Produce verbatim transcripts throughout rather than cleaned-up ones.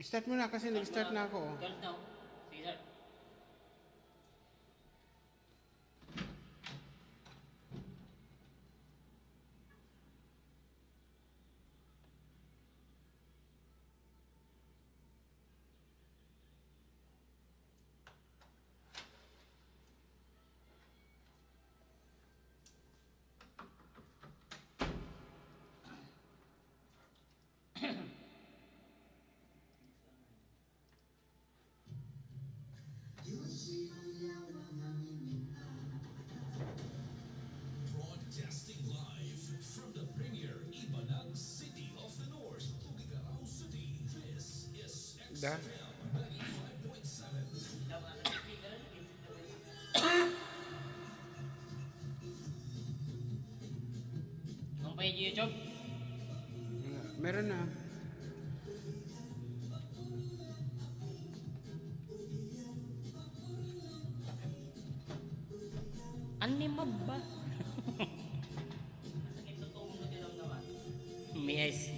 Start mo na kasi nag-start na ako, oh. Twelve na, oh. Sige, sir. Broadcasting live from the premier Ibanag City of the North, Tuguegarao City, this is Da? X F M ninety-five point seven. Ang page YouTube? Meron na. Animab ba? Mies.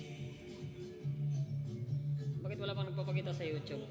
Bakit wala pang nagpapakita sa YouTube?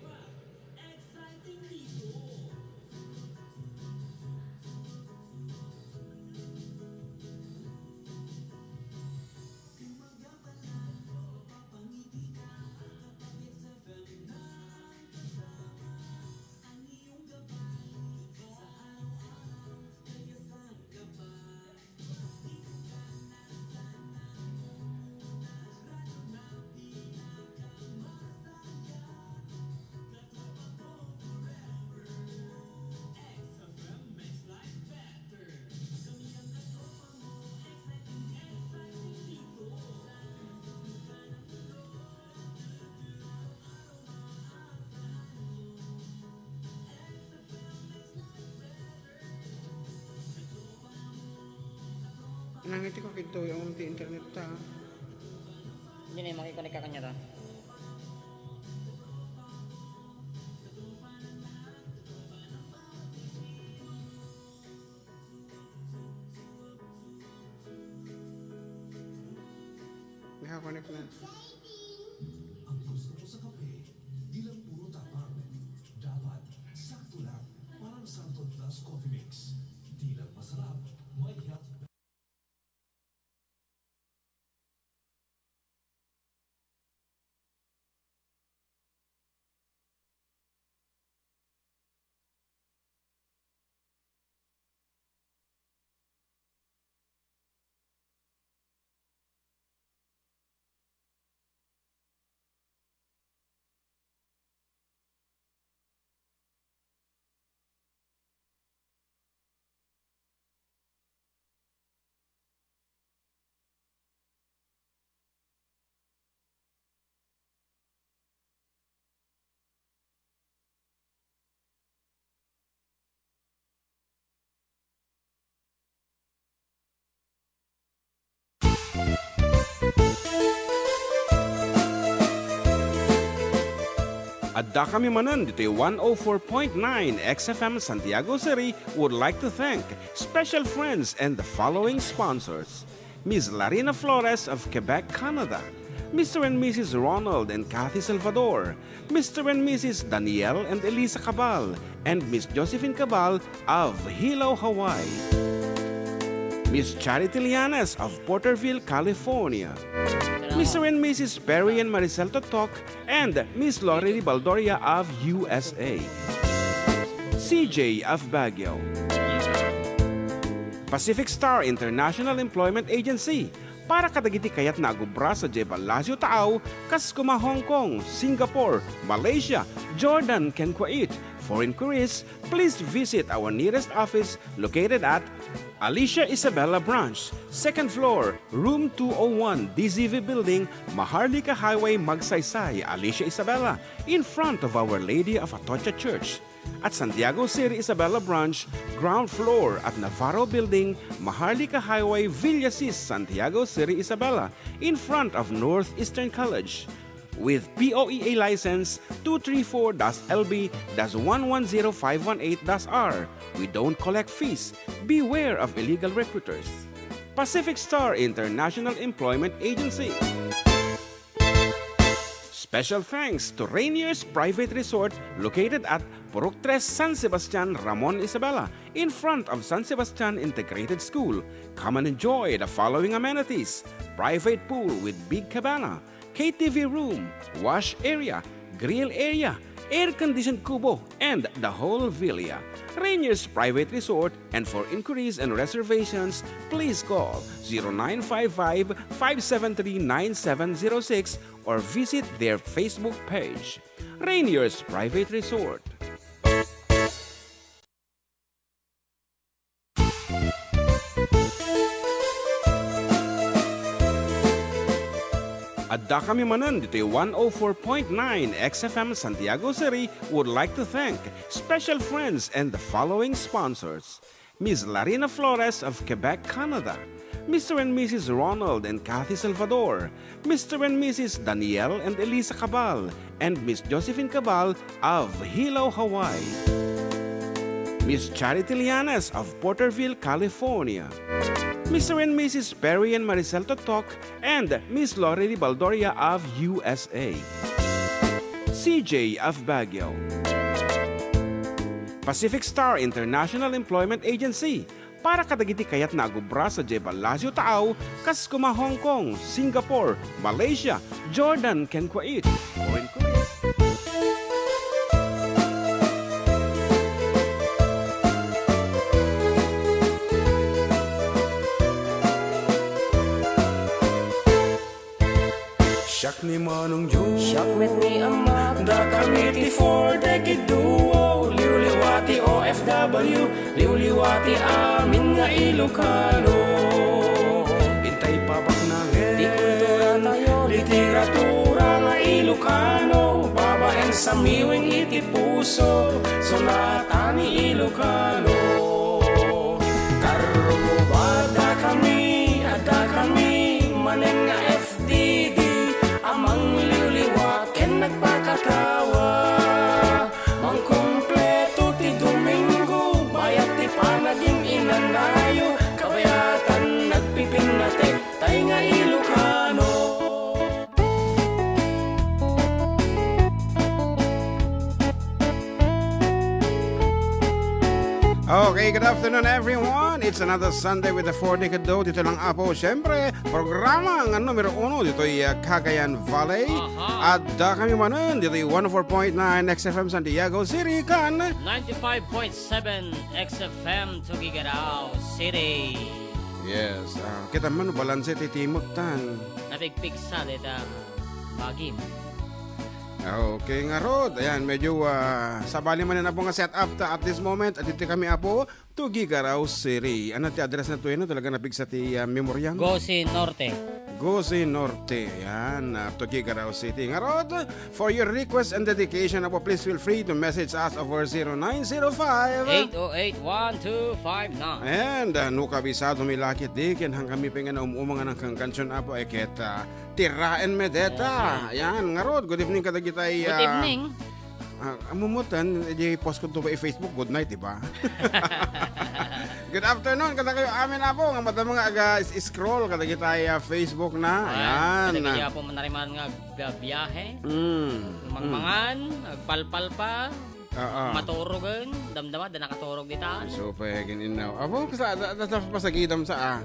Nangiti ko kinto yung ti internet ta. Hindi na yung makikonek ka kanya ta. Nakakonek na. Ang gusto mo sa kape, di lang puro tapang. Dapat sakto lang. Parang Santon Plus Coffee Mix. Di lang masarap, may health Adda kami manen ditoy one oh four point nine X F M Santiago City would like to thank special friends and the following sponsors. Miss Larina Flores of Quebec, Canada, Mister and Missus Ronald and Kathy Salvador, Mister and Missus Daniel and Elisa Cabal, and Miss Josephine Cabal of Hilo, Hawaii, Miss Charity Lianes of Porterville, California, Mister and Missus Perry and Maricel Totok, and Miss Lori Baldoria of U S A, C J of Baguio, Pacific Star International Employment Agency, para kadagiti kayatna a agubra sadiay Palacio Taaw, kas kuma Hong Kong, Singapore, Malaysia, Jordan, ken Kuwait. For inquiries, please visit our nearest office located at Alicia Isabela Branch, second floor, room two oh one, D Z V Building, Maharlika Highway, Magsaysay, Alicia Isabela, in front of Our Lady of Atocha Church. At Santiago City Isabela Branch, ground floor at Navarro Building, Maharlika Highway, Villasis, Santiago City Isabela, in front of Northeastern College. With P O E A license two three four dash L B dash one one zero five one eight dash R, we don't collect fees. Beware of illegal recruiters. Pacific Star International Employment Agency. Special thanks to Rainier's Private Resort located at Purok Tres, San Sebastian, Ramon Isabela, in front of San Sebastian Integrated School. Come and enjoy the following amenities: private pool with big cabana, K T V room, wash area, grill area, air-conditioned kubo, and the whole villa. Rainier's Private Resort, and for inquiries and reservations, please call zero nine five five, five seven three, nine seven zero six or visit their Facebook page. Rainier's Private Resort. Adda kami manen ditoy one oh four point nine X F M Santiago City would like to thank special friends and the following sponsors: Miss Larina Flores of Quebec, Canada, Mister and Missus Ronald and Kathy Salvador, Mister and Missus Daniel and Elisa Cabal, and Miss Josephine Cabal of Hilo, Hawaii, Miss Charity Lianes of Porterville, California, Mister and Missus Perry and Maricel Totok, and Miss Lori Baldoria of U S A, C J of Baguio, Pacific Star International Employment Agency, para kadagiti kayatna a gubra sadiay Palacio Taaw, kas koma Hong Kong, Singapore, Malaysia, Jordan, ken Kuwait. For inquiries. Siak ni Manong Joe. Siak met ni Ama. Dakami ti Four Decade Duo. Liwliwa ti O F W. Liwliwa ti amin nga Ilocano. Intay pabaknangen. Ti kultura tayo. Literatura nga Ilocano. Babaen sa miwing iti puso. Sonata ni Ilocano. Karruba, dakami, adda kami, manen nga F D D, a mangliwliwa ken nagpakatawa. Mangkumpleto ti Domingo, bayat ti panagin-inanayo, kabayatan nagpipinnatek, tay nga Ilocano. Okay, good afternoon, everyone. It's another Sunday with the Four Decade Duo. Dito lang, Apo, siyempre, programa nga numero uno ditoy, ah, Cagayan Valley. Aha. Adda kami manen ditoy one oh four point nine X F M Santiago City ken ninety-five point seven X F M Tuguegarao City. Yes, ah, kita man, balanse ti timektan. Napigpigsa dita bagim. Okay, ngarud. Ayan, medyo, ah, sabali man yan, Apo, nga set up ta at this moment. Adtoy kami, Apo, Tuguegarao City. Ano ti address na to, yun? Talaga napigsa ti, ah, memorya. Gosi Norte. Gosi Norte. Ayan, ah, Tuguegarao City. Ngarud, for your request and dedication, Apo, please feel free to message us over zero nine zero five. Eight oh eight one two five nine. And, ah, no kabisado mi lakit di, ken hangkami pengen um-umangan ang kangkansyon, Apo, ay ket, ah, tiraen mi deta. Okay. Ayan, ngarud, good evening kadagitay, good ah, evening. Ah, ammom met, di post ko to pa Facebook, good night, di ba? Good afternoon, kadakayo amin, Apo, nga madama nga aga-scroll kadagitay, ah, Facebook na. Ayan. Ayan. Kadagiti Apo manariman nga agbiahe. Mm. Mangmangan, agpalpalpa, oo, maturogen, damdama, adda nakaturog dita. So, pay, gininaw. Apo, kasta, da, da, da, pasagidam sa, ah.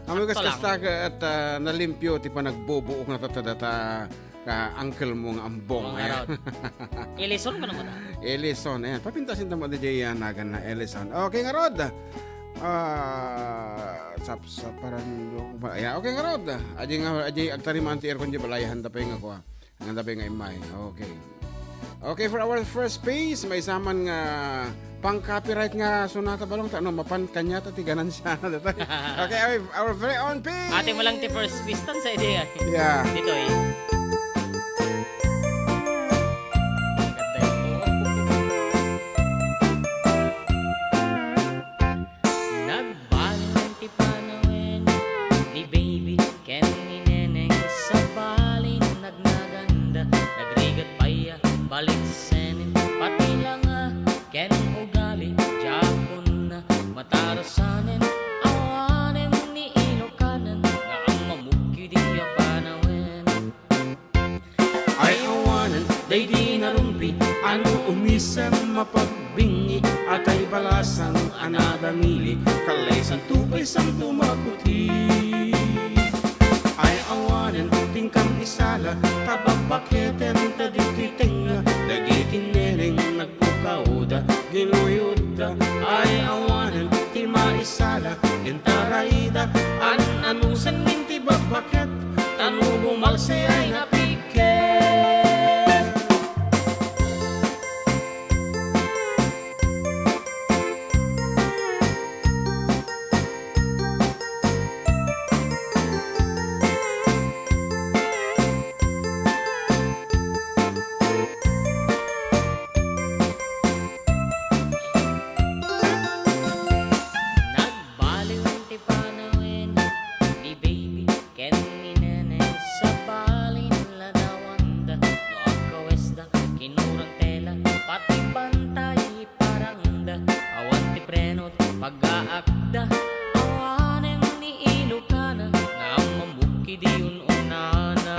Amoy kas-, sakto lang. Kasta ket, ah, nalimpio ti panagbubuok na tatta data ka uncle mo nga ambong, ayan. Ellison ka naman, ah. Ellison, ayan. Papintasin ta mo di jay, ah, nagan na Ellison. Okay, ngarud. Ah, sap-, saparan mo ba? Ayan, okay, ngarud. Aji nga, aji agtarimaan ti aircon di balayahan ta pay nga kuha. Ang tabi nga imay. Okay. Okay, for our first piece, maysa man nga pang-copyright nga sonata balong ta, ano, mapan kaniata ti ganansya na dito. Okay, our, our very own piece. Ate mo lang ti first piece tan sa idea. Yeah. Dito eh. Ganda ito. Nagbalin ti panawen ni baby ken ni neneng, sabali nagnaganda, nagrigat pay a baliksenen, pati langa ken ugali, diakon na matarusanen, awanem ni Ilokanen nga ammamok idi a panawen. Ay, awan Daydi narumpi, ano umisan mapagbingi, atay balasang a nadangili, kallaysan to pay santo maputi. Ay awanen, tingkam isala, ta babbaketen ta ditoy tengnga, dagiti neneng nagpukawda, ginuyodda. Ay awanen, ti maisala, intarayda, an-anusen min ti babbaket, tano bumalse ay napiket. Nagbaliw ti panawen ni baby ken ni neneng, sabali ladawanda no agkawesda, kinurang tela, pati pantay parangda, awan ti preno, pagaakda, awanen ni ilokana, nga ammamok idi un-unana.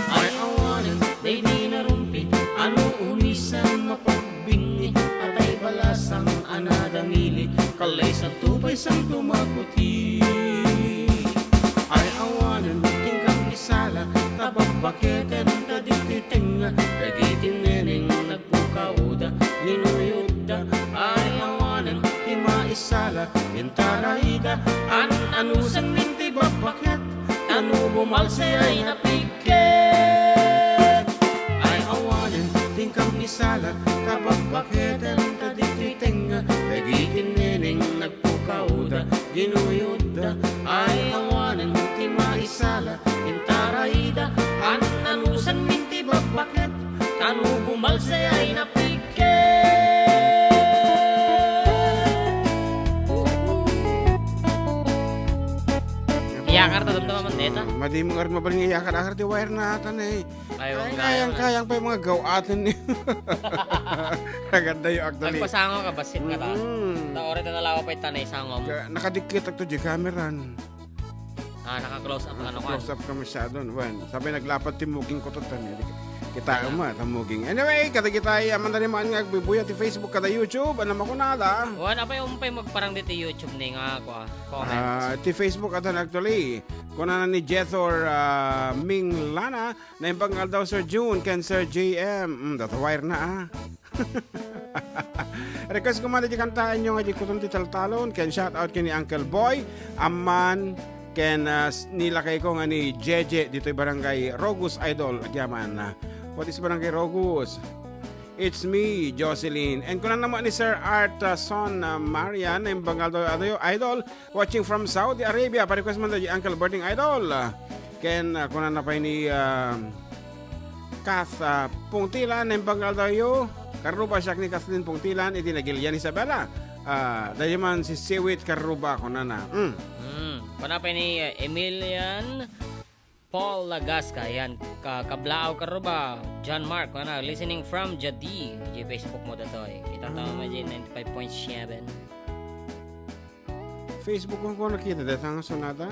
Ay awanen, daydi narumpi, ano umisan mapagbinni, atay balasang a nadangili, kallaysan to pay santo maputi. Ay awanen, tingkam isala, ta babbaketen ta ditoy tengnga, dagiti neneng nagpukawda, ginuyodda. Ay awanen, ti maisala, intarayda, an-anusen min ti babbaket, tano bumalse ay napiket. Ay awanen, tingkam isala, ta babbaketen ta ditoy tengnga, dagiti neneng nagpukawda, ginuyodda. Ay awanen ti maisala, intarayda, an-anusen min ti babbaket, tano bumalse ay napiket. Iyakar ta, damdama man deta. Madi mo nga rin mabalin nga iyakar-akar ti wire na atan eh. Ay, kayang, kayang, kayang pa yung mga gawaten ni. Ragad na yung actually. Agpasango ka, basit ka ta. Mm. Ta, ore ta nalawa pa yung tanay sangom. Ka-, nakadikit ako to di kameran. Ah, naka-close up ka, no, close up ka masyado, no? Wen, sabay naglapat ti muging ko to, tan, eh. Kita mo, ta muging. Anyway, kada kita ay, aman na rin mga agbubuya ti Facebook, kada YouTube, ano makunada? Wen, apay, umpay magparang di ti YouTube ni nga, kwa, comments. Ah, ti Facebook, atan actually, kunana ni Jethor, ah, Ming Lana, naimbag nga aldaw, Sir June, ken Sir J M. Mm, data wire na, ah. Request ko man iti kantaanyo nga di kutom ti taltalon, ken shout out ken ni Uncle Boy, Amman, ken, ah, s-, ni lakay ko nga ni Jeje ditoy barangay Rogus, Idol, agyaman. Ah, what is barangay Rogus? It's me, Jocelyn. And kunan naman ni Sir Art, ah, Son, ah, Marian, naimbag nga aldaw, Idol, watching from Saudi Arabia. Pa-request man tayo, Uncle Berting Idol. Ken, ah, kunana pay ni, ah, Kath, ah, Pungtilan, naimbag nga aldawyo. Karruba siak ni Kathleen Pungtilan, iti nagilian Isabela. Ah, dayman si Siwit Karruba, kunana. Mm. Mm. Kunana pay ni, ah, Emilian Paul Lagasca, yan. Ka-, Kablaaw Karruba, John Mark, kunana, listening from Jadi. Iti Facebook mo datoy. Kita tao, ah, ninety-five point seven. Facebook ko, kung nakita, dahil nga sonata.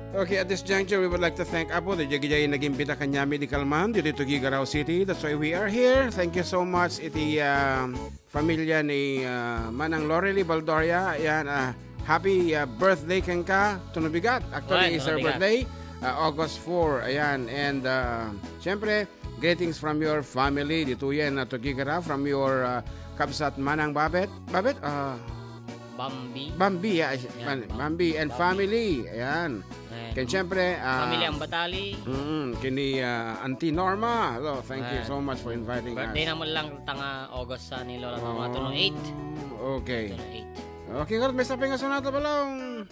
Okay, at this juncture, we would like to thank Apo, the Jagijay, nag-imbita kanyami di Kalman, dito to Gigarao City. That's why we are here. Thank you so much, iti, ah, familia ni, ah, Manang Lorely Baldoria. Ayan, ah, happy, ah, birthday kenka, Tunubigat. Actually, it's her birthday, ah, August four. Ayan, and, ah, siyempre, greetings from your family, ditoyen, ah, to Gigarao, from your, ah, kabsat Manang Babet. Babet, ah, Bambi. Bambi, ah, Bambi and family. Ayan. Ayan. Ken siyempre, ah, family Ambatali. Mm, kini, ah, Auntie Norma. Hello, thank you so much for inviting us. Birthday naman lang tanga August sa ni Lola Norma, tuno eight. Okay. Tuno eight. Okay, ngarud, may saping nga sonata, Balong.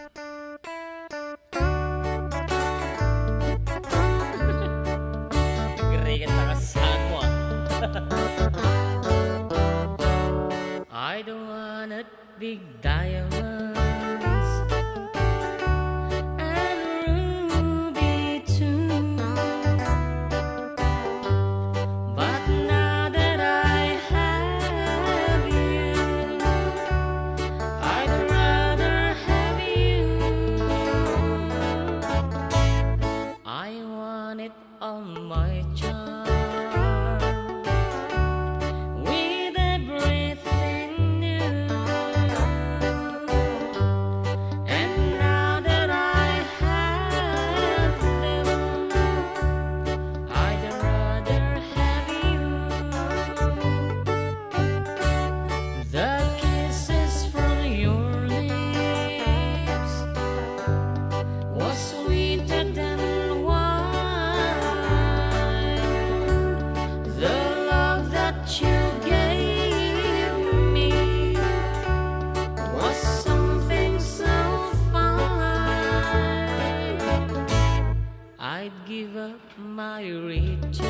Nagrigat na ka sa mo, ah. I don't want a big diamonds and ruby too. But now that I have you, I'd rather have you. I want it all My riches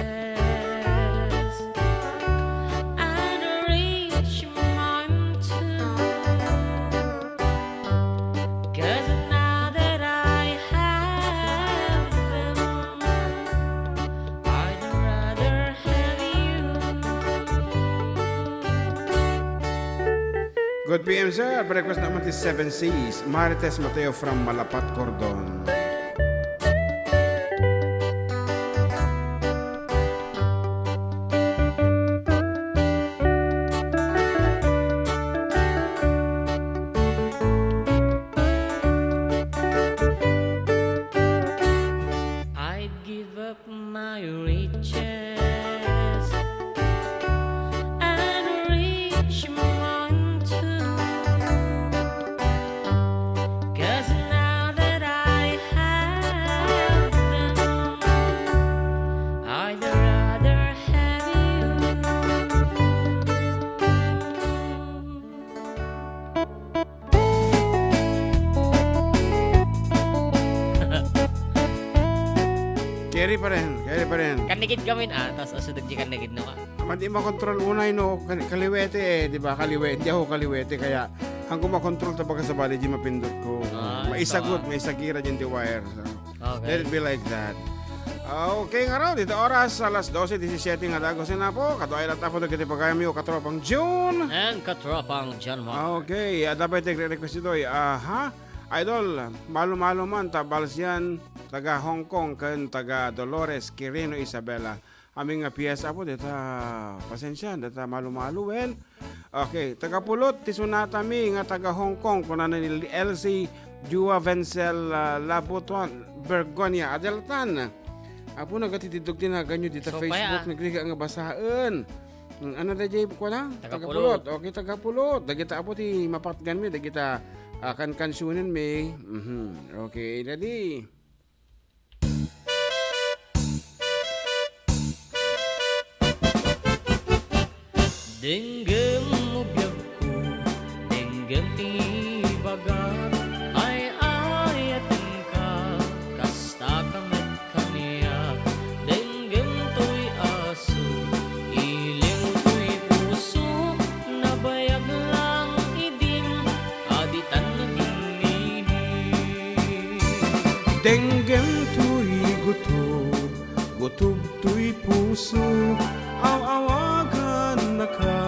and rich man too. 'Cause now that I have them, I'd rather have you. Good P M, sir. Breakfast naman ti Seven Seas. Marites Mateo from Malapat, Cordon. I'd give up my riches and rich man too. 'Cause now that I have them, I'd rather have you. Carry pa rin, carry pa rin. Kannigid kami, ah, tas asudog di kannigid, no, ka? Aman di makontrol unay, no, kal-, kaliwete, eh, di ba? Kaliwe-, hindi ako kaliwete, kaya ang kumakontrol ta baga sabali, di mapindot ko. Ah, maisagut, so, ah, maisagira din di wire. So, okay. Let it be like that. Okay, nga raw, dito oras, alas dose disisiete nga dagus na po. Kaduay lang tapo dagiti pagayamyo, katropang June. And katropang John Mark. Okay, adda pay ti nagre-request ditoy. Aha. Idol, malo-malo man ta Balsian, taga Hong Kong, ken taga Dolores, Quirino, Isabela. Amin nga P S, apo, dita, pasensia, dita malo-malo, wen. Okay, taga Pulot, ti sunatami nga taga Hong Kong, kunana ni Elsie Jua Vencel, ah, Labutuan, Bergonia, Adeltan. Apo, nagatididdog ti naganyo dita Facebook, ah. Nagriga nga basaen. Mm, ano da jay, kuana? Taga Pulot. Okay, taga Pulot. Dagita, apo, ti mapatganmi, dagita, ah, kankansionenmi. Mhm. Okay, dadi. Denggem mo biagko, denggem ti ibagak, ay-ayatenka, kastaka met kaniak. Denggem toy asuk, iliw toy pusok, nabayag lang idin, a ditan naginlini. Denggem toy gutob, gutob toy pusok, aw-awagannaka,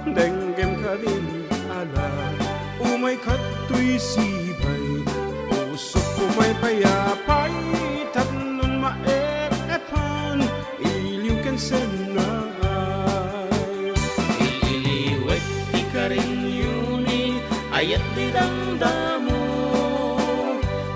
denggem kadin ala, umay kadtoy sibay, pusok, umay pay apay, tapnon maep-epan, iliw ken sennag. Il-iliwek ti karinyo ni ayat ti damdamo,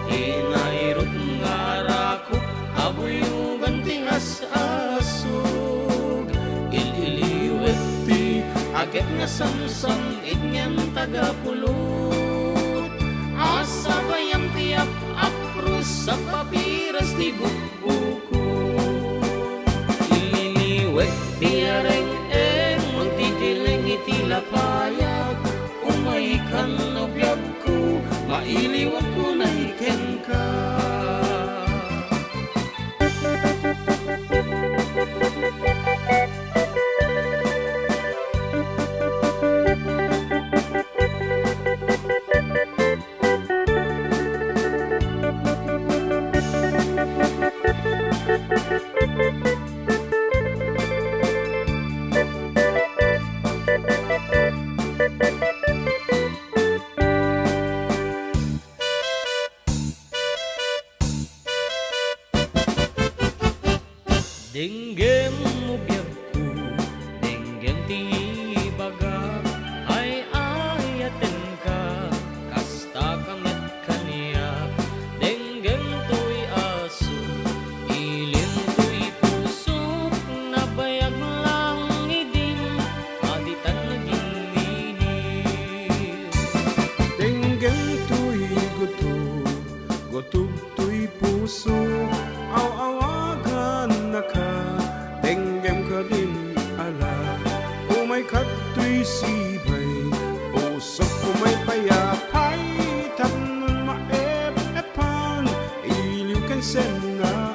ti nairut nga arakop a buyogan ti as-asug. Il-iliwek ti aget nga samsam-it ngan taga Pulot, a sabayan ti ap-apros a papiras ti buk- Buko. Ililiwek ti areng-eng, mangtitileng iti lapayag. Umaykan no biagko, mailiwek unay kenka. Denggem mo biagko, denggem ti ibagak, ay-ayatenka, kastaka met kaniak. Denggem toy asuk, iliw toy pusok, nabayag lang idin, a ditan naginlini. Denggem toy gutob, gutob toy pusok, aw-awagannaka, denggem kadin ala, umay kadtoy sibay, pusok, umay pay apay, tapnon maep-epan, iliw ken sennaay.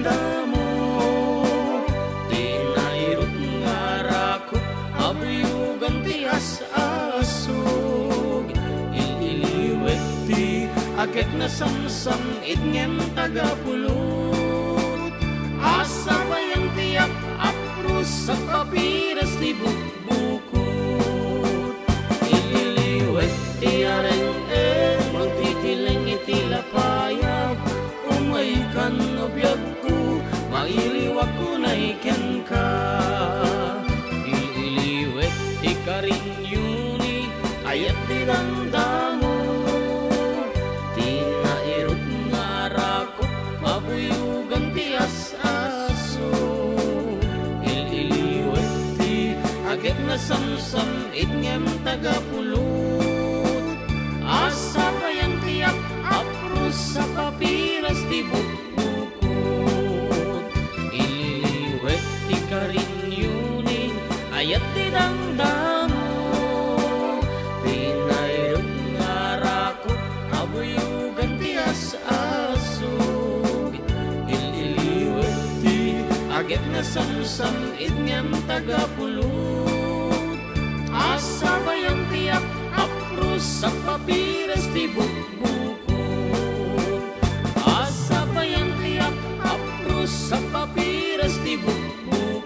damo. Ti nairut nga arakop, abuyogan ti as-asug. Il-iliwek ti agek nasamsam-it ngem tagapulot. Asabayan ti ap-apros a papiras ti bukbukot. Il-iliwek ti areng-eng, mangtitileng iti lapayag. Umaykan no biagko, mailiwak unay kenka. Il-iliwek ti karinyo ni ayat ti damdamo. Ti nairut nga arakop, abuyogan ti as-aso. Il-iliwek ti agek nasamsam-it ngem tagapulot. Asabayan ti ap-apros a papiras ti bukbukot. Iliwet ti karinyo ni ayat ti damdamo. Ti nairut nga arakop, abuyogan ti as-asug. Il-iliwet ti agek nasamsam-it ngem tagapulot. Asabayan ti ap-apros a papiras ti bukbukot. Asabayan ti ap-apros a papiras ti bukbukot.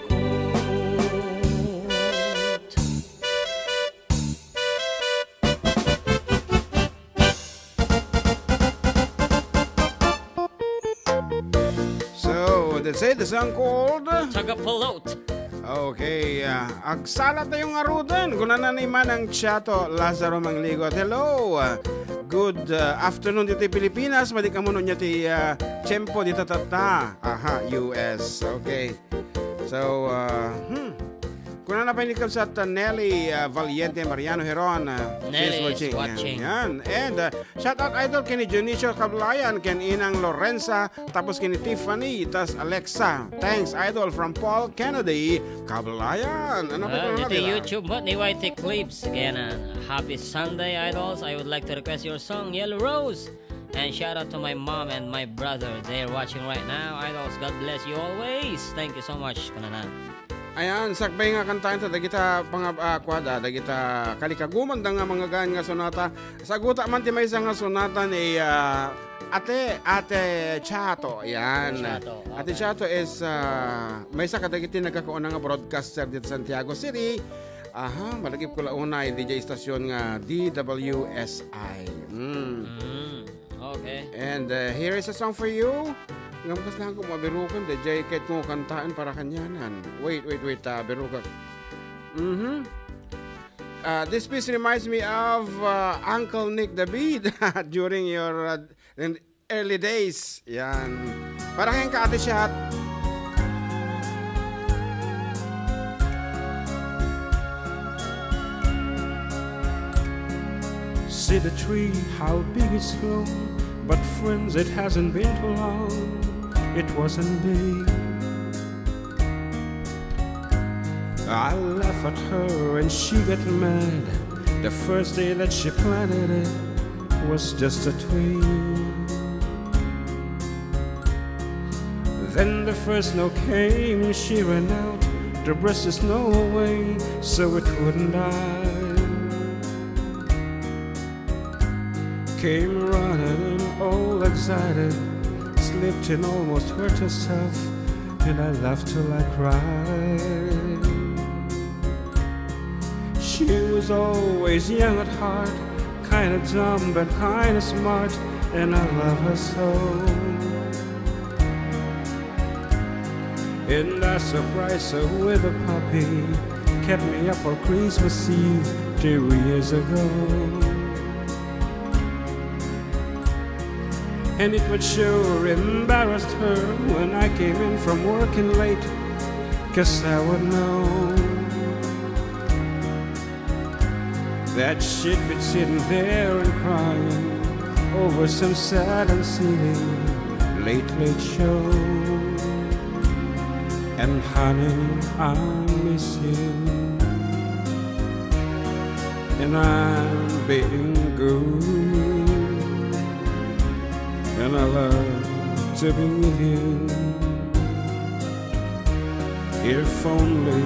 So, that's it. The song called Tagapulot. Okay, ah, agsala tayo ngaruden. Kunana ni Manang Chato Lazaro Mangligot. Hello. Ah, good, ah, afternoon dito Pilipinas. Madi ka muna niya ti, ah, tiempo dito tatta. Aha, U S. Okay. So, ah, hmm. Kunana pa ni Kabsat, ah, Nelly, ah, Valiente Mariano Heron, ah, she's Nelly is watching. Watching. Yan. And, ah, shout out, idol, kini Dionisio Kablayan, ken Inang Lorenza, tapos kini Tiffany, tas Alexa. Thanks, idol, from Paul Kennedy, Kablayan. Ano pa Ah, ito dito na nila? YouTube mo ni Y T Clips. Kaya na, happy Sunday, idols. I would like to request your song, Yellow Rose. And shout out to my mom and my brother. They're watching right now. Idols, God bless you always. Thank you so much, kunana. Ayan, sakbay nga kantaen ta dagita panga-, ah, kuada, dagita kalikagumanda nga manggagaan nga sonata. Saguta man ti maysa nga sonata ni, ah, Ate, Ate Chato. Ayan. Ate Chato, Ate okay. Chato is, ah, maysa kadagiti nagkakauna nga broadcaster dito Santiago City. Aha, malagip ko la unay, D J station nga D W S I. Mm. Mm. Okay. And, uh, here is a song for you. Ngam kas lang ko mabirukan, D J, kahit mo kantaan para kanyanan. Wait, wait, wait, ah, birukak. Mm-hmm. Uh, this piece reminds me of, uh, Uncle Nick David during your, uh, in early days. Yan. Para kayong ka, Ate Chat. See the tree, how big it's grown. But friends, it hasn't been too long. It wasn't big. I laugh at her and she get mad. The first day that she planted it was just a twig. Then the first snow came, she ran out to brush the snow away so it wouldn't die. Came running all excited, slipped and almost hurt herself, and I laughed till I cried. She was always young at heart, kinda dumb but kinda smart, and I love her so. And I surprised her with a puppy, kept me up for Christmas Eve two years ago. And it would sure embarrass her when I came in from working late, 'cause I would know that she'd be sitting there and crying over some sad and silly late, late show. And honey, I miss you. And I'm being good. And I love to be with you. If only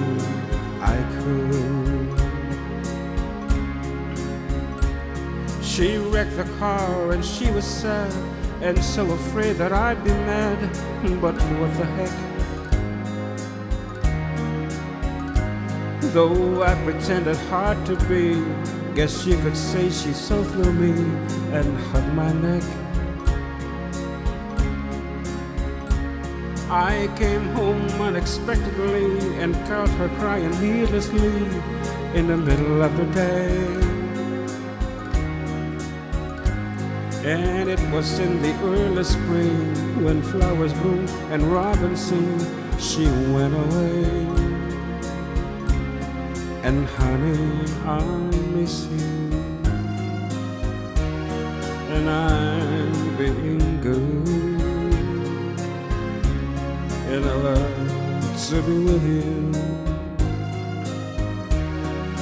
I could. She wrecked the car and she was sad and so afraid that I'd be mad. But what the heck? Though I pretended hard to be, guess you could say she saw through me and hugged my neck. I came home unexpectedly and caught her crying needlessly in the middle of the day. And it was in the early spring when flowers bloom and robins sing, she went away. And honey, I miss you. And I'm being good. And I love to be with you.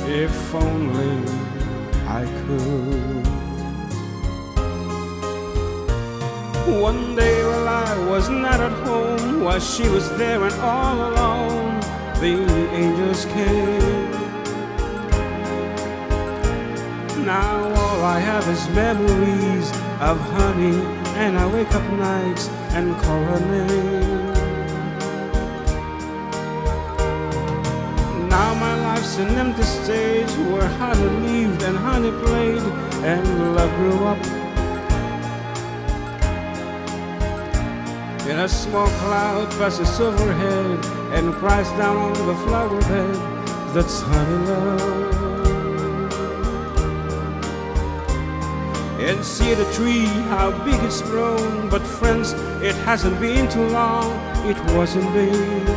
If only I could. One day while I was not at home, while she was there and all alone, the angels came. Now all I have is memories of honey, and I wake up nights and call her name. Now my life's an empty stage where honey lived and honey played and love grew up. And a small cloud passes overhead and cries down on the flower bed. That's honey love. And see the tree, how big it's grown. But friends, it hasn't been too long, it wasn't big.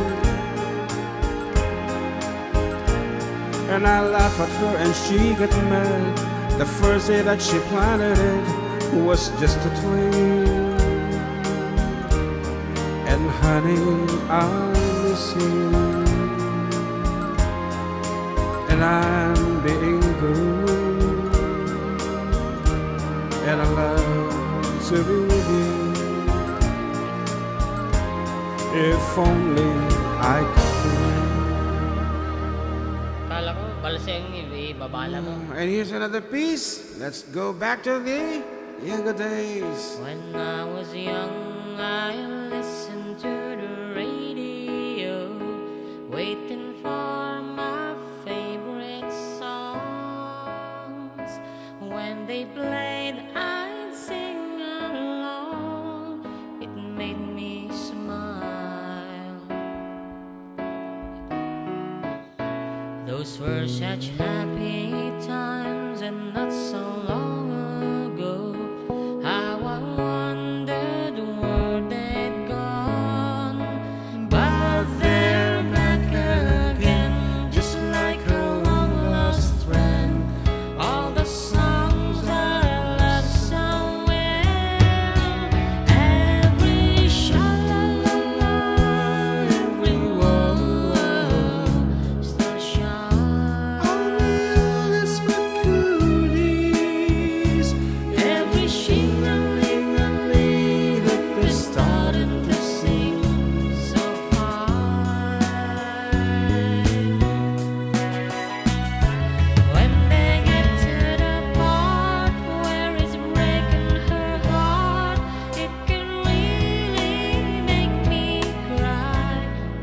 And I laugh at her and she get mad. The first day that she planted it was just a twig. And honey, I miss you. And I'm being good. And I love to be with you. If only I could. Kala ko, balseng, ibabala mo. Mm, and here's another piece. Let's go back to the younger days. When I was young, I listened to the radio, waiting for my favorite songs. When they played, I'd sing along. It made me smile. Those were such happy times and not so long ago. How I wondered where they'd gone. But they're back again, just like a long lost friend. All the songs I love so well. Every sha-la-la-la, every whoa-whoa, still shine. All the oldest but goodies, every shing-a-ling-a-ling that they're starting to sing so fine. When they get to the part where it's breaking her heart, it can really make me cry,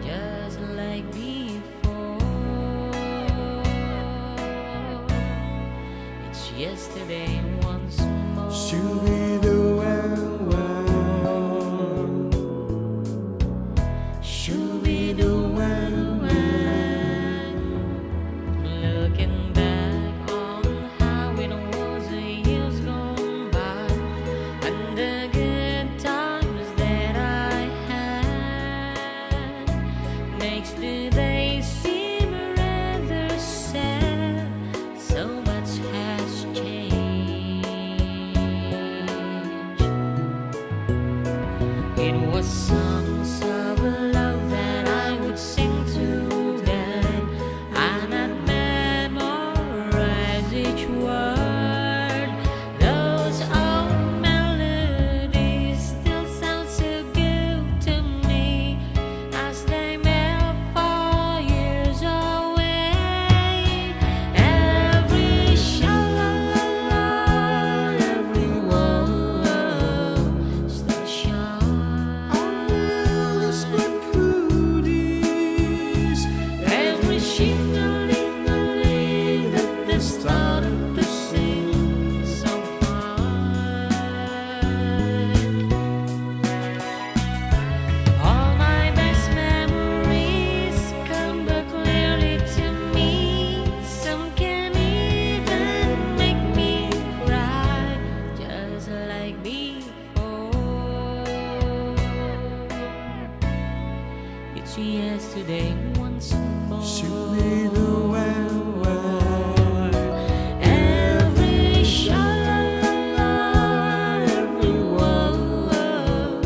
just like before. It's yesterday once more. Shoo-be-doo-wah-wah. Shoo-be-doo-wah-wah. Looking back on how it was the years gone by and the good times that I had makes the days seem rather sad. So much has changed. It was songs of love that I would sing to them, and I'd memorize each word. Those old melodies still sound so good to me as they melt far Started to sing so fine. All my best memories come back clearly to me. Some can even make me cry, just like before. It's yesterday once more. Should be the way, way. Every sha-la-la-la, every whoa-whoa,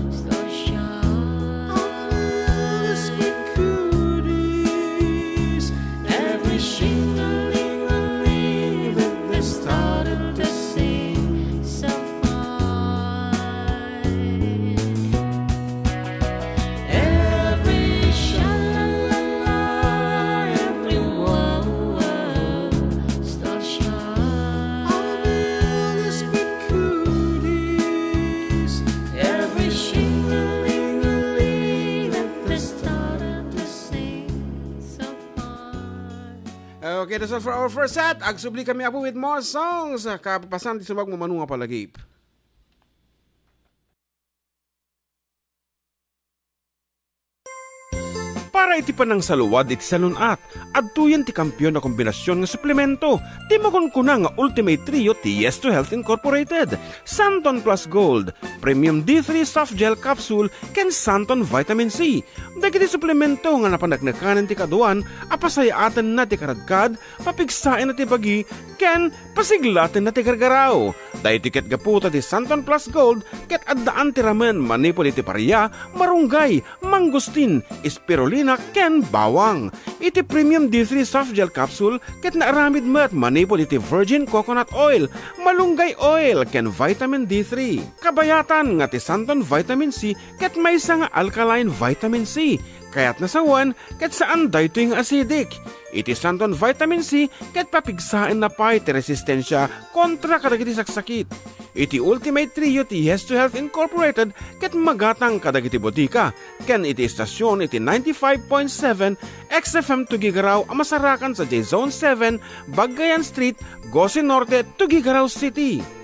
star shine. All the sweet goodies, every shingling leaf that they started to sing so fine. Every sha-la-la-la, every whoa-whoa, star shine. All the sweet goodies, every shingling leaf that they started to sing so fine. Okay, that's all for our first set. Agsubli kami, Apo, with more songs. Kapapasan ti subag mo mano nga palagip. Para iti panangsaluad iti salun-at, adtoyen ti kampiyon a kombinasion nga suplemento ti makunkuna nga Ultimate Trio ti Yes to Health Incorporated, Santon Plus Gold, Premium D three Soft Gel Capsule, ken Santon Vitamin C. Dagiti suplemento nga napaneknekanen ti kaaduan a pasayaatenna ti karadkad, papigsaenna ti bagi, ken pasiglatenna ti gargaraw. Daytoy ket gapu ta ti Santon Plus Gold ket addaan ti ramen manipud iti paria, marunggay, mangustin, spirulina, ken bawang. Iti Premium D three Soft Gel Capsule ket naaramid met manipud iti virgin coconut oil, malunggay oil, ken vitamin D three. Kabayatan nga ti Santon Vitamin C ket maysa nga alkaline vitamin C, kayatna sawen ket saan daytoy nga acidic. Iti Santon Vitamin C ket papigsaenna pay ti resistensia kontra kadagiti saksakit. Iti Ultimate Trio ti Yes to Health Incorporated ket magatang kadagiti botika ken iti istasion iti ninety-five point seven X F M Tuguegarao a masarakan sadiay Zone seven, Baggayan Street, Gosi Norte, Tuguegarao City.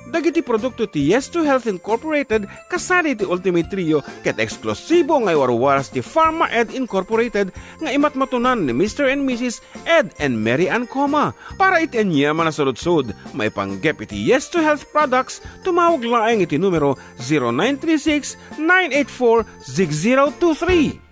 Dagiti produkto ti Yes to Health Incorporated kasadi iti Ultimate Trio ket eksklusibo nga iwarwaras ti Pharma Ed Incorporated nga imatmatunan ni Mister and Missus Ed and Mary Ann Coma. Para iti aniaman a saludsod, maipanggep iti Yes to Health products, tumawag laeng iti numero zero nine three six, nine eight four, six zero two three.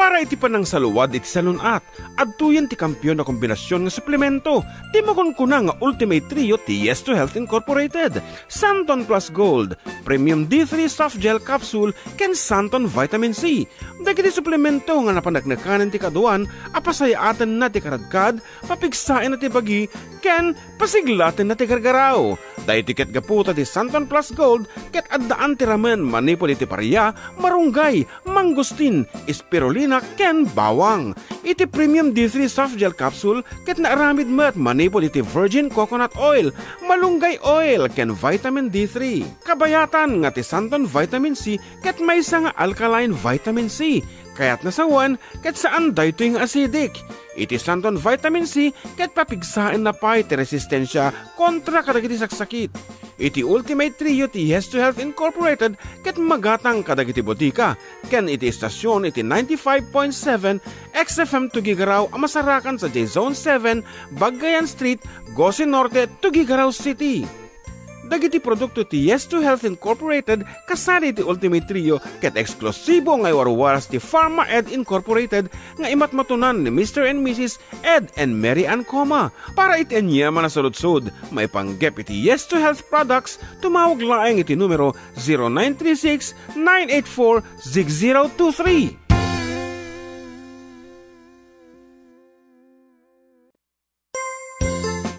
Para iti panangsaluad iti salun-at, adtoyen ti kampiyon a kombinasion nga suplemento ti makunkuna nga Ultimate Trio ti Yes to Health Incorporated, Santon Plus Gold, Premium D three Soft Gel Capsule, ken Santon Vitamin C. Dagiti suplemento nga napaneknekanen ti kaaduan a pasayaatenna ti karadkad, papigsaenna ti bagi, ken pasiglatenna ti gargaraw. Daytoy ket gapu ta ti Santon Plus Gold ket addaan ti ramen manipud iti paria, marunggay, mangustin, spirulina, ken bawang. Iti Premium D three Soft Gel Capsule ket naaramid met manipud iti virgin coconut oil, malunggay oil, ken vitamin D three. Kabayatan nga ti Santon Vitamin C ket maysa nga alkaline vitamin C, kayatna sawen ket saan daytoy nga acidic. Iti Santon Vitamin C ket papigsaenna pay ti resistensia kontra kadagiti saksakit. Iti Ultimate Trio ti Yes to Health Incorporated ket magatang kadagiti botika ken iti istasion iti ninety-five point seven X F M Tuguegarao a masarakan sadiay Zone seven, Baggayan Street, Gosi Norte, Tuguegarao City. Dagiti produkto ti Yes to Health Incorporated kasadi iti Ultimate Trio ket eksklusibo nga iwarwaras ti Pharma Ed Incorporated nga imatmatunan ni Mister and Missus Ed and Mary Ann Coma. Para iti aniaman a saludsod, maipanggep iti Yes to Health products, tumawag laeng iti numero zero nine three six, nine eight four, six zero two three.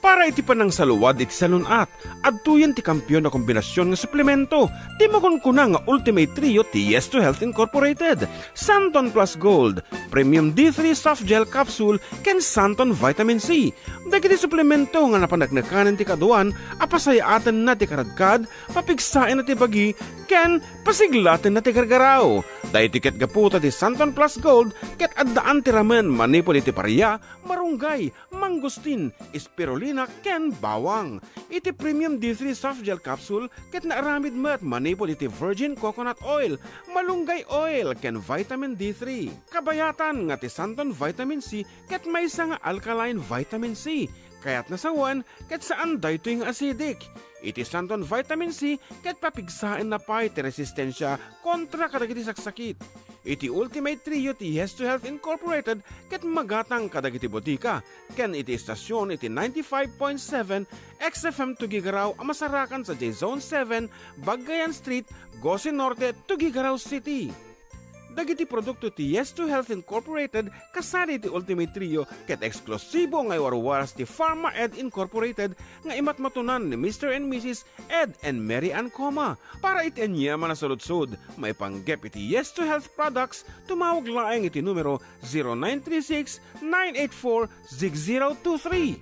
Para iti panangsaluad iti salun-at, adtoyen ti kampiyon a kombinasion nga suplemento ti makunkuna nga Ultimate Trio ti Yes to Health Incorporated, Santon Plus Gold, Premium D three Soft Gel Capsule, ken Santon Vitamin C. Dagiti suplemento nga napaneknekanen ti kaaduan a pasayaatenna ti karadkad, papigsaenna ti bagi, ken pasiglatenna ti gargaraw. Daytoy ket gapu ta ti Santon Plus Gold ket addaan ti ramen manipud iti paria, marunggay, mangustin, spirulina, ken bawang. Iti Premium D three Soft Gel Capsule ket naaramid met manipud iti virgin coconut oil, malunggay oil, ken vitamin D three. Kabayatan nga ti Santon Vitamin C ket maysa nga alkaline vitamin C, kayatna sawen ket saan daytoy nga acidic. Iti Santon Vitamin C ket papigsaenna pay ti resistensia kontra kadagiti saksakit. Iti Ultimate Trio ti Yes to Health Incorporated ket magatang kadagiti botika ken iti estasion iti ninety-five point seven X F M Tuguegarao a masarakan sadiay Zone seven, Baggayan Street, Gosi Norte, Tuguegarao City. Dagiti produkto ti Yes to Health Incorporated kasadi iti Ultimate Trio ket eksklusibo nga iwarwaras ti Pharma Ed Incorporated nga imatmatunan ni Mister and Missus Ed and Mary Ann Coma. Para iti aniaman a saludsod, maipanggep iti Yes to Health products, tumawag laeng iti numero zero nine three six, nine eight four, six zero two three.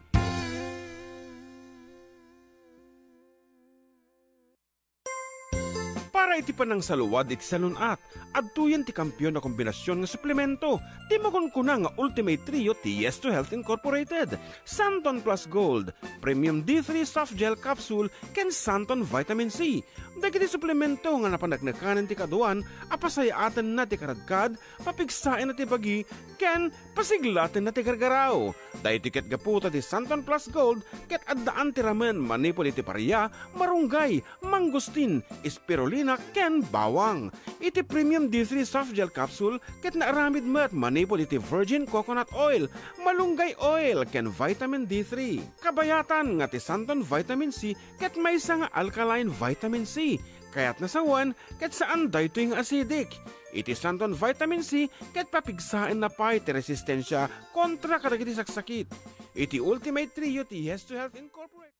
Para iti panangsaluad iti sanun-at, adtoyen ti kampiyon a kombinasion nga suplemento, ti makunkuna nga Ultimate Trio ti Yes to Health Incorporated, Santon Plus Gold, Premium D three Soft Gel Capsule, ken Santon Vitamin C. Dagiti suplemento nga napaneknekanen ti kaduan a pasayaatenna ti karadkad, papigsaenna ti bagi, ken pasiglatenna ti gargaraw. Daytoy ket gapu ta ti Santon Plus Gold ket addaan ti ramen manipud iti paria, marunggay, mangustin, spirulina, ken bawang. Iti Premium D three Soft Gel Capsule ket naaramid met manipud iti virgin coconut oil, malunggay oil, ken vitamin D three. Kabayatan nga ti Santon Vitamin C ket maysa nga alkaline vitamin C, kayatna sawen ket saan daytoy nga acidic. Iti Santon Vitamin C ket papigsaenna pay ti resistensia kontra kadagiti saksakit. Iti Ultimate Trio ti Yes to Health Incorporated.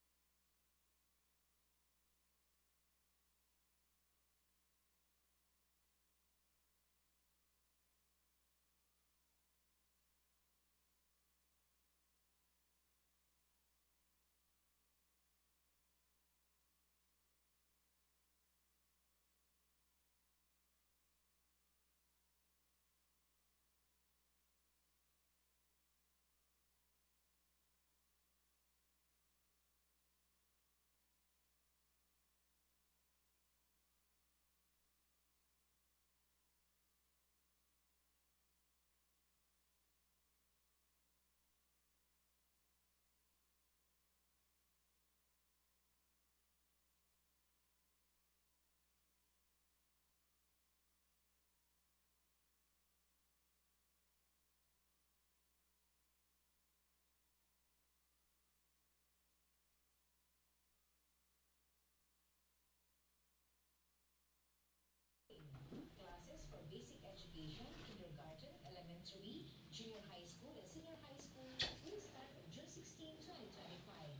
Classes for basic education, kindergarten, elementary, junior high school, and senior high school will start on June sixteen, twenty twenty-five.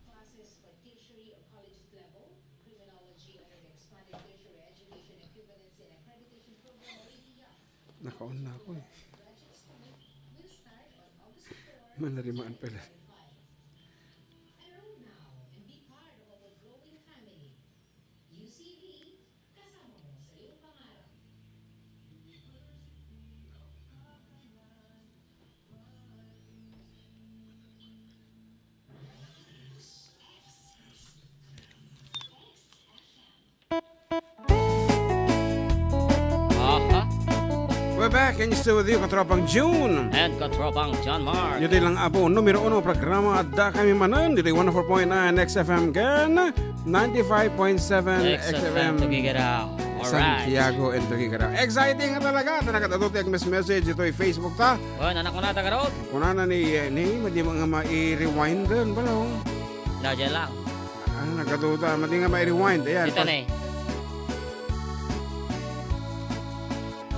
Classes for tertiary or collegiate level, criminology under the expanded tertiary education equivalency and accreditation program or A T E R. Nakaon na ako eh. Graduate school will start on August four, Manarimaan pala. Twenty twenty-five. Enroll now and be part of our growing family. U C V, kasama mo sa iyong pangarap. Aha. We're back in studio, Katropang June. And Katropang John Mark. Ditoy lang apo, numero uno programa, adda kami manen, ditoy one oh four point nine X F M ken ninety-five point seven X F M X F M Tuguegarao. Alright. Santiago and Tuguegarao. Exciting nga talaga. Talaga, adu ti agmes-message ditoy Facebook ta. Oh, nanak mo na, tagarod. Kunana ni, eh, ni, madi nga ma-rewind den, balaw. Na, dyan lang. Ah, nagaduda. Madi nga ma-rewind. Ayan. Ito pas- na eh.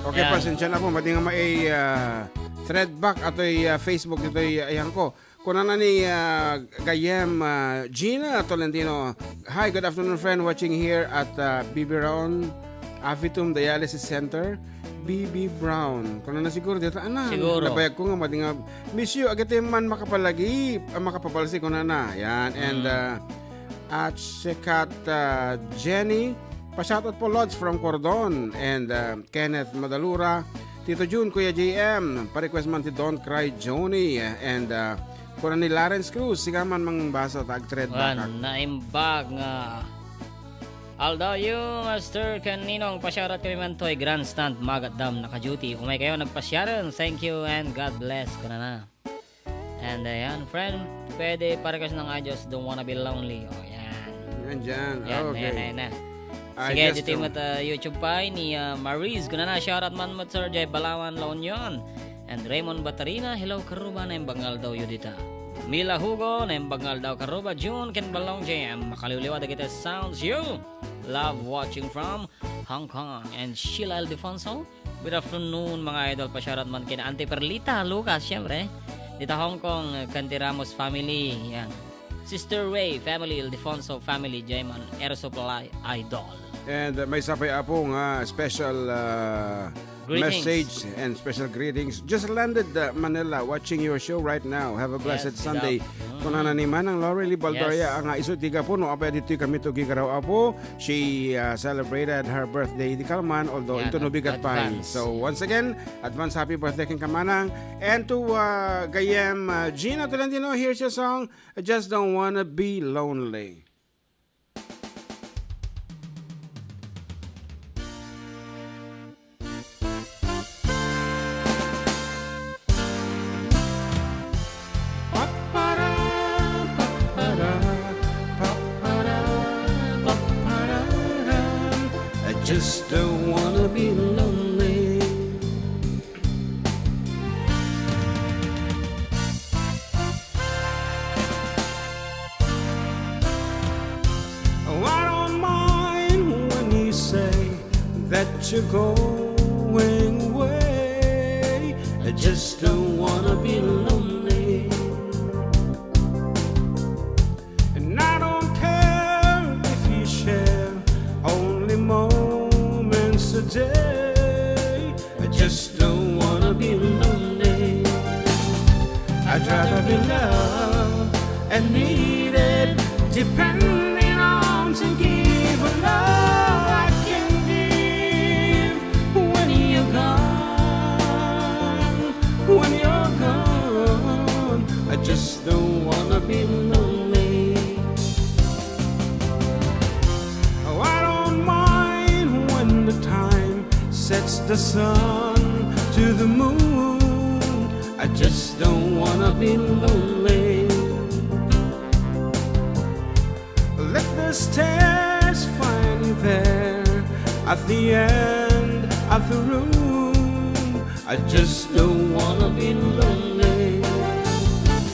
Okay, ayan. Pasensya na po. Madi nga ma-, ah, thread back atoy, ah, Facebook ditoy, ah, ayan ko. Kunana ni, ah, Gayem, ah, Gina Tolentino, "Hi, good afternoon, friend. Watching here at, ah, B B Brown Avitum Dialysis Center." B B Brown. Kunana siguro dita, ana, siguro. Nabayag ko nga, madi nga, miss you, agiti man makapalagi, ah, makapabalsi, kunana. Yan. And, mm, ah, at sikat, ah, Jenny, Pa-shoutout po, Lods, from Cordon and, uh, Kenneth Madalura, Tito Jun, Kuya J M, pa-request man ti Don't Cry Johnny, and, uh, kuna ni Lawrence Cruz, sigaman mangbasa ta agtred bakak. Wan, naimbag nga aldaw yu, Master ken Ninong, pa-shoutout kami man toy grandstand, magatdam, naka-duty. Umay kayo, nagpasiaren. Thank you and God bless, kunana. And ayan, friend, pwede pa-request ng I Just Don't Wanna Be Lonely. O, yan. Yan dyan. Yan, okay. Ayan, ayan na. I Sige, Just dito Don't met, uh, YouTube pa ni, uh, Mariz. Kunana, shoutout man met, Sir Jay Balawan, La Union. And Raymond Batarina, hello, karuba, naimbag nga aldaw yu dita. Mila Hugo, naimbag nga aldaw, karuba, June, ken Balong J M. Makaliwliwa dagiti sounds yu. Love watching from Hong Kong. And Sheila Ildefonso, good afternoon, mga idol. Pa-shoutout man ken Auntie Perlita Lucas, syempre. Dita Hong Kong, Canti Ramos family, yan. Sister Ray family, Ildefonso family, Jayman Air Supply Idol. And, uh, maysa pay, Apo, nga special, uh, Greetings. Message and special greetings. Just landed, uh, Manila, watching your show right now. Have a blessed Yes, Sunday. Good afternoon. Kunana ni Manang Lorely Baldoria, Yes. nga isu ti gapu no apay ditoy kami to Gigaraw, Apo. She, uh, celebrated her birthday idi kalman, although Yan, into no bigat pay. Advance. So, once again, advance happy birthday ken ka, Manang. And to, uh, Gayem, uh, Gina Tolentino, here's your song, I Just Don't Wanna Be Lonely. I just don't wanna be lonely. I don't mind when you say that you're going away. I just don't wanna be lonely. And I don't care if you share only moments a day. I just don't wanna be lonely. I'd rather be loved and needed, depending on to give a love I can give when you're gone, when you're gone. I just don't wanna be lonely. Oh, I don't mind when the time sets the sun to the moon. I just don't wanna be lonely. Let the stars find you there at the end of the room. I just don't wanna be lonely.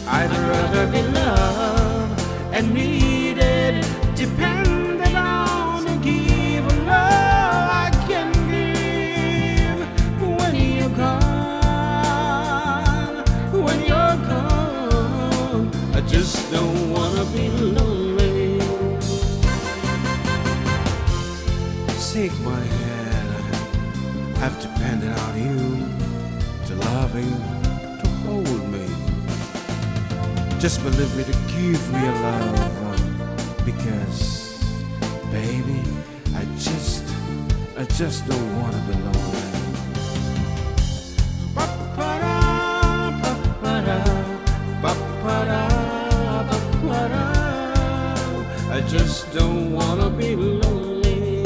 I'd rather be loved and needed, depended on, and give a love I can give when you're gone, when you're gone. I just don't wanna be lonely. Take my hand, I've depended on you to love you, to hold me. Just believe me to give me a love, uh, because, baby, I just, I just don't wanna be lonely. Ba-ba-da, ba-ba-da, ba-ba-da, ba-ba-da. I just don't wanna be lonely.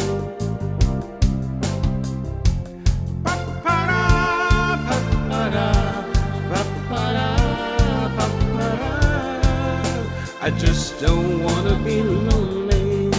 Ba-ba-da, ba-ba-da, ba-ba-da, ba-ba-da. I just don't wanna be lonely.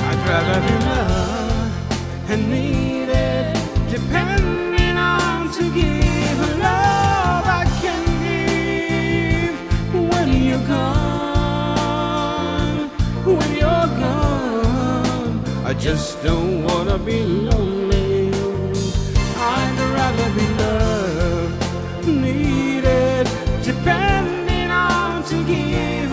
I'd rather be loved and needed, depending on to give a love I can give when you're gone, when you're gone. I just don't wanna be lonely. I'd rather be loved, needed, depending on to give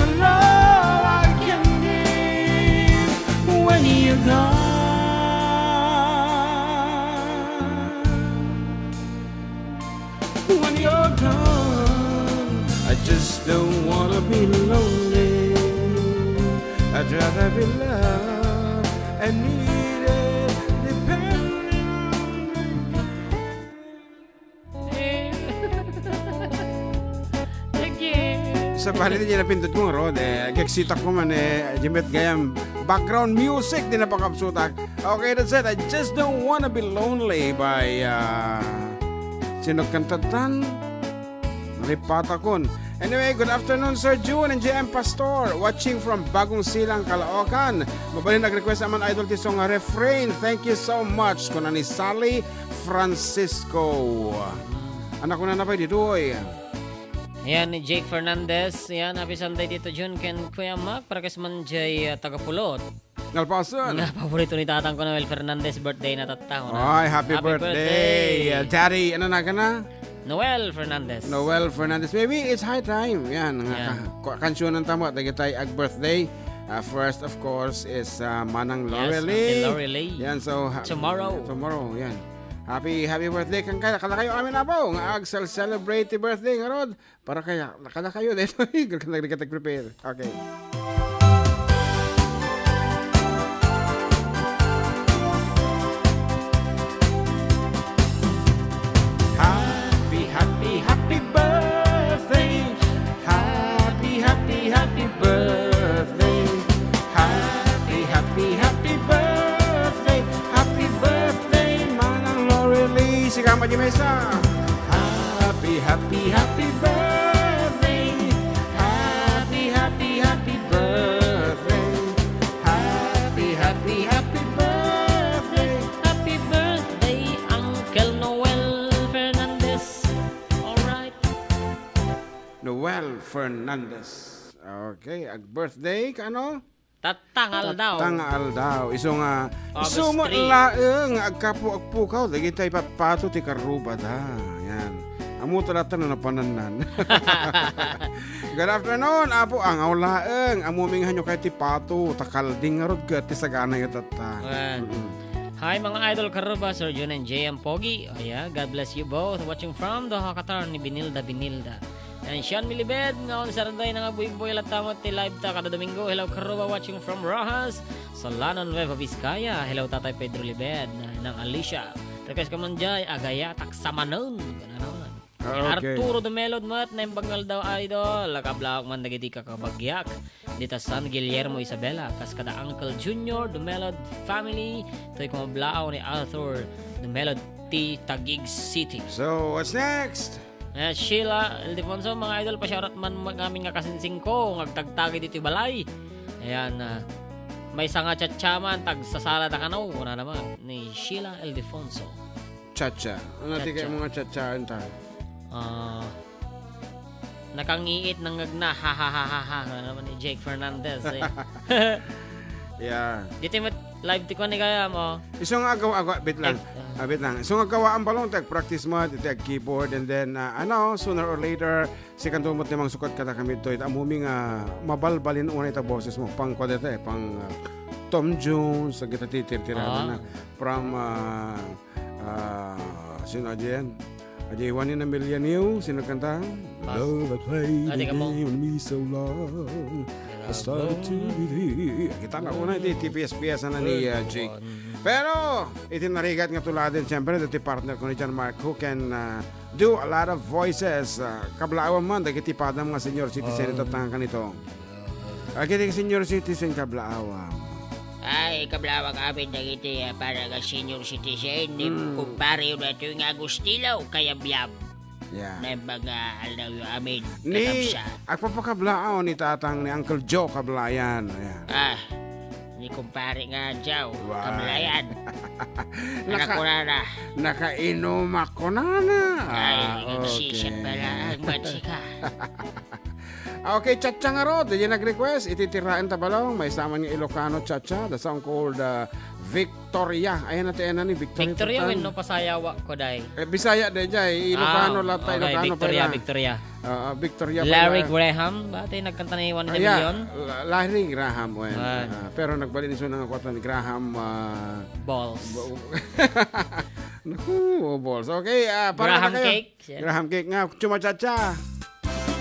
Be love and needed depending on the Again. Sa pari ti napindot mo, Rod, eh, agagsitak ko man, eh, di met gayam background music di napakabsutak. Okay, that's it. I just don't wanna be lonely by, uh, sino kantatan? Ripatakon. Anyway, good afternoon, Sir June and J M Pastor. Watching from Bagong Silang, Caloocan. Mabalin nag-request naman, idol, ti song nga Refrain. Thank you so much. Kuna ni Sally Francisco. Anak ko na napay ditoy. Ayan, ni Jake Fernandez. Ayan, happy Sunday, Tito Jun, ken Kuya Mac. Para kas man jay, ah, taga Pulot. Nalpasan. Nga, paborito ni tatang ko, Noel Fernandez, birthday na tatta, no? Ay, happy Happy birthday. birthday. Ah, Daddy, ano na ka na? Noel Fernandez. Noel Fernandez. Maybe it's high time. Yan, nga Yan. ka-, ka-, kansunan tamo, dagitay ag birthday. Ah, first, of course, is, ah, Manang Yes, Lorelei. Auntie Lorelei. Yan, so, ha-, Tomorrow. tomorrow, yan. Happy, happy birthday. Kan kayo, kada kayo amin apo, nga ag celebrate ti birthday, nga Rod. Para kaya, kada kayo, dito, nagkatag-prepare. Okay. Happy, happy, happy birthday. Happy, happy, happy birthday. Happy, happy, happy birthday. Happy birthday, Manang Lorelei. Sige, Ama di Mesa. Happy, happy, happy birthday. Happy, happy, happy birthday. Happy, happy, happy birthday. Happy birthday, Uncle Noel Fernandez. Alright. Noel Fernandez. Okay, ag birthday ka, ano? Tatta nga aldaw. Tatta nga aldaw. Isu nga, August isu met three. Laeng nga agkapu-, agpukaw, dagitay papato ti karrubada. Yan. Ammo talaga no napanannan. Good afternoon, Apo. Angaw laeng. Ammo minghanyo kay ti pato. Takalding nga rod ket ti sagana yo tatta. Ayan. Mm-mm. Hi, mga idol karuba, Sir Jun and J M Pogi. Oh, yeah. God bless you both. Watching from Doha, Qatar, ni Binilda Binilda. And Sean Milibed, nga on Saturday na nga buyboy latta met ti live ta kada Domingo. Hello, Karuba, watching from Roxas, Solano, Nueva Vizcaya. Hello, Tatay Pedro Libed, Nang Alicia. Request ko man jay, Agayatak Samanon. Ganun naman. Ah, okay. Arturo Dumelod met, naimbag nga aldaw, idol. Kablaawak man dagiti kakabagyak. Dita San Guillermo, Isabela. Kas kada Uncle Junior Dumelod family. Toy kumablaaw ni Arthur Dumelod ti Taguig City. So, what's next? Eh, Sheila Ildefonso, mga idol, pa-shoutout man, man ngamin nga kasinsingko, nga agtagtagid iti balay. Ayan, ah, maysa nga chatcha man, tagsasala da kano, una naman, ni Sheila Ildefonso. Chatcha. Ano ti Chatcha. Kaya mga chatcha, anta? Ah, nakangiit ng ngagna, ha, ha, ha, ha, ha. Ano naman ni Jake Fernandez, eh. Yeah. Dito mo, live ti ko ni kaya mo. Isu nga agaw-agaw, bit lang. Eh, ah. Ah, bit lang. Isu nga agawaan balong, ti ag-practice mo, ti ag-keyboard, and then, ah, ano, sooner or later, sikanto mo ti mangsukat kada kami ditoy. Amumi nga mabalbalin unay ta boses mo. Pang, kwa dito eh, pang, ah, Tom Jones, sa gita ti tirtirada Ah. na. From, ah, ah, sino aja yan? Ajay Juan in a Million You, sino kanta? Pas- Love that way Ah, teka mo. When we so long. I started to believe. Kita na una iti T P S P S na ni, uh, Jake. Pero, iti narigat nga tuladen, siyempre, iti partner ko ni John Mark, who can, uh, do a lot of voices. Uh, kablaawan man, dagiti padam nga senior citizen, Ah. itatangan kanito. Agiti senior citizen, kablaawan. Ay, kablaawan amin dagiti, ah, para nga senior citizen, ni Mm. kumpare, yung datoy nga Agustilo, kayabyab. Yeah. Naimbag nga aldaw yo amin. Ni, kakabsat. Agpapakablaaw ni tatang ni Uncle Joe Kablayan. Ayan. Ah, ni kumpare nga Joe Wow. Kablayan. Naka-, Anak ko na na. Nakainom ako na na. Ay, Ah, nagsisyak okay. pala ang matsika. Okay, Chacha nga rod, diay nag-request, iti tiraen ta balong, maysa man nga Ilocano Chacha, the song called, uh, Victoria. Ayan na ti ayan ni Victoria. Victoria, Tatan. Wenno pasayawa ko, day. Eh, Bisaya, day, jay. Ilocano, Ah, latta, okay, Ilocano, Victoria, pala. Victoria. Ah, ah, Victoria, Larry pala. Graham, ba, ti nagkanta ni Juan de Ah, yeah. Leon? La-, Larry Graham, wen. Ah. Ah, pero nagbalin isu nga kuwatan ni Graham, ah, Balls. Ba-, Naku, oh, balls. Okay, ah, para Graham na kayo. Cake. Siya. Graham cake nga, chumachacha.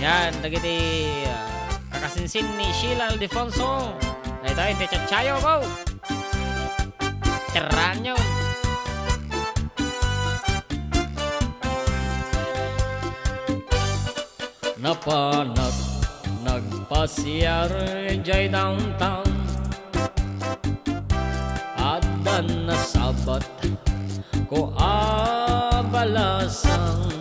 Yan, dagiti, ah, kakasinsin ni Sheila Ildefonso. Daytoy ti Chachayo, go! Terranyo. Napanak nagpasiar idiay downtown. Adda nasabat ko a balasang.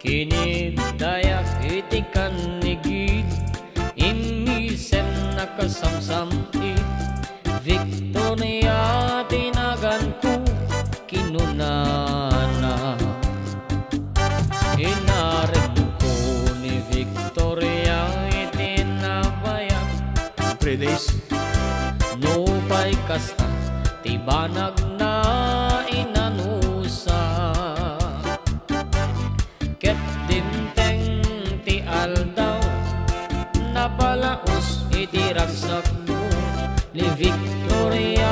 Kiniddayak iti kannigid, immisem nakasamsam-it. Victoria ti naganko, kinunana. Inaremko ni Victoria iti nabayag. Three days. Nupay kasta, ti banagna inanusa. Ket dimteng ti aldaw, napalaus iti ragsakko ni Victoria,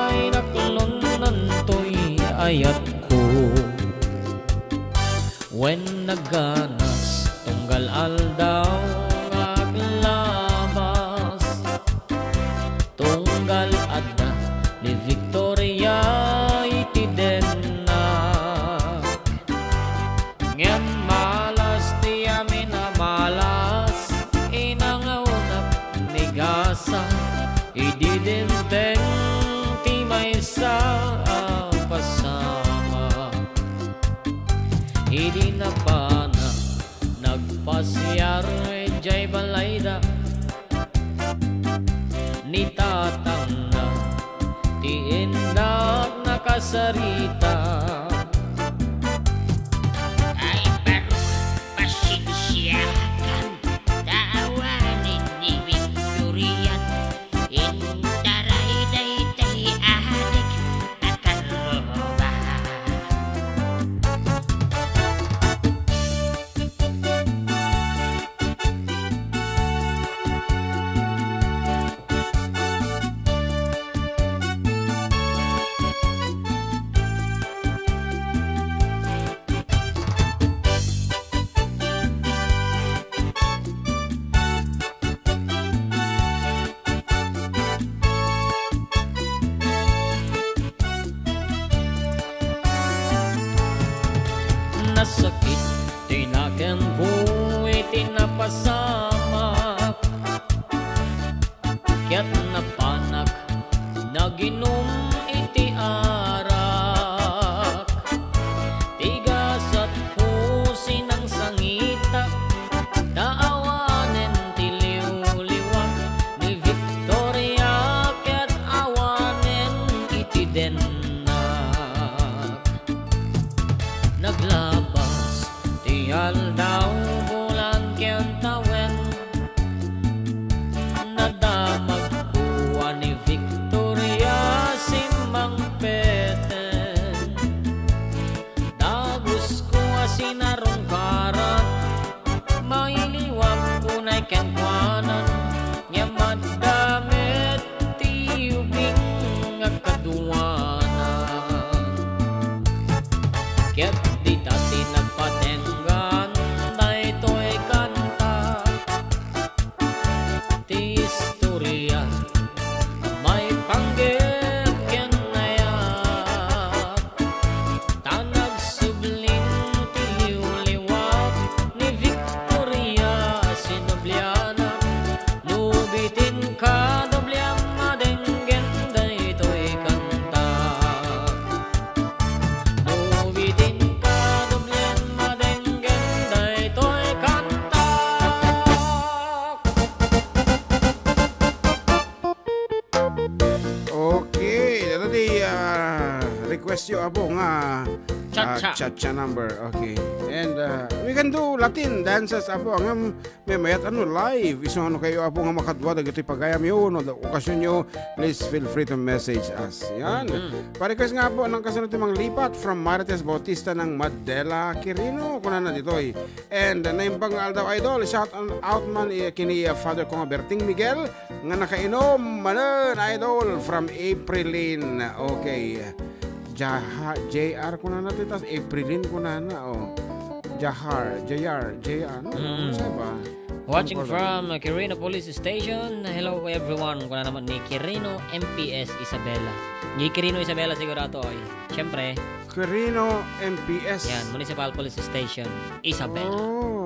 inaklonnantoy ayatko. Wen naganas, tunggal aldaw nga aglabas. Tunggal adda ni Victoria iti dennak. Ngem malas ti amin a malas, inangawnak ni gasa, idi dimteng ti maysa a pasamak. Idi napanak nagpasiar idiay balayda, ni tatangna ti innak nakasarita. Ay, barok, pasensiakan, ta awanen ni Victorian intaray daytay adik a karruba. Nasakit ti nakenko iti napasamak, ket napanak naginum iti arak. Ti gasatko sinangsangitak, ta awanen ti liwliwak ni Victoria ket awanen iti dennak. Naglabas ti aldaw, bulan ken tawen, nadamagko a ni Victoria simmangpeten. Dagusko a sinarungkaran, mailiwak unay kenkuana, ngem adda met ti ubing a kaduana. Ket dita ti nagpatenggan daytoy kanta. Ti istoria maipanggep ken nayak, ta nagsublin ti liwliwak ni Victoria a sinublianak. No bitin kadublian madenggen daytoy kanta. No bitin kadublian madenggen daytoy kanta. Okay, ito ti, ah, request yo, Apo, nga, ah, Cha-cha. Cha-cha number. Okay. And, ah, we can do Latin dances, Apo, ngem mayat, ano, live. Isu nga no kayo, Apo, nga makadua dagiti pagayam yo, no, okasyon yo, please feel free to message us. Yan. Mhm. Pa-request nga, Apo, nang kasunod ti manglipat from Marites Bautista ng Madela, Quirino, kunana ditoy. And, ah, naimbag nga aldaw, idol. Shout out man, eh, kini, ah, Father ko nga Berting Miguel, nga nakainom manen, idol, from Aprilin. Okay. Jaha-, J R kunana ti, tas Aprilin kunana, oh. Jahar, J R, J R, no? Mm. Saan ba? Watching from Quirino Police Station. Hello everyone. Kuna naman ni Quirino M P S Isabela. Ni Quirino Isabela siguro ato ay. Siyempre. Quirino M P S. Yan, Municipal Police Station, Isabela. Oh.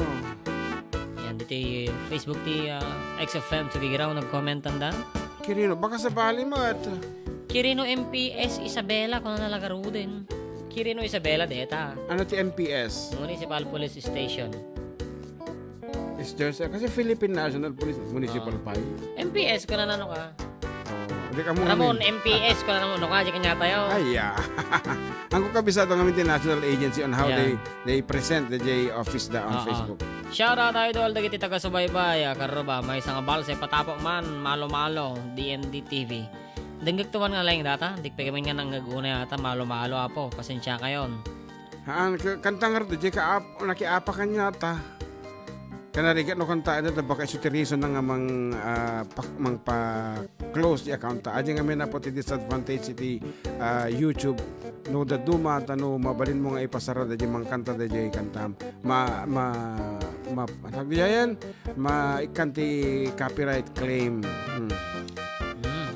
Yan, dito Facebook ti, ah, X F M, Tugigiraw, nagkomentan da. Quirino, baka sabali mo at Quirino M P S Isabela, kuna na lagaruden. Quirino Isabela, deta. Ano ti M P S? Municipal Police Station. Is there sa, kasi Philippine National Police, municipal Ah. pa yun. M P S, kuna na no ka? Oh, di ka mo Ramon, ngamin. M P S, kuna na mo, no ka, di ka nga tayo. Ay, yeah. Ang kukabisado ngamin ti National Agency on how Yeah. they, they present the J office da on Ah, ah. Facebook. Shout out, idol, dagiti taga-subaybay, ah, karruba, maysa nga balse, patapok man, malo-malo, D M D T V. Denggek tuman nga laeng data, di pa kami nga nangngeg una yata, malo-malo, apo, pasensya kayon. Haan, ka-, kanta ngarud, di ka ap-, nakiapa kanya ta. Kanarigat no kanta, ida, ta baka isu ti reason na nga mang, ah, pak-, mangpa-close di account ta. Adi ngamin apo ti disadvantage iti, ah, YouTube. No, daduma, ta no, mabalin mo nga ipasara, da di mangkanta, da di kantam. Ma-, ma-, ma-, ano tawag di yan? Maikkan ti copyright claim. Hmm. Mm.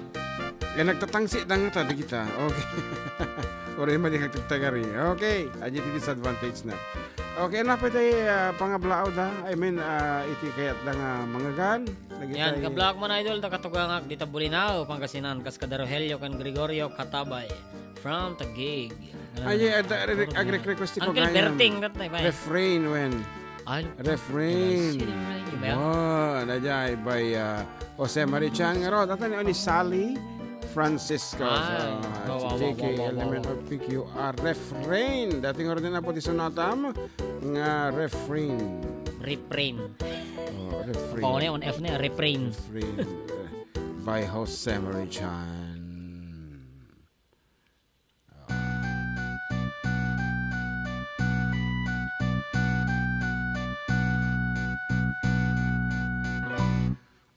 Eh, nagtatangsit na nga ta, di kita. Okay. Uray madi kagtagtagari. Okay. Adi ti disadvantage na. Okay, ano pa iti, ah, pangablaaw da? I mean, ah, iti kayat da nga mangagan? Dagiti Yan, kablaak man, idol, da katugangak, dita Bulinaw, Pangasinan, kas kada Rogelio kan Gregorio Katabay. From Taguig. Ay, ay, ay, ay, ag-request ti Uncle pagayam. Berting, that time, ay. Refrain, wen. Ay, Refrain. Nice. Yun, yun, yun, yun. Wow, na jay by, uh, Jose Marichan. Nga ro, datan ni Sally Francisco. Ay, So, wow, wow, J K wow, wow, wow, Element wow. of P Q R. Refrain. Dating ro din na po ti sonatam nga refrain. Refrain. Oh, refrain. Paano yun? F na, refrain. Refrain. By Jose Marichan.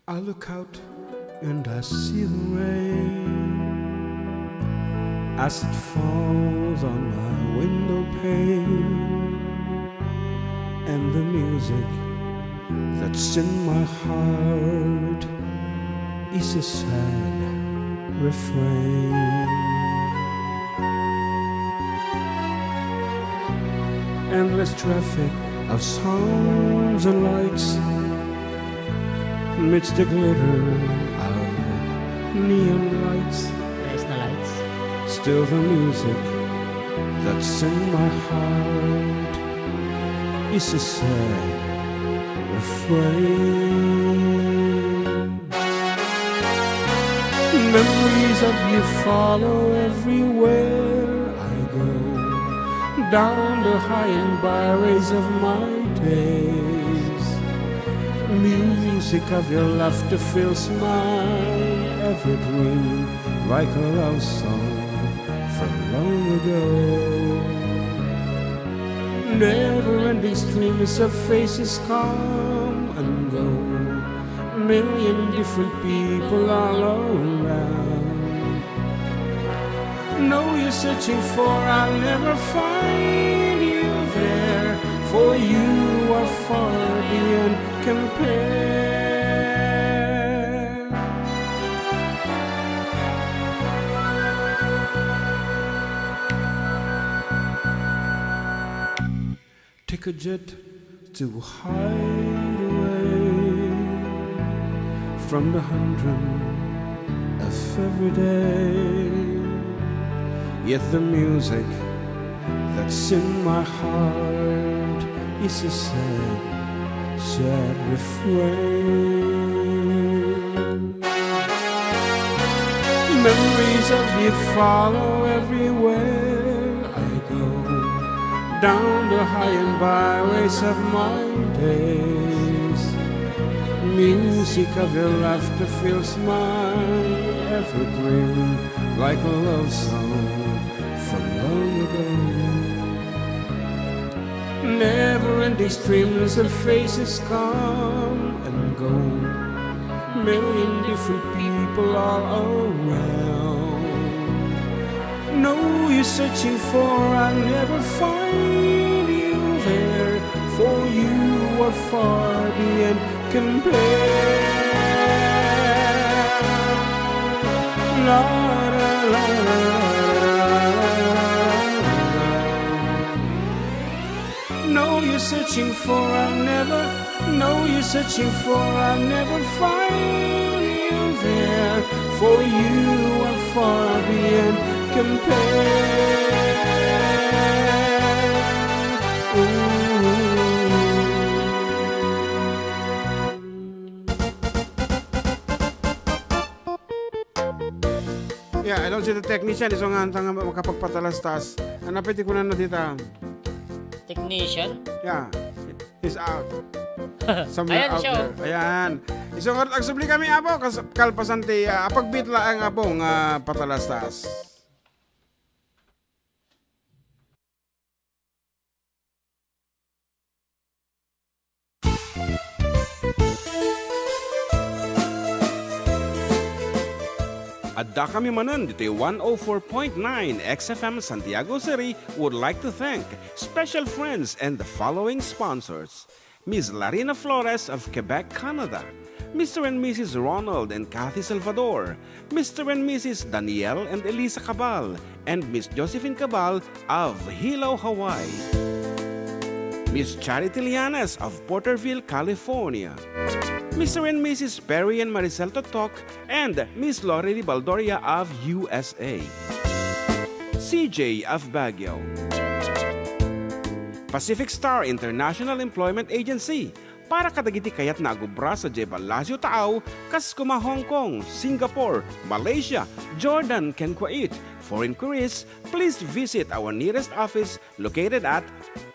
I look out and I see the rain as it falls on my window pane, and the music that's in my heart is a sad refrain. Endless traffic of sounds and lights meets the glitter of neon lights. Nice na lights. Still the music that's in my heart is a sad refrain. Memories of you follow everywhere I go, down the high and byways of my days. Music of your laughter fills my every dream like a love song from long ago. Never-ending streams of faces come and go. Million different people all around. Know you're searching for, I'll never find you there. For you are far beyond compare. Take a jet to hide away from the humdrum of every day. Yet the music that's in my heart is a sad, sad refrain. Memories of you follow everywhere I go, down the high and byways of my days. Music of your laughter fills my every dream like a love song from long ago. Never-ending streams of faces come and go. Million different people all around. Know you're searching for, I'll never find you there. For you are far beyond Compare. La, la, la, la, la, la, la. No use searching for, I'll never, no use searching for, I'll never find you there. For you are far beyond compare. Ooh. Yeah, I don't see the technician. Isu nga anta nga makapagpatalastas. Ano pwede ko na dita? Technician? Yeah. He's out. Somewhere Ayan out siya, there. Oh. Ayan. Isu nga agsubli kami, Apo. Kas-, kalpasan ti, ah, pagbeat laeng, Apo, nga patalastas. Addakami manen ditoy one oh four point nine X F M Santiago City would like to thank special friends and the following sponsors: Miss Larina Flores of Quebec, Canada, Mister and Missus Ronald and Kathy Salvador, Mister and Missus Daniel and Elisa Cabal, and Miss Josephine Cabal of Hilo, Hawaii. Miss Charity Lianes of Porterville, California. Mister and Missus Perry and Maricel Totok and Miss Lorely Baldoria of U S A. C J of Baguio. Pacific Star International Employment Agency, para kadagiti kayatna a agubra sadiay Palacio Taaw, kas koma Hong Kong, Singapore, Malaysia, Jordan, ken Kuwait. For inquiries, please visit our nearest office located at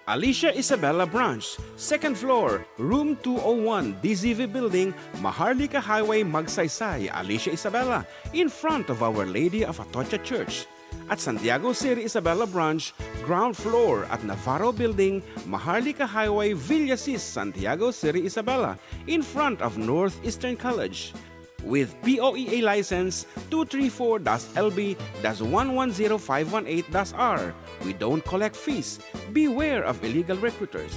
Alicia Isabela Branch, second floor, room two oh one, D Z V Building, Maharlika Highway, Magsaysay, Alicia Isabela, in front of Our Lady of Atocha Church. At Santiago City Isabela Branch, ground floor at Navarro Building, Maharlika Highway, Villasis, Santiago City Isabela, in front of Northeastern College. With P O E A license two three four dash L B dash one one zero five one eight dash R, we don't collect fees. Beware of illegal recruiters.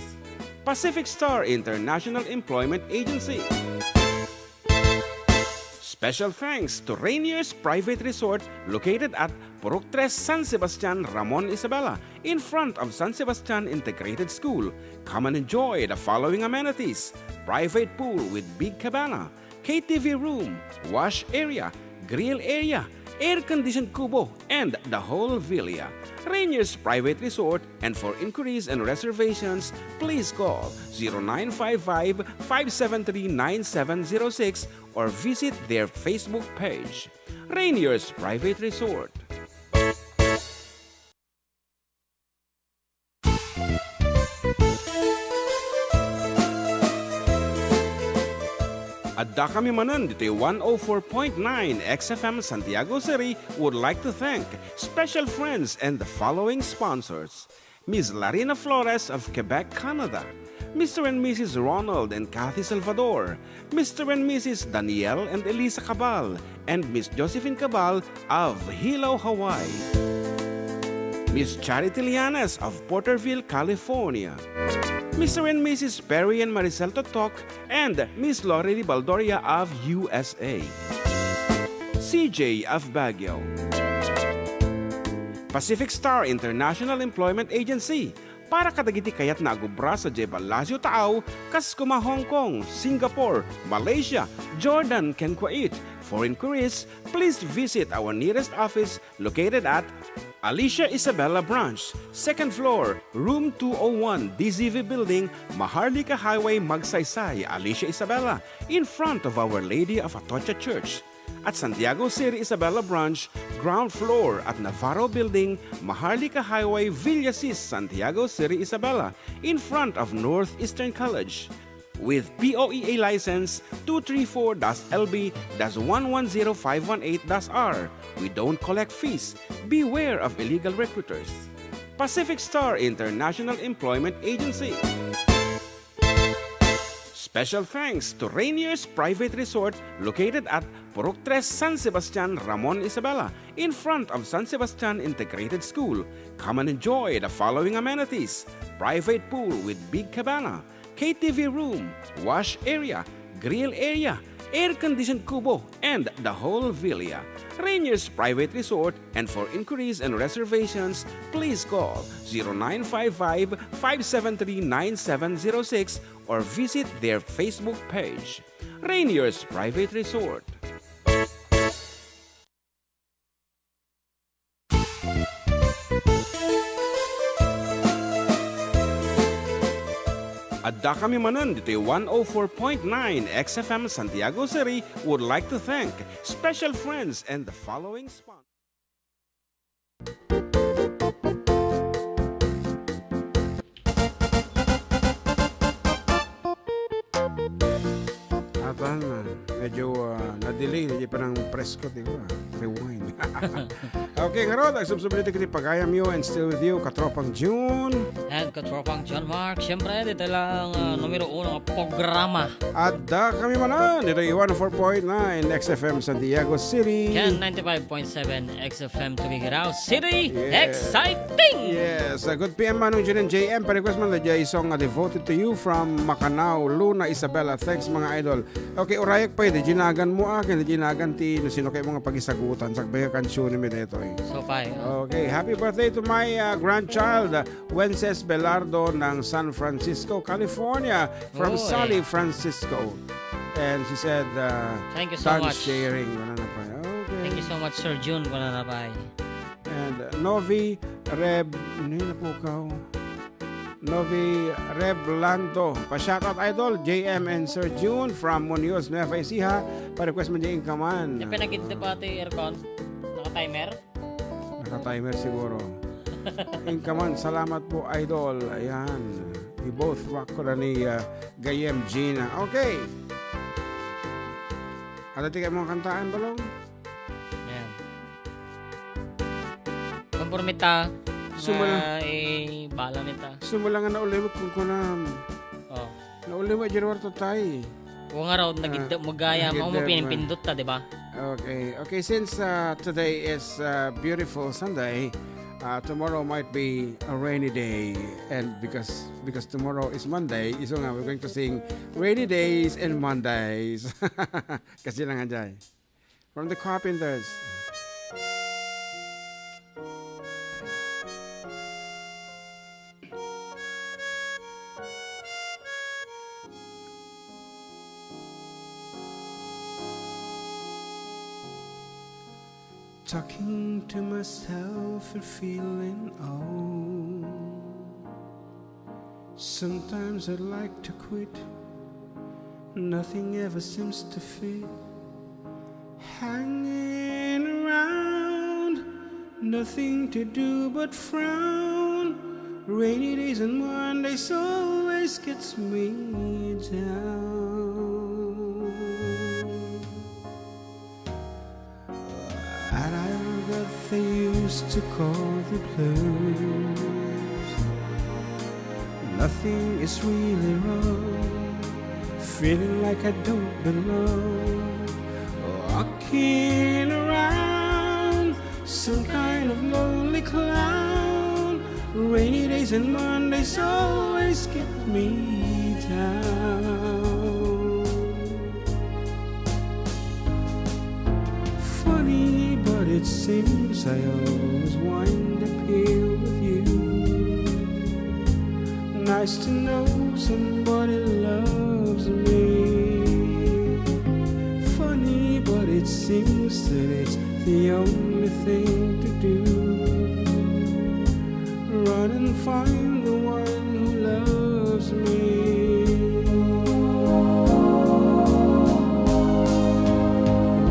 Pacific Star International Employment Agency. Special thanks to Rainier's Private Resort located at Purok Tres, San Sebastian, Ramon, Isabela, in front of San Sebastian Integrated School. Come and enjoy the following amenities: private pool with big cabana, K T V room, wash area, grill area, air-conditioned kubo, and the whole villa. Rainier's Private Resort, and for inquiries and reservations, please call zero nine five five, five seven three, nine seven zero six or visit their Facebook page. Rainier's Private Resort. Addakami manen ditoy one oh four point nine X F M Santiago City would like to thank special friends and the following sponsors: Miss Larina Flores of Quebec, Canada, Mister and Missus Ronald and Kathy Salvador, Mister and Missus Daniel and Elisa Cabal, and Miss Josephine Cabal of Hilo, Hawaii. Miss Charity Lianes of Porterville, California. Mister and Missus Perry and Maricel Totok and Miss Lorely Baldoria of U S A. C J of Baguio. Pacific Star International Employment Agency, para kadagiti kayatna a gubra sadiay Palacio Taaw, kas koma Hong Kong, Singapore, Malaysia, Jordan, ken Kuwait. For inquiries, please visit our nearest office located at Alicia Isabela Branch, second floor, room two oh one, D Z V Building, Maharlika Highway, Magsaysay, Alicia Isabela, in front of Our Lady of Atocha Church. At Santiago City Isabela Branch, ground floor at Navarro Building, Maharlika Highway, Villasis, Santiago City Isabela, in front of Northeastern College. With P O E A license two three four dash L B dash one one zero five one eight dash R, we don't collect fees. Beware of illegal recruiters. Pacific Star International Employment Agency. Special thanks to Rainier's Private Resort located at Purok Tres, San Sebastian, Ramon, Isabela, in front of San Sebastian Integrated School. Come and enjoy the following amenities: private pool with big cabana, K T V room, wash area, grill area, air-conditioned kubo, and the whole villa. Rainier's Private Resort, and for inquiries and reservations, please call zero nine five five, five seven three, nine seven zero six or visit their Facebook page. Rainier's Private Resort. Adda kami manen ditoy one oh four point nine X F M Santiago City would like to thank special friends and the following sponsors. Atan, ah, medyo, ah, na-delay, medyo parang presko, di ba? Rewind. Okay, ngarud, agsubsubli iti pagayamyo and still with you, Katropang June. And Katropang John Mark, siyempre, dito lang, ah, numero uno nga programa. Adda kami manen, ditoy one oh four point nine X F M Santiago City. Ken ninety-five point seven X F M Tuguegarao City. Yeah. Exciting! Yes, uh, good P M, Manong Jun and J M. Pa-request man, the J song nga devoted to you from Macanao, Luna Isabella. Thanks, mga idol. Okay, urayak pay, di jinagan mo akin, di jinagan ti, no, sino kayo mga pagisagutan, sakbay nga kansyoni mi dito, eh. So, pay, oh. Okay, happy birthday to my, uh, grandchild, uh, Wences Belardo ng San Francisco, California, from Oh, Sally eh. Francisco. And she said, uh, Thank you so "Done much. sharing." Wala na pa. Okay. Thank you so much, Sir Jun. Wala na pa. And, uh, Novi Reb, ano yun, napukaw? Novi Reb Lando. Pa-shoutout, idol, J M and Sir Jun from Muñoz, Nueva Ecija. Pa-request man dyan ka man. Yung pinagid na pati aircon? Naka-timer? Naka-timer siguro. Inka man, salamat po, idol. Ayan. We both rock ko na ni, uh, Gayem Gina. Okay. Ano ti kayo mga kantaan, Balong? Ayan. Konforme ta, Sumala- nga, eh, bala nita. Sumala nga naulimot kung kunam. Oh. Naulimot, January to tay. O nga raw, Ah, nagidda-, magaya, nagidda-, mo pinipindot ta, di ba? Okay. Okay, since, uh, today is, uh, beautiful Sunday, uh, tomorrow might be a rainy day. And because, because tomorrow is Monday, isu nga, we're going to sing Rainy Days and Mondays. Kasi lang, Anjay. From the Carpenters. Talking to myself and feeling old. Sometimes I'd like to quit. Nothing ever seems to fit. Hanging around, nothing to do but frown. Rainy days and Mondays always gets me down. And I've got they used to call the blues. Nothing is really wrong. Feeling like I don't belong. Walking around, some kind of lonely clown. Rainy days and Mondays always get me down. Funny, but it seems I always wind up here with you. Nice to know somebody loves me. Funny, but it seems that it's the only thing to do. Run and find the one who loves me.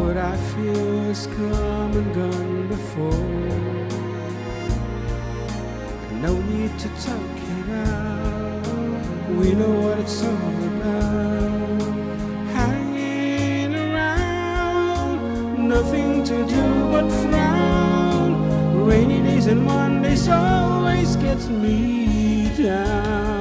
What I feel has come and gone before. No need to talk it out. We know what it's all about. Hanging around, nothing to do but frown. Rainy days and Mondays always gets me down.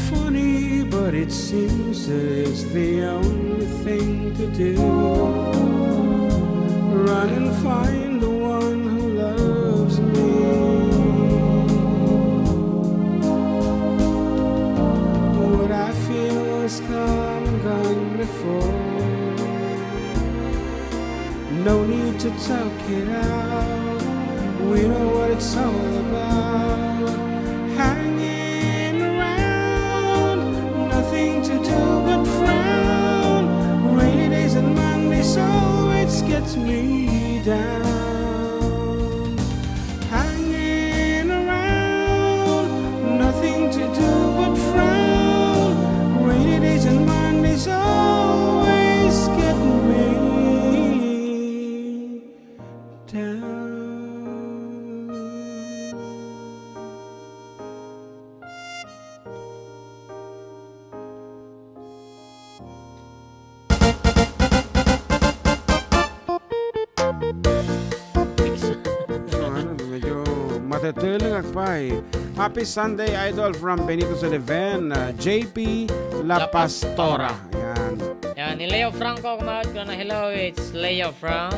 Funny, but it Seems it's the only thing to do. Run and find the one who loves me. What I feel has come and gone before. No need to talk it out. We know what it's all about. Hanging around, nothing to do but frown. Rainy days and Mondays always gets me down. Hanging around, nothing to do but frown. Rainy days and Mondays always get me down. So, ano, medyo matetulengak pa eh. Happy Sunday, Idol, from Benito Sullivan, uh, J P La La Pastora. Pastora. Yan. Yan, ni Leo Franco, kumawad ko na, "Hello, it's Leo from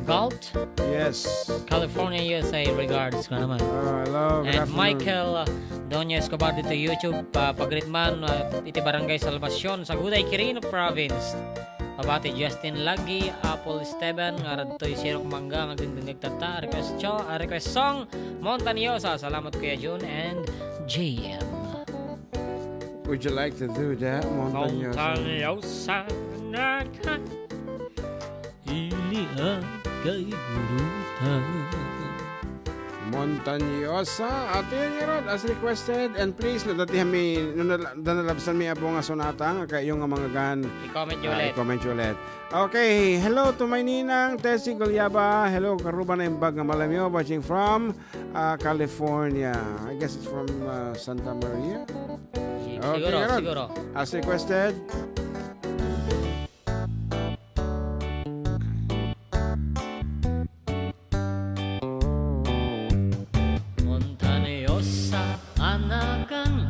Galt, Yes. California, U S A. Regards," ko naman. Oh, hello. Good And afternoon. Michael, uh, Doña Escobar dito YouTube, uh, pag-greet man, uh, iti Barangay Salvacion, Saguday, Quirino Province. Pabati Justin Lagi, Apple Esteban, nga radtoy Sirok Manga, nga agdingdingeg tatta, a request cho-, a request song, Montañosa. Salamat, Kuya Jun and J M. Would you like to do that, Montañosa? Montañosa na ka, ili a kaigurutan. Montañosa. Ati nga rod, as requested. And please, no, dati kami, no, nal-, da nalabsan mi apo nga sonata, nga kayo nga manggagan, I-comment nyo ah, ulit. I-comment nyo ulit. Okay, hello to my ninang, Tessie Gulyaba. Hello, karuba na imbag nga malamyo, watching from, ah, California. I guess it's from, ah, Santa Maria. Si-, Okay, siguro, nga rod. Siguro. As requested. Montañosa a nagan,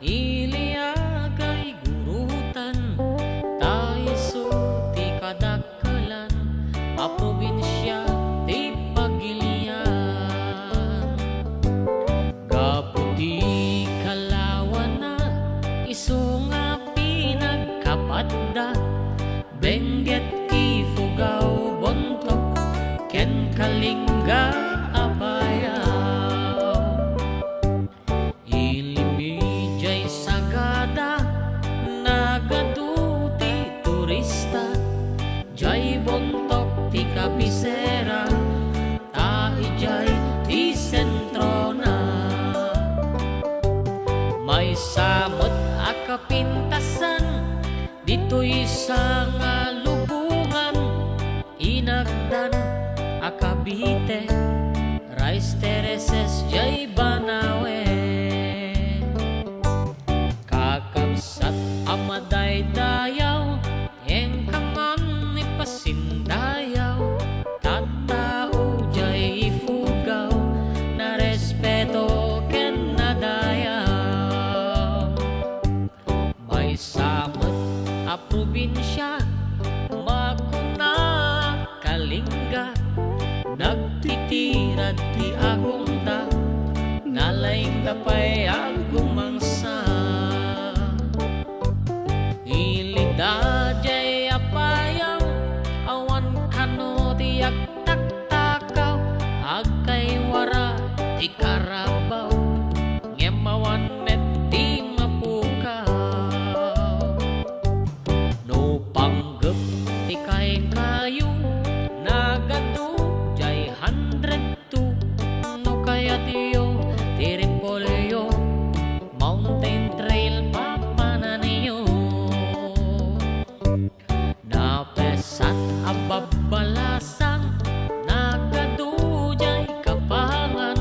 ili a kaigurutan, ta isu ti kadakkelan a probinsia ti Pagilian. Gapu ti kalawana, isu nga pinagkapatda, Benguet, Ifugao, Bontoc, ken Kalinga a bayaw. Ilimi jay sagada, nagadu ti turista, jay Bontoc ti kabisera, ta ijay ti sentrona. Maysa met a kapintasan, ditoy sa nga lubongan, inagdan a Cavite, rice terraces jay Banawe. Kakabsat a madaydayaw, inka man ipasindayaw, tattao jay Ifugao, narespeto ken nadayaw. Maysa met a probinsia, makuna Kalinga, nagtitirad ti agongda, nalaingda pay a gumangsa. Ilida jay a bayaw, awan kano ti agtaktakaw, agkaywara ti karabaw, ngem awan met ti mapukaw. No panggep ti kaykayo, nagadu jay hundred two. No kayatyo ti repolyo, mountain trail papananyo. Napesat a babbalasang, nagadu jay Kapangan,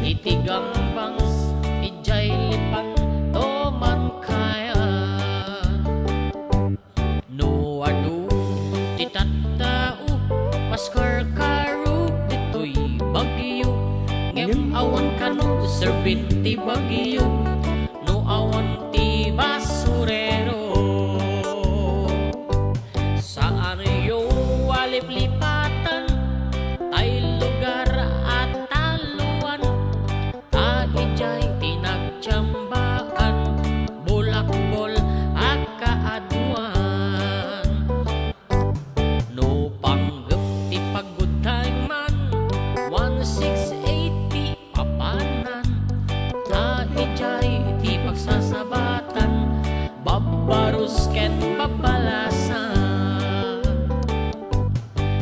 Iti gangbang, idiay lipan, to man kaya. No adu ti tattao, maskarkarog ditoy Baguio. Ngem awan kano serbir ti Baguio, no awan ti basurero. Saanyo a liplipatan tay lugar a taloan, ta idiay ti nagtiambaan, bulakbol a kaaduan. No panggep ti pagudtay man, one six eight ti papanan, ta idiay ti pagsasabatan, babbarus ken babbalasan.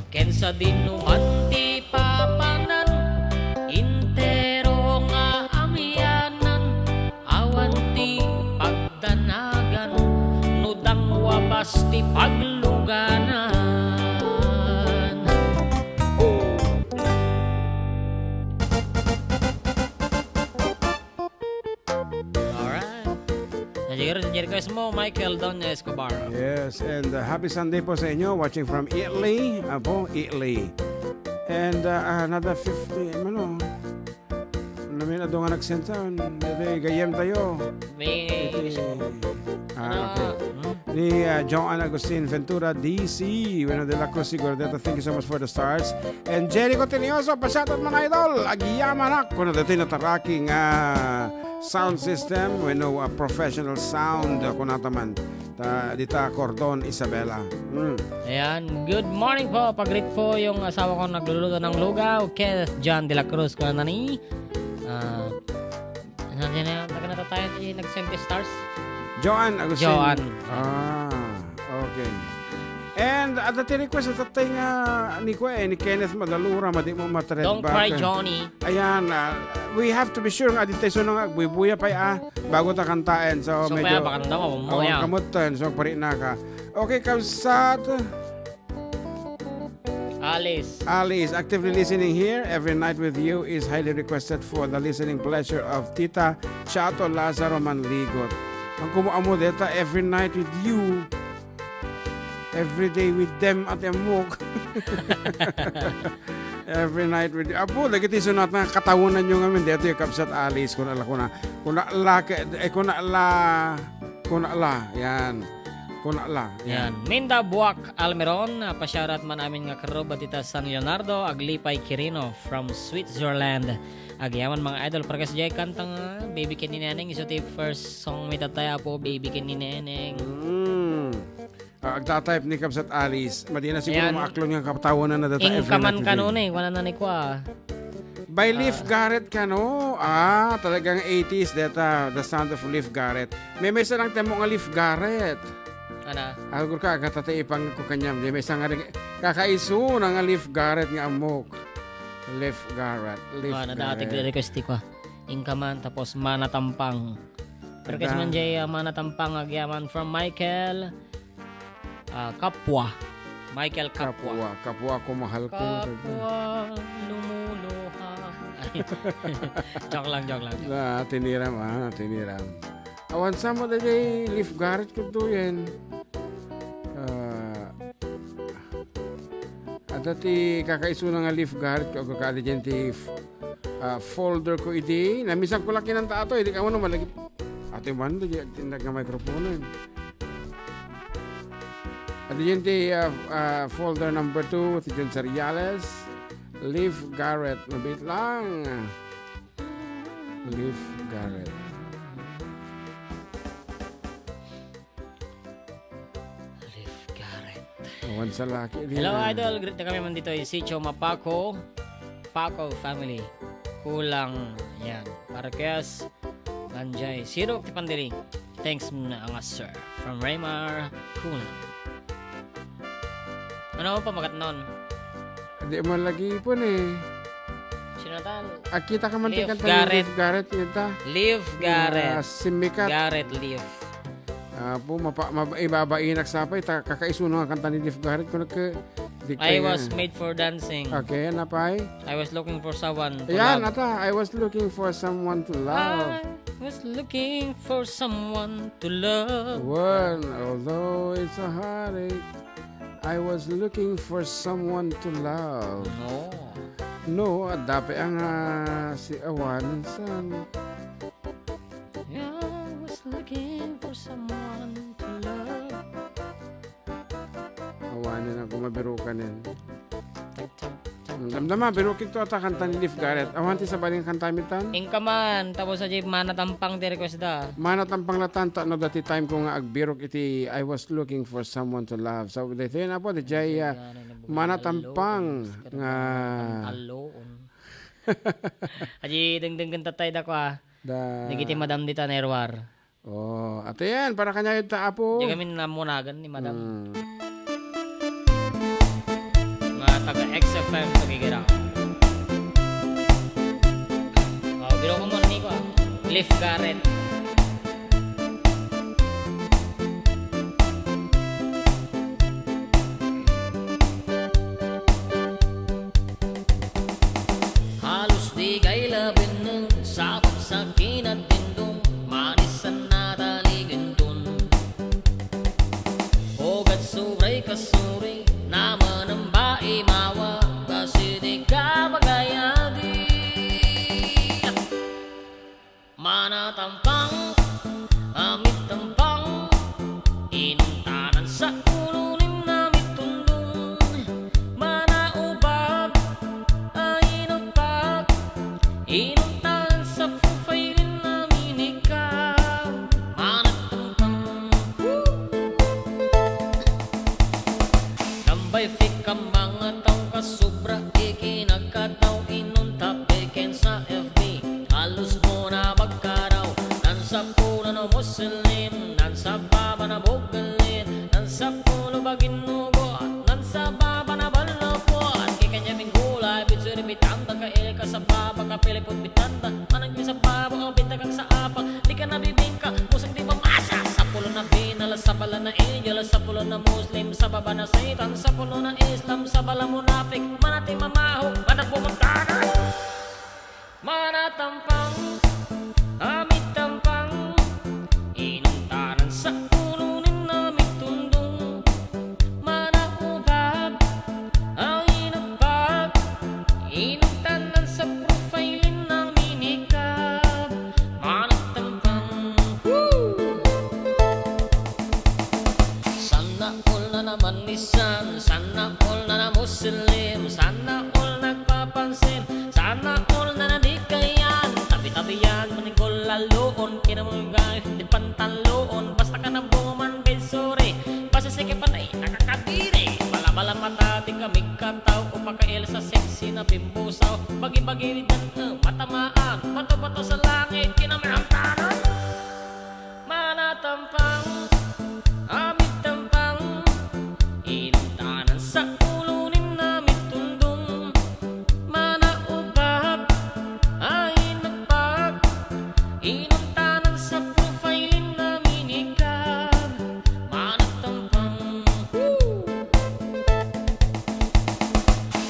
Ken sadinoan ti papanan, intero nga amianan, awan ti pagdanagan, no danguabas ti pagluganan. Alright. Nadya request mo, Michael Doña Escobar. Yes, and, uh, happy Sunday po sa inyo. Watching from Italy. Apo, Italy. And, uh, another fifty, ano, namin adu nga nagsentan. Dati, gayyem tayo. May Iti, ah, ano, okay. Hmm? Ni, uh, Joan Agustin Ventura, D C. Bueno, de la Cruz, siguro dito. Thank you so much for the stars. And Jericho Tinioso, pa-shoutout man, idol. Agyamanak. Kuno dito nataraki nga sound system, wenno a professional sound, uh, kunata man. Ta, dita Cordon, Isabela. Mm. Ayan. Good morning po. Pag-greet po yung asawa ko nagluluto ng lugaw. Kenneth John de la Cruz, kuna na ni, ah, ano yan, ano yan? Taga na tayo, eh, nag-send stars? Joan Agustin. Joan. Ah, okay. And adda ti request, tatay nga ni Kue, ni Kenneth Madalura, madi mo matred Don't back. Cry, Johnny. Ayan, ah, we have to be sure nga adda tayo nga agbubuya pay, ah, bago ta kantaen. So, So, medyo kaya baka nanda mo, awan ya. Kamutan. So, pari na ka. Okay, kabsat. Alice. Alice, actively listening here. Every night with you is highly requested for the listening pleasure of Tita Chato Lazaro Manligot. Ang kumuamo deta, every night with you. Every day with them at Amok. Every night with you. Apo, dagiti sunat nga katawonan nyo ngamin. Dito yung kabsat Alice. Kuna la, kuna, kuna la, ke-, eh, kuna la, kuna la. Yan. Kuna la. Yan. Yan. Minda Buak Almeron, ah, pasyarat man amin nga crew, batita San Leonardo, Aglipay Quirino from Switzerland. Agyaman mga idol, parkas jay kanta nga, Baby Ken ni Neneng, isu ti first song mi tatay, Apo, Baby Ken ni Neneng. Mm. Ah, agta-type ni Kabsat Alice. Madi na siguro Ayan. Maaklon nga katawonan na data every Inkaman night kano with ni, wala na ni kwa. By Leif Ah. Garrett kano. Ah, talagang eighties data, The Sound of Leif Garrett. May may sarang temo nga Leif Garrett. Ana? Agur ka, agata ti ipang ko kanyam. Di may isang nga rin, kakaiso na nga Leif Garrett nga amok. Leif Garrett, Leif Ah, na dati Garrett. Request ti kwa. Inkaman, tapos Mana Tampang. Request Ada. Man jay, ah, Mana Tampang, agyaman from Michael. Ah, Kapwa. Michael Kapwa. Kapwa, kapwa ko, mahal ko. Kapwa, lumuluha. Joke lang, joke lang. Na, tiniram, ah, tiniram. Awan sa mo, dayjay Leif Garrett ko to yan. Ah, ada ti kakaisuna nga Leif Garrett ko, ko kadi dyan ti f-, ah, folder ko idi. Namisan ko lang kinanta ato, hindi ka mo naman lagi. Ate man, di tindag nga microphone, eh. Adi dyan ti, ah, ah, folder number two, ti John Seriales. Leif Garrett, mabit lang. Leif Garrett. Leif Garrett. Awan sa laki, di Hello, na. Idol. Greet na kami man dito, Isicho Mapaco. Paco family. Kulang. Yan. Parehas. Manjay. Sirok ti pandiri. Thanks, mga sir. From Raymar. Kulang. Ano pa magatnon? Di man lagi ipon eh. Sino tal? Akita ka man ti Leif kanta ni Garrett. Leif Garrett, yun ta. Leif Garrett. Ah, simikat. Garrett Leif. Ah, po, mapa-, maba-, ibabainak sapay, ta-, kakaiso na nga kanta ni Leif Garrett. Kung nagka-, Di I kaya. Was made for dancing. Okay, napay? I was looking for someone to Ayan, love. Ata, I was looking for someone to love. I was looking for someone to love. One, although it's a heartache, I was looking for someone to love. No. No, adda pay nga si awan san. I was looking for someone to love. Awanen ako, mabirukanen. Damdama, birukik to ata kanta ni Leif Garrett. Awan ti sabali nga kanta mi tan? Inka man, tapos sa Jeep, Mana Tampang ti request da. Mana Tampang latan, ta no dati time ko nga agbirok iti I was looking for someone to love. So, daytoy na po, di jay, ah, Mana Tampang nga Alloon. Aji, dengdenggen tatay da ko, ah. Da. Dagiti madam dita nerwar. Oh, ato yan, para kanyayo ta, apo. Di kami namunagan ni madam. Mm. Mga taga X F M sa Gigirang. Oh, biro ko mo, Nico, ah. Cliff Garrett. Halos di gay labenneng, sabab sa kinatindong, manisan na taligenton. Pugad subray kasuri, namanamba imawa, basi di ka magayadi. Mana Tampang, Amit Tampang, inuntanan sa ulo ni Amit Tundong. Mana Ubag, Ainut Pag, inuntanan sa profile ni Minika. Mana Tampang, woo! Tambay fika mga tao kasubra, ikinagkatao inunta piken sa F B. Halos mo na magkaraw, nan sapulon a Muslim, nan sa baba na Bugallin, nan sapulo baginugo, nan sa baba na Balapot. Kikanya minggula, bitsuri bitanda ka ilka sa baba ka pilipot bitanda, manang sa baba o bintagang sa apang, di ka nabibingka, musang di mamasa. Sapulo na binala, sabala na angel, sapulo na Muslim, sababa na Satan, sapulo na Islam, sabala munafik, manati mamaho, manat bumagtanan. Mana Tampang, Amit Tampang, inuntanan sa ulo ni Amit Tundong. Mana Ubag, Ainut Pag, inuntanan sa profile ni Minika. Mana Tampang, woo! Sana all na naman ni San, sana all na na Muslim, sana all nagpapansin, sana all na nadikayan. Tabi-tabian, manigol laloon, kinamulgay, di pantaloon, basta ka na buman, bensuri, basta sige patay, nakakadiri. Bala-bala mata, di kami kataw, upakail sa sexy na bimbusaw, bagi-bagi dan, eh, matamaan, bato-bato sa langit, kinamahangtanan. Mana Tampang, Amit Tampang, inuntanan sa ulo ni Amit Tundong. Mana Ubag, Ainut Pag, inuntanan sa profile ni Minika. Mana Tampang, woo!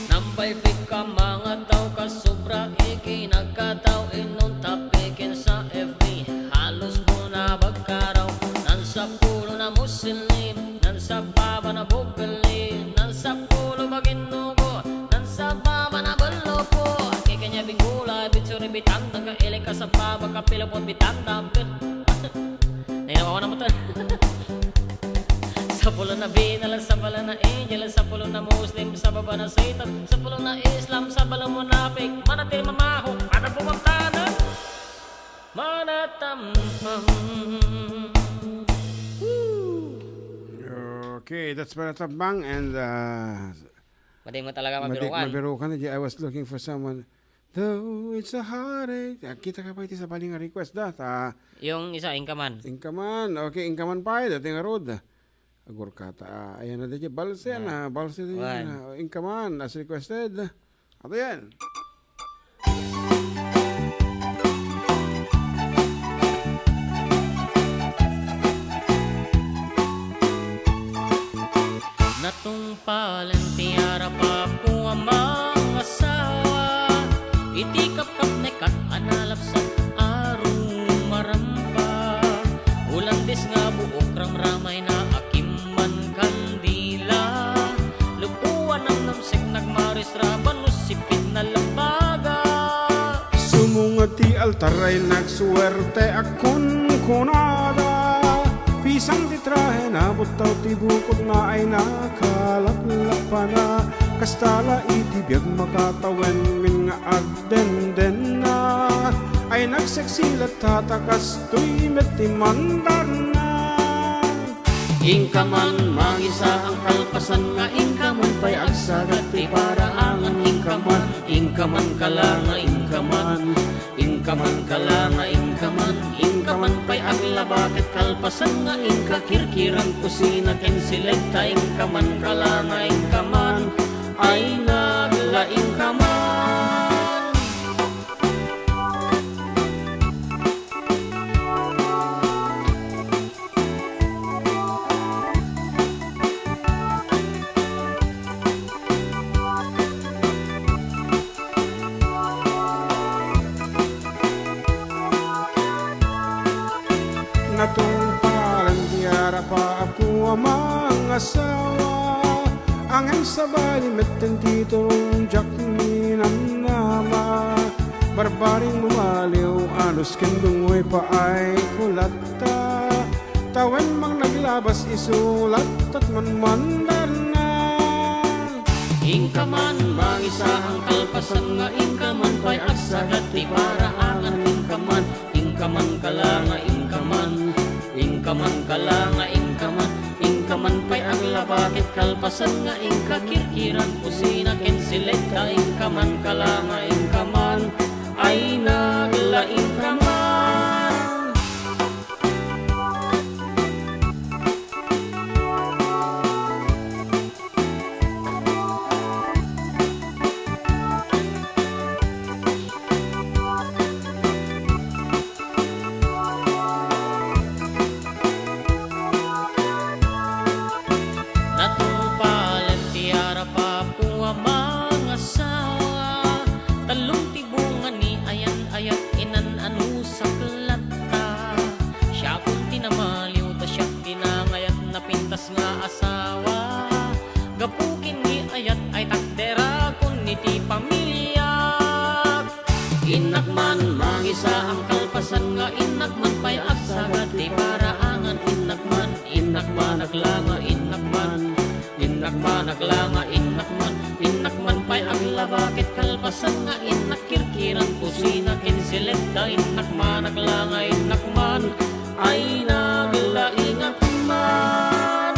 Nambay fika mga tao kasubra, ikinagkatao inunta piken sa F B. Halos mo na bagkaraw, nan sapulo na Muslim, nan sa baba na Bugallin, nan sapulo baginugo, nan sa baba na Balapot. Kikanya binggula, bitsuri bitanda ka ilika sa baba ka pilipot bitanda. Nailawa ko na mo to. Sapulo na binala, sabala na angel, sapulo na Muslim, sababa na Satan, sapulo na Islam, sabala munafik, manati mamaho, ada bumagtanan. Mana Tampang. Woo! Okay, that's Mana Tampang and, uh, Madi mo talaga madi-, mabirukan. Mabirukan, di, I was looking for someone. Though it's a heartache. Ah, kita ka pa iti sabali nga request da, ta Yung isa, Inkaman. Inkaman. Okay, Inkaman pa, dati nga road. Agurkata, ah, ayan na di, balse na, balse na yan, ah, Inkaman, as requested. Ato yan. Nat- Tungpalen ti arap-apko a mangasawa, iti kapkapnek a nalapsat a rumaramba. Holandés nga buok ramramayna a kimman kandila, lepo a namnamsek nagmarisraban no sipit na labaga. Sumunged ti altar ay nagsuerte a kunkunada. Pisang ti trahe, nabuttaw ti bukotna ay nakalaplapana. Kasta la iti biag makatawen min nga agdendenna. Ay nagseksi latta ta kastoy met ti mandarna. Inka man mangisaang kalpasan nga inka man pay agsagat ti paraangan, inka man, inka man kala nga inka man, inka man kala nga inka man, inka man pay aglaba ket kalpasan nga inka kirkirang kusina ken siled ta inka man kala nga inka man, ay naglaing ka man. Natungpalan ti arap-apko a mangasawa. Angem sabali metten ti turong diak minamnama. Barbaring mumaliw, anus ken dungoy paay kulatta. Tawen mang naglabas isu lattat manmandarna. Inka man mangisaang kalpasan nga inka man pay agsagat ti paraangan, inka man, inka man kala nga inka man, inka man kala nga inka man, inka man pay aglaba ket kalpasan nga inka kirkirang kusina ken siled ta inka man kala nga inka man, ay naglaing ka man. Natungpalen ti arap-apko a mangasawa. Tallong ti bunga ni ayan-ayat, inan-anusak latta. Siakon ti namaliw ta siak ti nangayat, napintas nga asawa. Gapu ken ni ayat ay takderakon iti pamiliak. Innak man mangisaang kalpasan nga innak man pay agsagat ti paraangan, innak man, innak man aglanga, innak man, innak man aglanga, innak man, innak man pay aglaba ket kalpasan nga innak kirkirang kusina ken siled ta innak man aglanga, innak man, ay naglaingak man.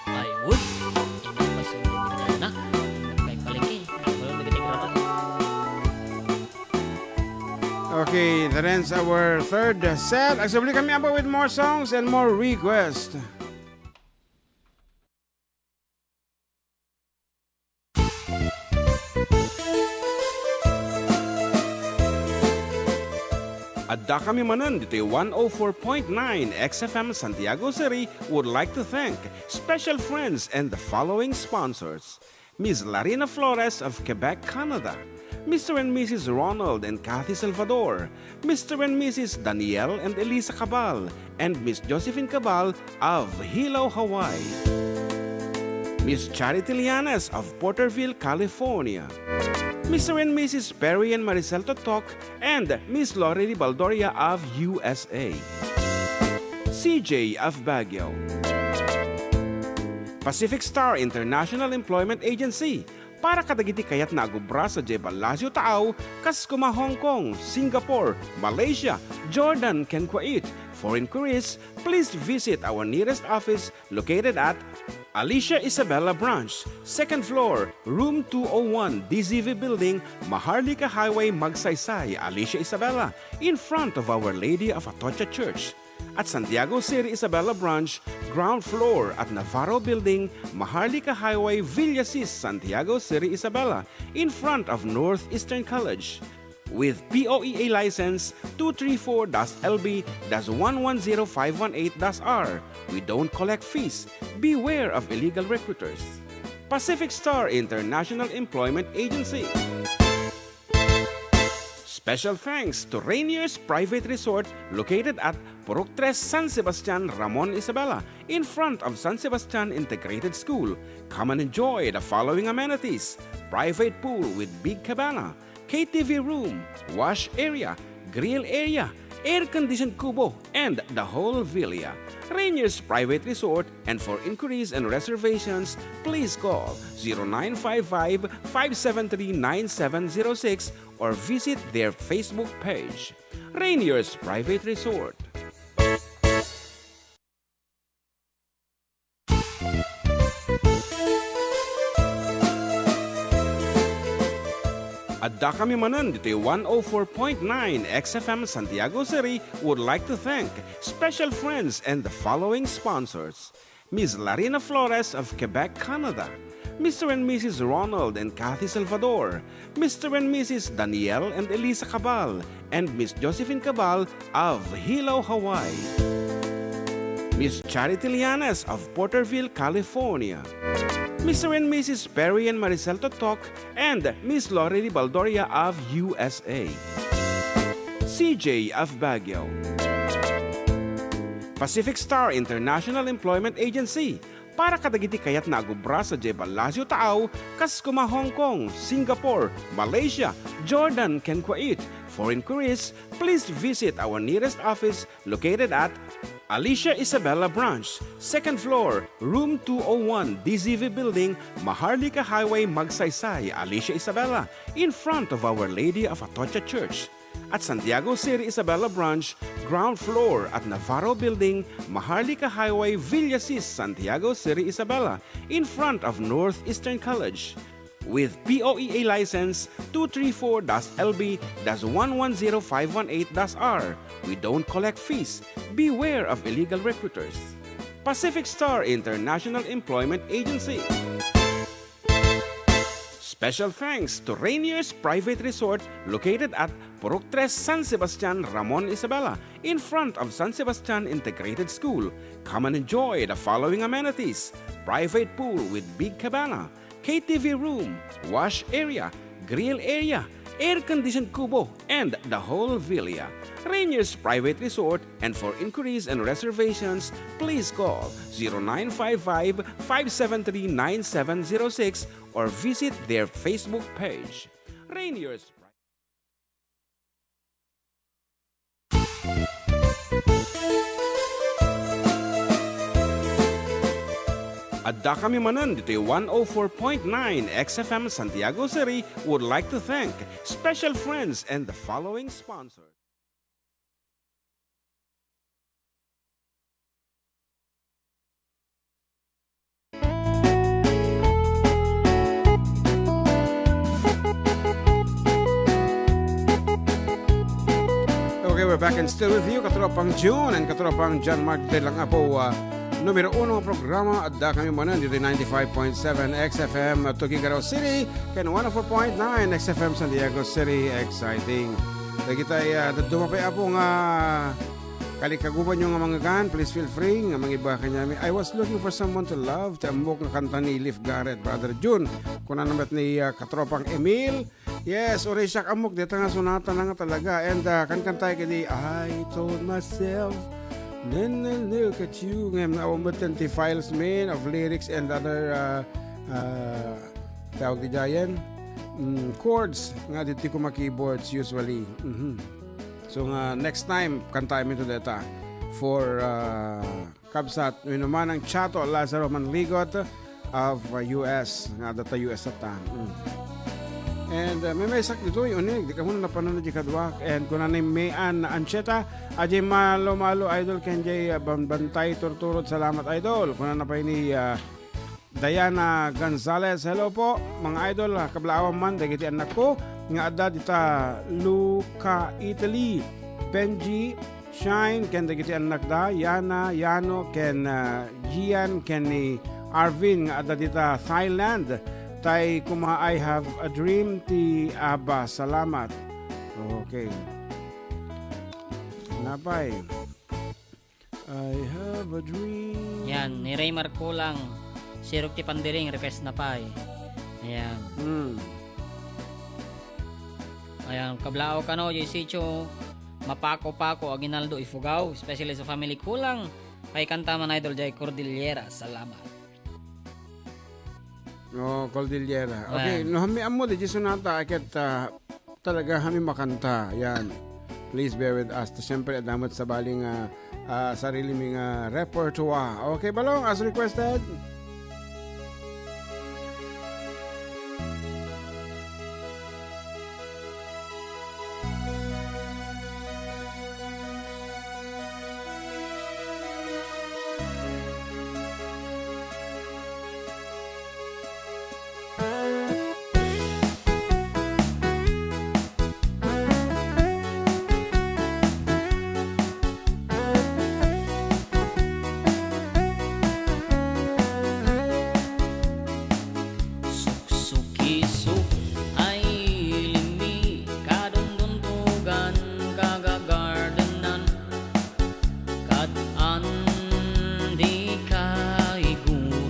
I would. Inang masuk di na. Kay palengke. Walang dagiti grabe. Okay, that ends our third set. Agsubli kami ampo with more songs and more requests. Adda kami manen ditoy one oh four point nine X F M Santiago City would like to thank special friends and the following sponsors: Miss Larina Flores of Quebec, Canada, Mister and Missus Ronald and Kathy Salvador, Mister and Missus Daniel and Elisa Cabal, and Miss Josephine Cabal of Hilo, Hawaii. Miss Charity Lianes of Porterville, California. Mister and Missus Perry and Maricel Totok and Miss Lorely Baldoria of U S A. C J of Baguio. Pacific Star International Employment Agency, para kadagiti kayatna a agubra sadiay Palacio Taaw, kas koma Hong Kong, Singapore, Malaysia, Jordan, ken Kuwait. For inquiries, please visit our nearest office located at Alicia Isabela Branch, second floor, room two oh one, D Z V Building, Maharlika Highway, Magsaysay, Alicia Isabela, in front of Our Lady of Atocha Church. At Santiago City Isabela Branch, ground floor at Navarro Building, Maharlika Highway, Villasis, Santiago City Isabela, in front of Northeastern College. With P O E A license two three four dash L B dash one one zero five one eight dash R, we don't collect fees. Beware of illegal recruiters. Pacific Star International Employment Agency. Special thanks to Rainier's Private Resort, located at Purok Tres, San Sebastian, Ramon Isabela, in front of San Sebastian Integrated School. Come and enjoy the following amenities: private pool with big cabana, K T V room, wash area, grill area, air-conditioned kubo, and the whole villa. Rainier's Private Resort, and for inquiries and reservations, please call zero nine five five, five seven three, nine seven zero six or visit their Facebook page. Rainier's Private Resort. Addakami manen ditoy one oh four point nine X F M Santiago City would like to thank special friends and the following sponsors: Miss Larina Flores of Quebec, Canada, Mister and Missus Ronald and Kathy Salvador, Mister and Missus Daniel and Elisa Cabal, and Miss Josephine Cabal of Hilo, Hawaii, Miss Charity Lianes of Porterville, California, Mister and Missus Perry and Maricel Totok, and Miss Lori Ribaldoria of U S A, C J of Baguio, Pacific Star International Employment Agency, para kadagiti kayatna a gubra sadiay Palacio Taaw, kas kuma Hong Kong, Singapore, Malaysia, Jordan, ken Kuwait. For inquiries, please visit our nearest office located at Alicia Isabela Branch, second floor, room two oh one, D Z V Building, Maharlika Highway, Magsaysay, Alicia Isabela, in front of Our Lady of Atocha Church. At Santiago City Isabela Branch, ground floor at Navarro Building, Maharlika Highway, Villasis, Santiago City Isabela, in front of Northeastern College. With P O E A license two three four dash L B dash one one zero five one eight dash R, we don't collect fees. Beware of illegal recruiters. Pacific Star International Employment Agency. Special thanks to Rainier's Private Resort, located at Purok Tres, San Sebastian, Ramon Isabela, in front of San Sebastian Integrated School. Come and enjoy the following amenities: private pool with big cabana, K T V room, wash area, grill area, air-conditioned kubo, and the whole villa. Rainier's Private Resort, and for inquiries and reservations, please call zero nine five five, five seven three, nine seven zero six or visit their Facebook page. Rainier's Addakami manen ditoy one oh four point nine X F M Santiago City would like to thank special friends and the following sponsors. Okay, we're back and still with you, Katropang June and Katropang John Mark. Ditoy lang po, ah, numero uno nga programa, Addakami Manen, ditoy ninety-five point seven X F M, Tuguegarao City, ken one oh four point nine X F M Santiago City. Exciting. Dagitay, ah, dadduma pay, Apo, nga kalikagubanyo nga mangngegana, please feel free nga mangibaga kaniami. I was looking for someone to love, ti ammok nga kanta ni Leif Garrett, Brother June. Kunana met ni, ah, Katropang Emil, yes, uray siak ammok, dayta nga sonata na nga talaga. And, ah, kankantay kadi, I told myself, "No, no, look at you." Ngem, awan met ti files, man, of lyrics and other, ah, ah, tawag ti diayen, mm, chords nga ditoy kuma keyboards usually. Mhm. So nga next time, kantaem ito dayta for, ah, kabsat, wenno manang Chato Lazaro Manligot of, uh, U S, nga adda ta U S ta. Mm. And, uh, may maysak ditoy, unig, di kamo napanon na di kaduak. And kuna ni May Ann Ancheta, adiay malo-malo, idol, ken diay, uh, ban-, bantay turturod, salamat, idol. Kunana pay ni, uh, Diana Gonzalez, hello po, mga idol, ah, kablaawan man dagiti annakko nga adda dita Lucca, Italy. Benji, Shine, ken dagiti annakda, Yana, Yano, ken, ah, Gian, ken ni Arvin nga adda dita Thailand. Tay kuma I Have a Dream ti ABBA. Salamat. Okay. Napay. I have a dream. Yan, ni Raymar Kulang. Sirok ti Pandiring, request na pay. Ayan. Hmm. Ayan, kablaaw kano, Jessicho, Mapako-pako, Aguinaldo, Ifugao, especially sa family Kulang. Kay kanta man, idol, jay Cordillera. Salamat. Oh, Cordillera. Okay, ayan. No, hami ammo, di sonata, aket, ah, talaga, hami makanta. Yan. Please bear with us. Ta, siyempre, adda met sabali nga, ah, sarili mi nga repertoire. Okay, Balong, as requested. Suksukisuk ay limi, kadunduntugan, kagagardenan, kat-an di kaigurutan.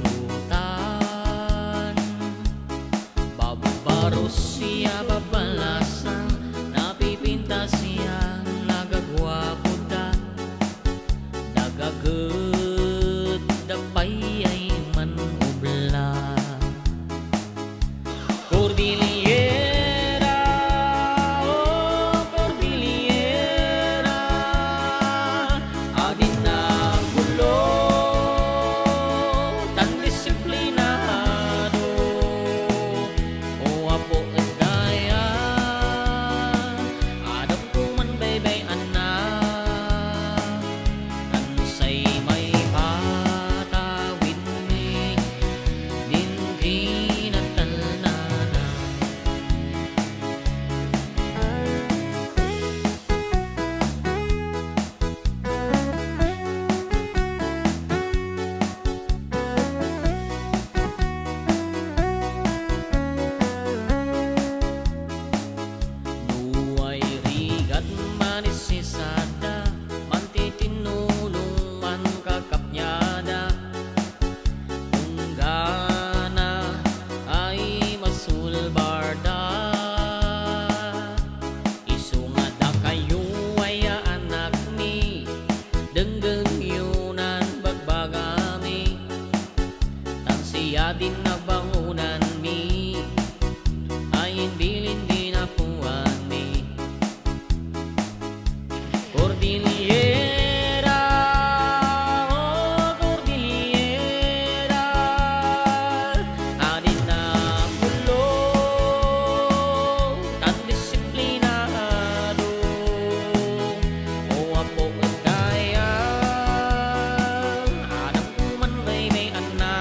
Babbaros ya, babbalasang, napipintas ya, nagaguapo da. Dagaget da payay man ubla. Cordillera, oh, Cordillera, adin naggulo, tan disiplinado. O Apo, daya, adamko man baybay-anna, tan say maipatawidmi din kinatalnana. No ay rigat, manisisada, mantitinnulong, mankakapniada, tunggana ay masulbarda. Isu nga dakayo aya anakmi, denggengyo nan bagbagami, tan siya din nabangonanmi, ayan bilin di napuanmi. Cordillera, oh, Cordillera, adin naggulo, tan disiplinado. O Apo, daya, adamko man baybay-anna.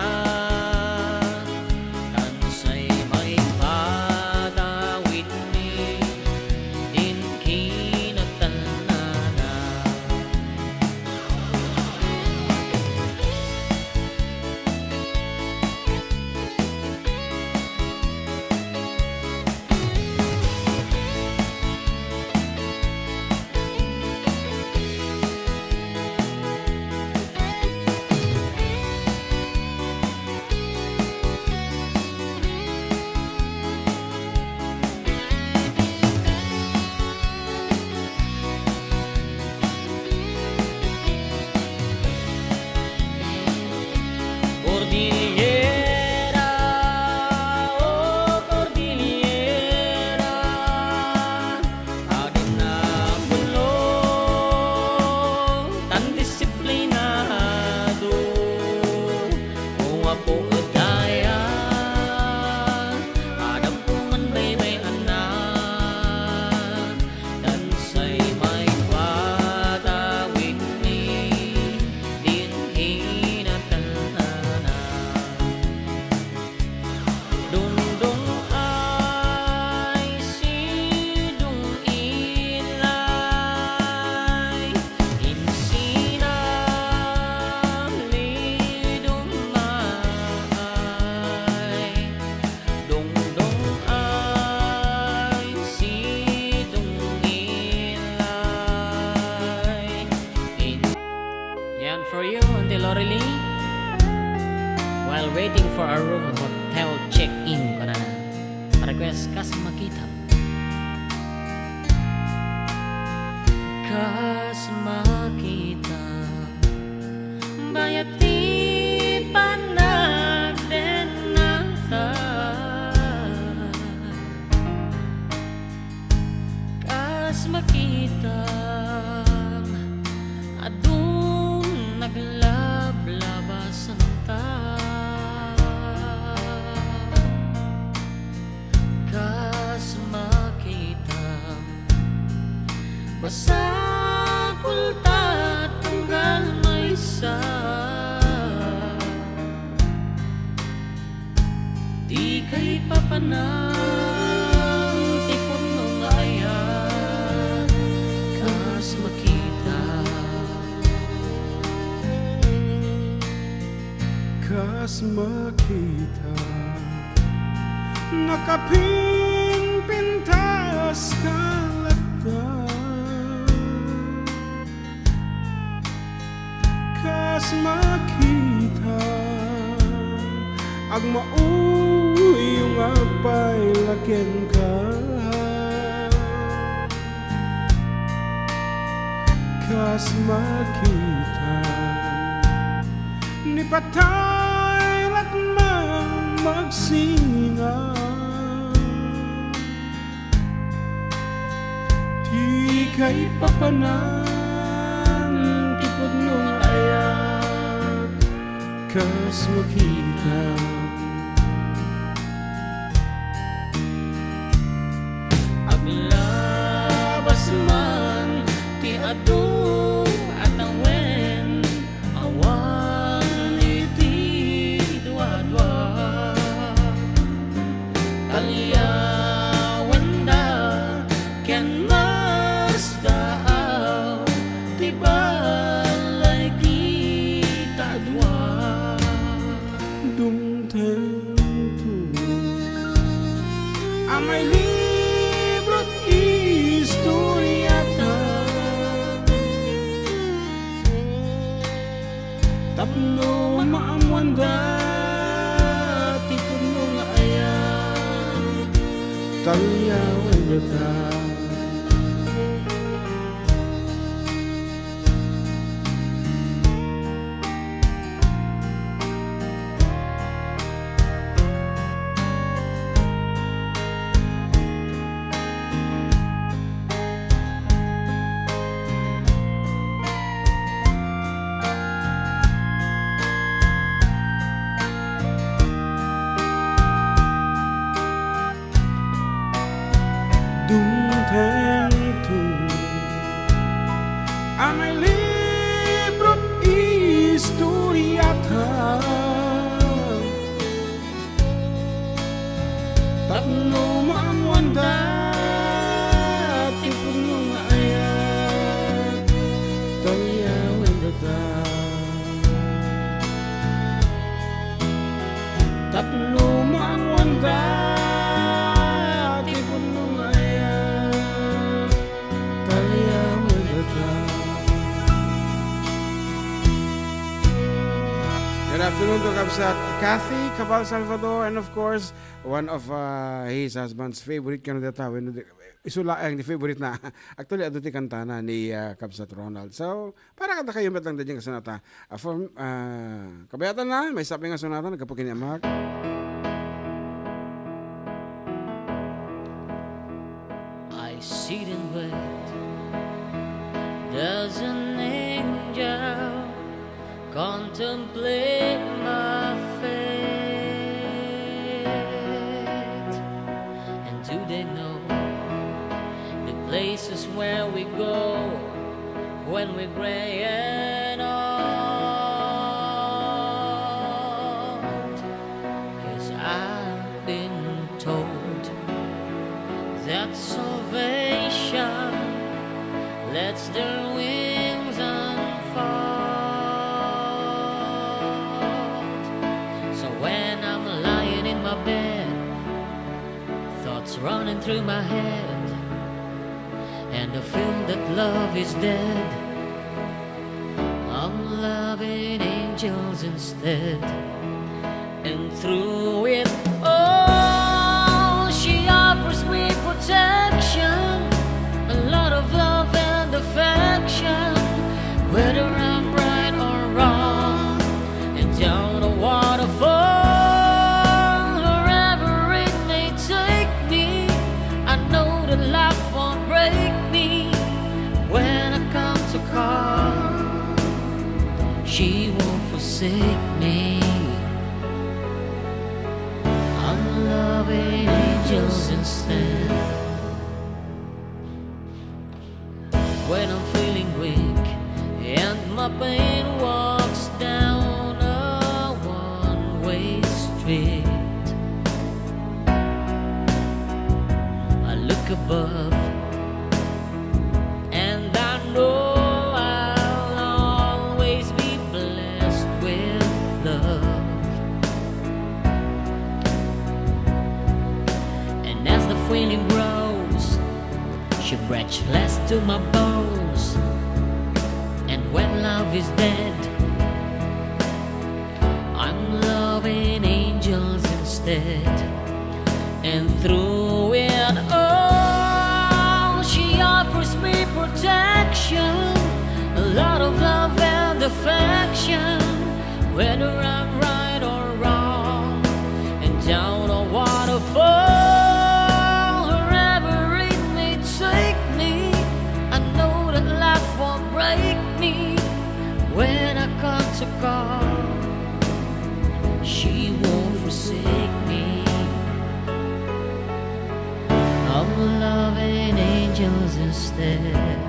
Sorry, while waiting for a room, hotel check-in, kunana. Request, Kas Makita. Kas makita, bayat ti panagdennata. Kas makita, adun naglablabasanta. Kas makita, masapul ta tunggal maysa. Ti kaipapanan ti pudno nga ayat, kas makita. Kas makita, nakapinpintas ka latta. Kas makita, agmauyong agpaylakenka. Kas makita, ni patay latman magsinga. Ti kaipapanan ti pudno nga ayat, kas makita. Aglabas man ti adu a tawen, awan iti duadua. Talyawenda ken masdaaw ti balay kita a dua. Dumtengto a mailibrot istoriata. Tapno maammoanda ti pudno nga ayat, talyawendata. Dumtengto a mailibrot istoriata. Tapno maammoanda ti pudno nga ayat, talyawendata. Tapno maammoanda ti pudno nga ayat, talyawendata. Good afternoon to Kabsat Kathy Cabal Salvador, and of course, one of, uh, his husband's favorite kano data. When the, isu laeng ni favorite na. Actually, adu ti kantana ni, uh, Kabsat Ronald. So, para kadakayo met lang daydiay nga kasunata. Ah, for, ah, kabayatanna, maysa pay nga kasunata, naggapu ken ni Amak. I sit and wait. Does an angel contemplate my fate? And do they know the places where we go when we're gray and old? 'Cause I've been told that salvation lets their wings unfold. So when I'm lying in my bed, thoughts running through my head, and I feel that love is dead. A loving angel Instead. And through it all, she offers me protection, a lot of love and affection, whether I'm right or wrong. And down the waterfall, wherever it may take me, I know that life won't break me when I come to call. She won't forsake me. I'm loving angels instead. When I'm feeling weak and my pain walks down a one-way street, I look above and I know I'll always be blessed with love. And as the feeling grows, she breathes flesh to my bones. And when love is dead, I'm loving angels instead. And through it all, she offers me protection, a lot of love and affection, whether I'm right or wrong. And down a waterfall, wherever it may take me, I know that life won't break me when I come to call. She won't forsake me. I'm loving angels instead.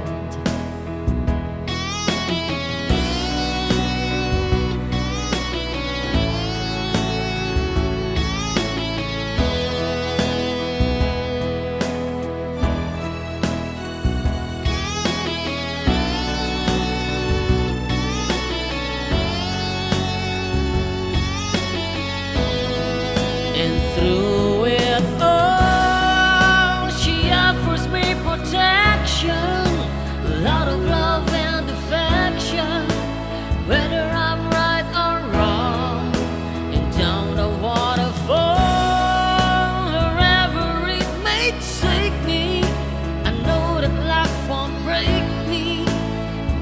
And through it all, she offers me protection, a lot of love and affection, whether I'm right or wrong. And down the waterfall, wherever it may take me, I know that life won't break me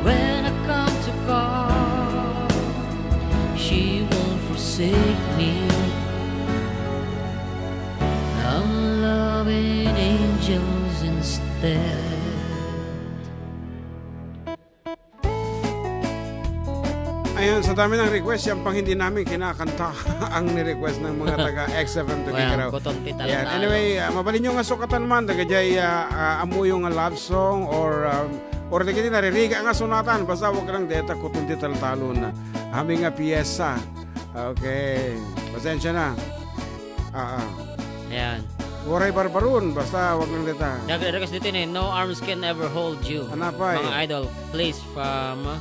when I come to call. She won't forsake me. I'm loving angels instead. Ayan, sa dami ng request, yan pang hindi namin kinakanta ang ni-request ng mga taga X F M Tuguegarao. Kuton ti talon. Ayan. Anyway, ah, mabalin nyo nga sukatan man, dagiti, ah, ah, ammoyo nga love song or, um, or dagiti naririgat nga sonatan, basta awagan lang deta Kuton ti Taltalon. Amin nga piyesa. Okay. Pasensya na. Ah, ah. Ayan. Uray barbarun, basta awagan lang deta. Nagre-request dito ni No Arms Can Ever Hold You. Anapay. Mga idol, please, from, uh,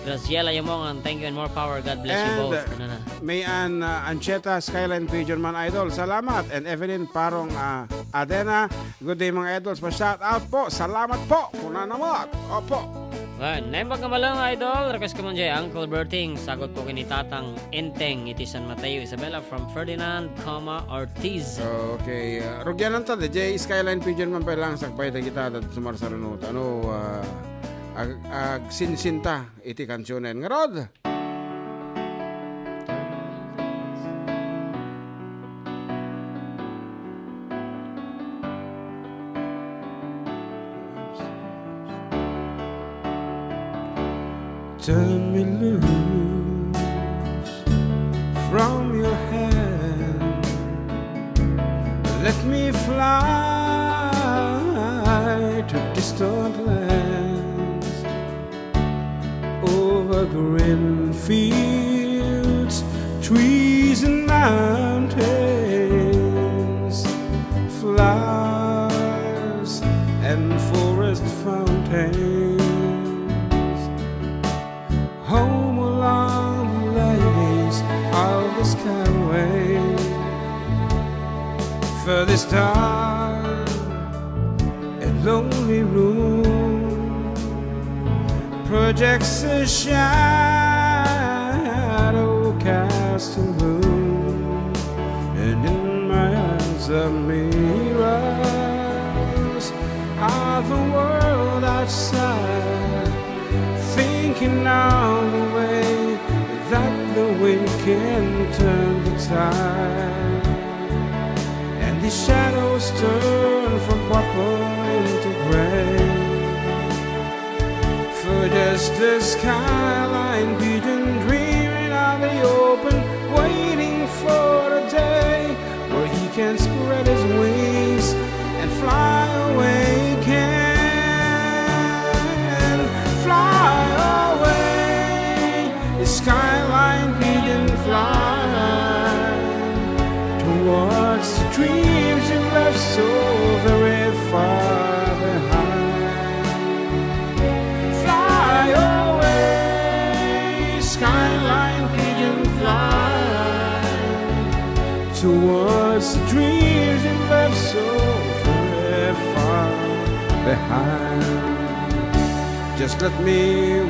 Graciela Yamongan, thank you and more power. God bless you both. And, uh, Mayan, uh, Ancheta, Skyline Pigeon Man Idol, salamat. And Evelyn Parong, uh, Adena, good day, mga idols. Pa-shout out po, salamat po. Kunana mo. Opo. Well, naimbag nga maleng, idol. Request ko man jay Uncle Berting. Sagut ko kini Tatang Enteng iti San Mateo, Isabela from Ferdinand, comma, Ortiz. Okay. Uh, rugianan ta, D J Skyline Pigeon Man pa lang, sakbay ta kita, dat sumarsaruno ta. Ano, uh, ag-, agsinsinta iti kansionen. Ngarud! Turn me loose from your hand. Let me fly to distant lands, over green fields, trees and mountains, flowers and forest fountains. Home along the lanes of the Skyway. Furthest star, a lonely room projects a shadow The wind can turn the tide, and the shadows turn from purple into gray. For just a skyline pigeon dreaming on the open, waiting for the day where he can spread his wings and fly away again. Fly away, the skyline pigeon fly towards the dreams you left so very far behind. Fly away, skyline pigeon fly towards the dreams you left so very far behind. Just let me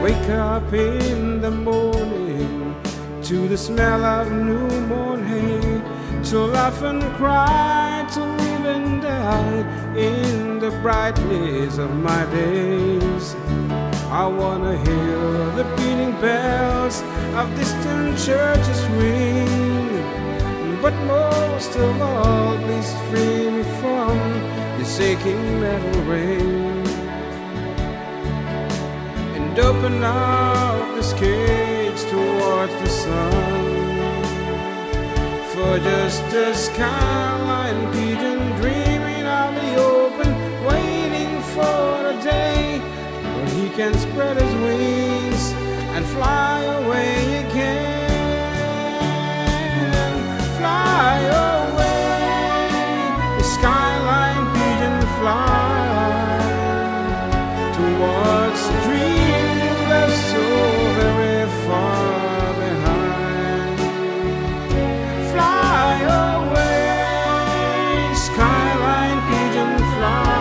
wake up in the morning to the smell of new mown hay, to laugh and cry, to live and die in the brightness of my days. I wanna hear the beating bells of distant churches ring, but most of all, please free me from this aching metal rain and open up this cage towards the sun. For just a skyline pigeon dreaming on the open, waiting for a day when he can spread his wings and fly away again. Fly away, the skyline pigeon fly towards the dream you left so very far behind. Fly away, skyline pigeon fly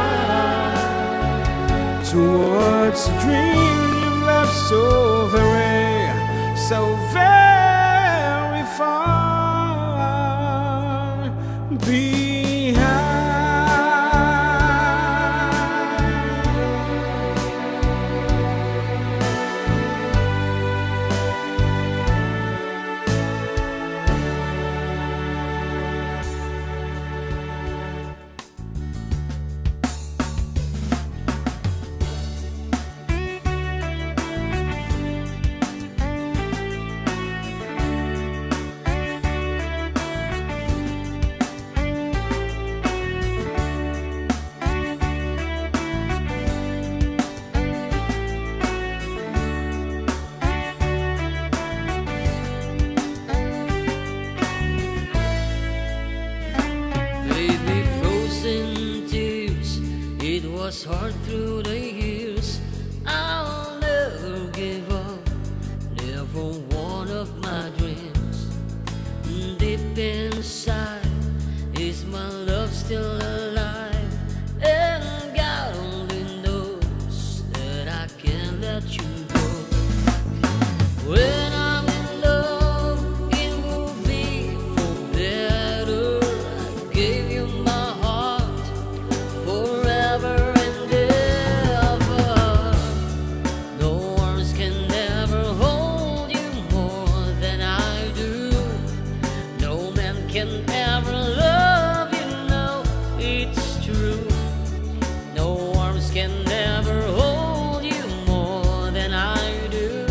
towards the dream you left so very, so very far behind. Baby, frozen tears, it was hard through the years. I'll never give up, never one of my dreams. Deep inside, is my love still alive? And God only knows that I can't let you go. When I'm in love, it will be for better. I gave you my heart forever and ever. No arms can ever hold you more than I do. No man can ever love you, no, it's true. No arms can ever hold you more than I do.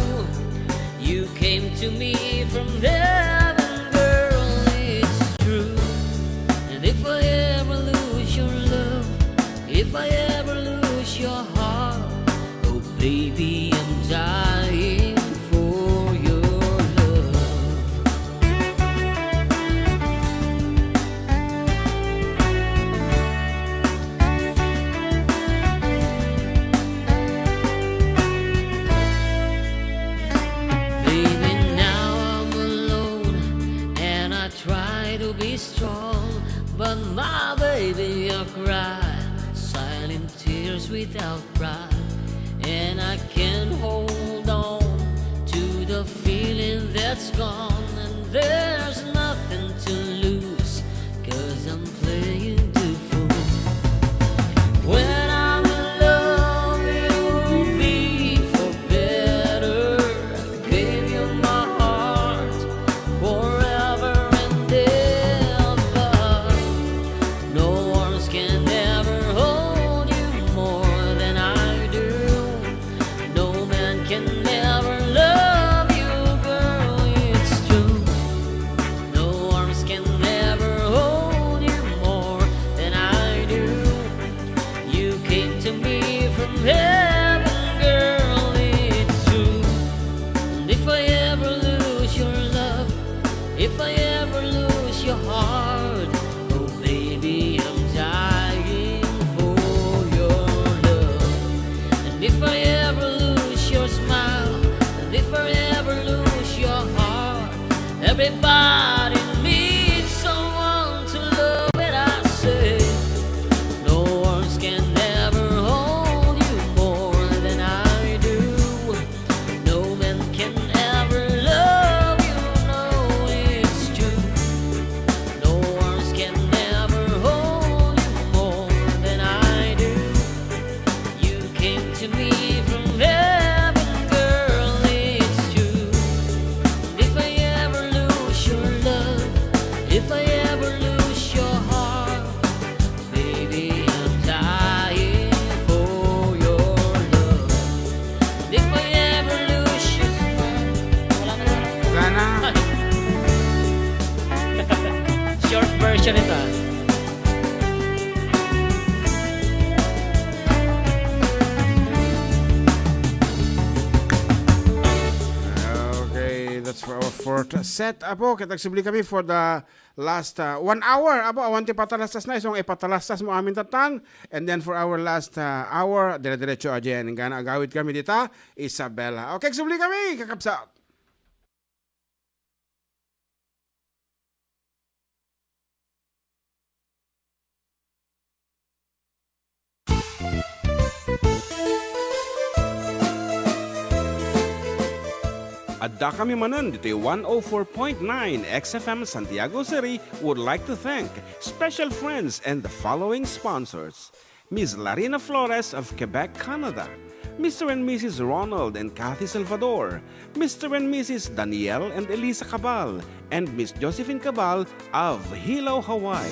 You came to me from heaven, girl, it's true. And if I ever lose your love, if I ever lose your heart, oh baby, I'm dying for your love. Baby, now I'm alone and I try to be strong, but my baby, you cry silent tears without pride, and I can't hold on to the feeling that's gone, and there's nothing to lose, 'cause I'm playing the fool. When I'm in love, it will be for better. I gave you my heart If I ever lose your heart, oh baby, I'm dying for your love. And if I ever lose your smile, and if I ever lose your heart, everybody needs someone to love, and I say, no words can ever hold you more than I do. No man can ever love you, no, it's true. No words can ever hold you more than I do. You came to me from heaven, girl, it's true. If I ever lose your love, if I ever lose your heart, baby, I'm dying for your love. If I ever lose you, wala na. Wala na. Short version ito, ah. Okay, that's for our fourth set. Apo, ket agsubli kami for the last, ah, one hour. Apo, awan ti patalastasna, isu nga ipatalastasmo amin tattan. And then for our last, ah, hour, dire-diretso a diay inggana agawid kami dita, Isabela. Okay, agsubli kami, kakabsat. Addakami manen ditoy one oh four point nine X F M Santiago City would like to thank special friends and the following sponsors: Miss Larina Flores of Quebec, Canada, Mister and Missus Ronald and Kathy Salvador, Mister and Missus Daniel and Elisa Cabal, and Miss Josephine Cabal of Hilo, Hawaii,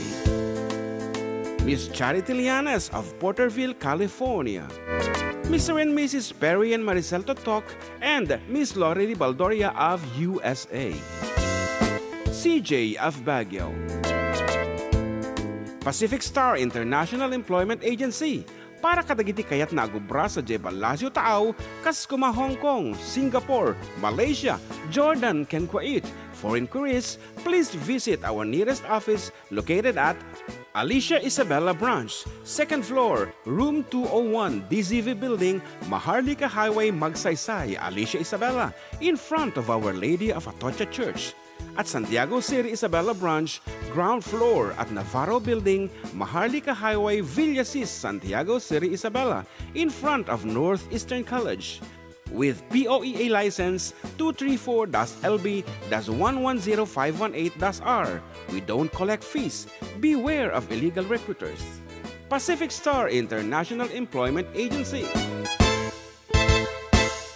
Miss Charity Lianes of Porterville, California, Mister and Missus Perry and Maricel Totok, and Miss Lori Ribaldoria of U S A, C J of Baguio, Pacific Star International Employment Agency, para kadagiti kayatna a agubra sadiay Palacio Taaw, kas koma Hong Kong, Singapore, Malaysia, Jordan, ken Kuwait. For inquiries, please visit our nearest office located at Alicia Isabela Branch, second floor, room two oh one, D Z V Building, Maharlika Highway, Magsaysay, Alicia Isabela, in front of Our Lady of Atocha Church. At Santiago City Isabela Branch, ground floor at Navarro Building, Maharlika Highway, Villasis, Santiago City Isabela, in front of Northeastern College. With P O E A license two three four dash L B dash one one zero five one eight dash R, we don't collect fees. Beware of illegal recruiters. Pacific Star International Employment Agency.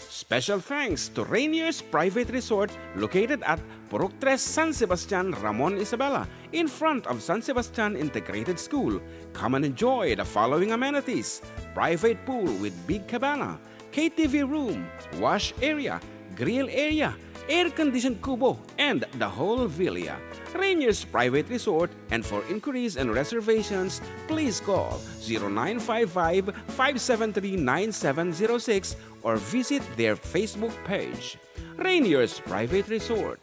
Special thanks to Rainier's Private Resort, located at Purok Tres, San Sebastian, Ramon, Isabela, in front of San Sebastian Integrated School. Come and enjoy the following amenities: private pool with big cabana, K T V room, wash area, grill area, air-conditioned kubo, and the whole villa. Rainier's Private Resort, and for inquiries and reservations, please call zero nine five five, five seven three, nine seven zero six or visit their Facebook page. Rainier's Private Resort.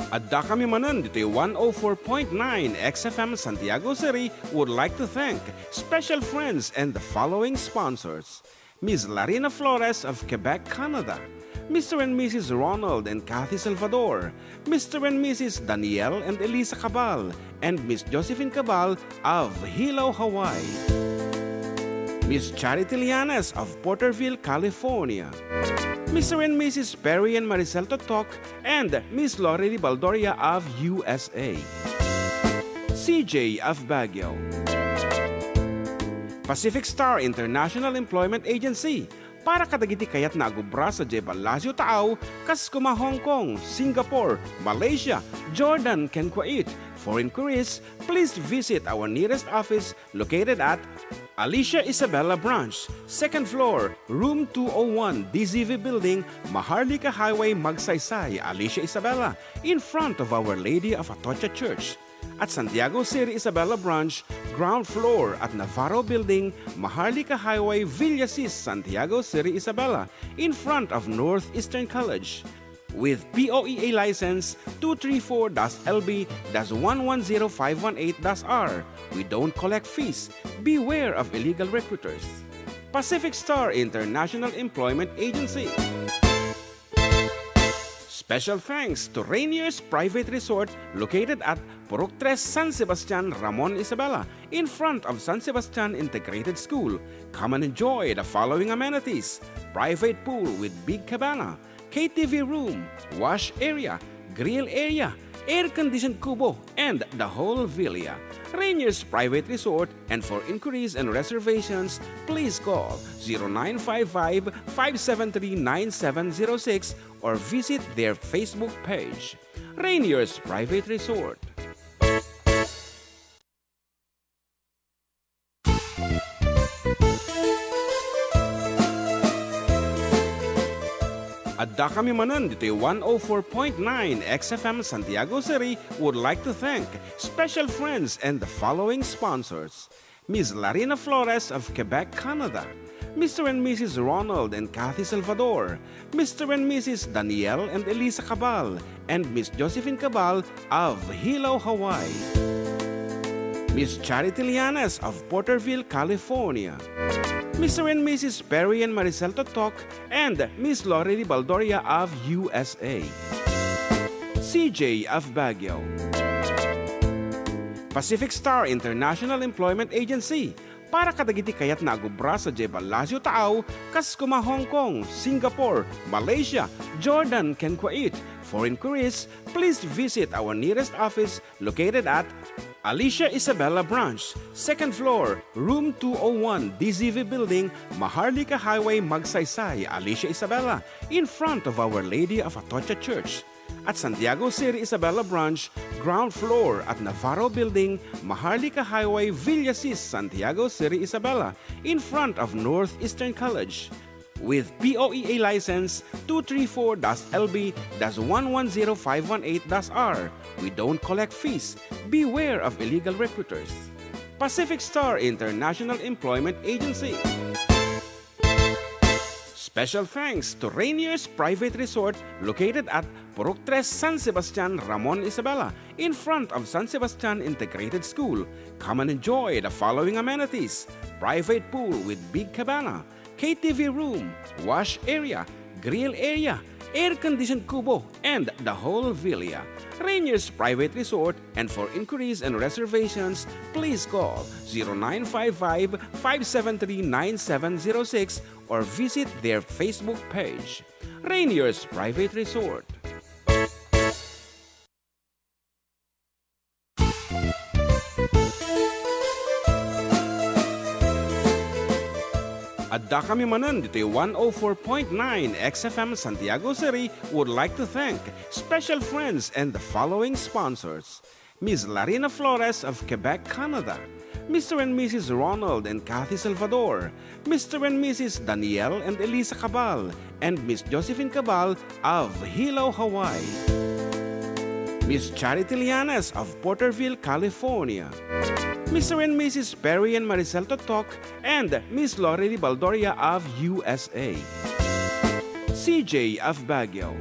Addakami manen ditoy one oh four point nine X F M Santiago City would like to thank special friends and the following sponsors: Miss Larina Flores of Quebec, Canada, Mister and Missus Ronald and Kathy Salvador, Mister and Missus Daniel and Elisa Cabal, and Miss Josephine Cabal of Hilo, Hawaii, Miss Charity Lianes of Porterville, California, Mister and Missus Perry and Maricel Totok, and Miss Lori Ribaldoria of U S A, C J of Baguio, Pacific Star International Employment Agency, para kadagiti kayatna a gubra sadiay Palacio Taaw, kas koma Hong Kong, Singapore, Malaysia, Jordan, ken Kuwait. For inquiries, please visit our nearest office located at Alicia Isabela Branch, second floor, room two oh one, D Z V Building, Maharlika Highway, Magsaysay, Alicia Isabela, in front of Our Lady of Atocha Church. At Santiago City Isabela Branch, ground floor at Navarro Building, Maharlika Highway, Villasis, Santiago City Isabela, in front of Northeastern College. With P O E A license two three four dash L B dash one one zero five one eight dash R, we don't collect fees. Beware of illegal recruiters. Pacific Star International Employment Agency. Special thanks to Rainier's Private Resort, located at Purok Tres, San Sebastian, Ramon Isabela, in front of San Sebastian Integrated School. Come and enjoy the following amenities: private pool with big cabana, K T V room, wash area, grill area, air-conditioned kubo, and the whole villa. Rainier's Private Resort, and for inquiries and reservations, please call zero nine five five, five seven three, nine seven zero six or visit their Facebook page. Rainier's Private Resort. Adda kami manen ditoy one oh four point nine X F M Santiago City would like to thank special friends and the following sponsors: Miss Larina Flores of Quebec, Canada, Mister and Missus Ronald and Kathy Salvador, Mister and Missus Daniel and Elisa Cabal, and Miss Josephine Cabal of Hilo, Hawaii, Miss Charity Lianes of Porterville, California, Mister and Missus Perry and Maricel Totok, and Miss Lorely Baldoria of U S A, C J of Baguio, Pacific Star International Employment Agency, para kadagiti kayatna a agubra sadiay ballasiw taaw, kas kuma Hong Kong, Singapore, Malaysia, Jordan, ken Kuwait. For inquiries, please visit our nearest office located at Alicia Isabela Branch, second floor, room two oh one, D Z V Building, Maharlika Highway, Magsaysay, Alicia Isabela, in front of Our Lady of Atocha Church. At Santiago City Isabela Branch, ground floor at Navarro Building, Maharlika Highway, Villasis, Santiago City Isabela, in front of Northeastern College. With P O E A license two three four dash L B dash one one zero five one eight dash R, we don't collect fees. Beware of illegal recruiters. Pacific Star International Employment Agency. Special thanks to Rainier's Private Resort, located at Purok Tres, San Sebastian, Ramon Isabela, in front of San Sebastian Integrated School. Come and enjoy the following amenities: private pool with big cabana, K T V room, wash area, grill area, air-conditioned kubo, and the whole villa. Rainier's Private Resort, and for inquiries and reservations, please call zero nine five five, five seven three, nine seven zero six or visit their Facebook page, Rainier's Private Resort. Adda kami manen ditoy one oh four point nine X F M Santiago City would like to thank special friends and the following sponsors: Miss Larina Flores of Quebec, Canada, Mister and Missus Ronald and Kathy Salvador, Mister and Missus Daniel and Elisa Cabal, and Miss Josephine Cabal of Hilo, Hawaii, Miss Charity Lianes of Porterville, California, Mister and Missus Perry and Maricel Totok, and Miss Lorely Baldoria of U S A, C J of Baguio.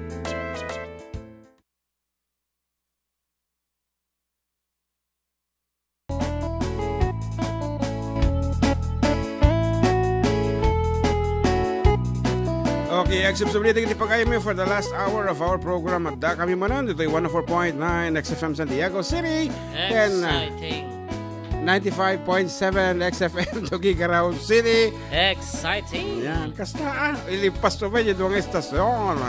Okay, agsubsubli dagiti pagayamyo for the last hour of our program. Adda kami manen ditoy one oh four point nine X F M Santiago City. Ken, ah, exciting. Ninety-five point seven X F M Tuguegarao City. Exciting. Yan, kasta, ah, ilipas to ba yung duwang estasyon?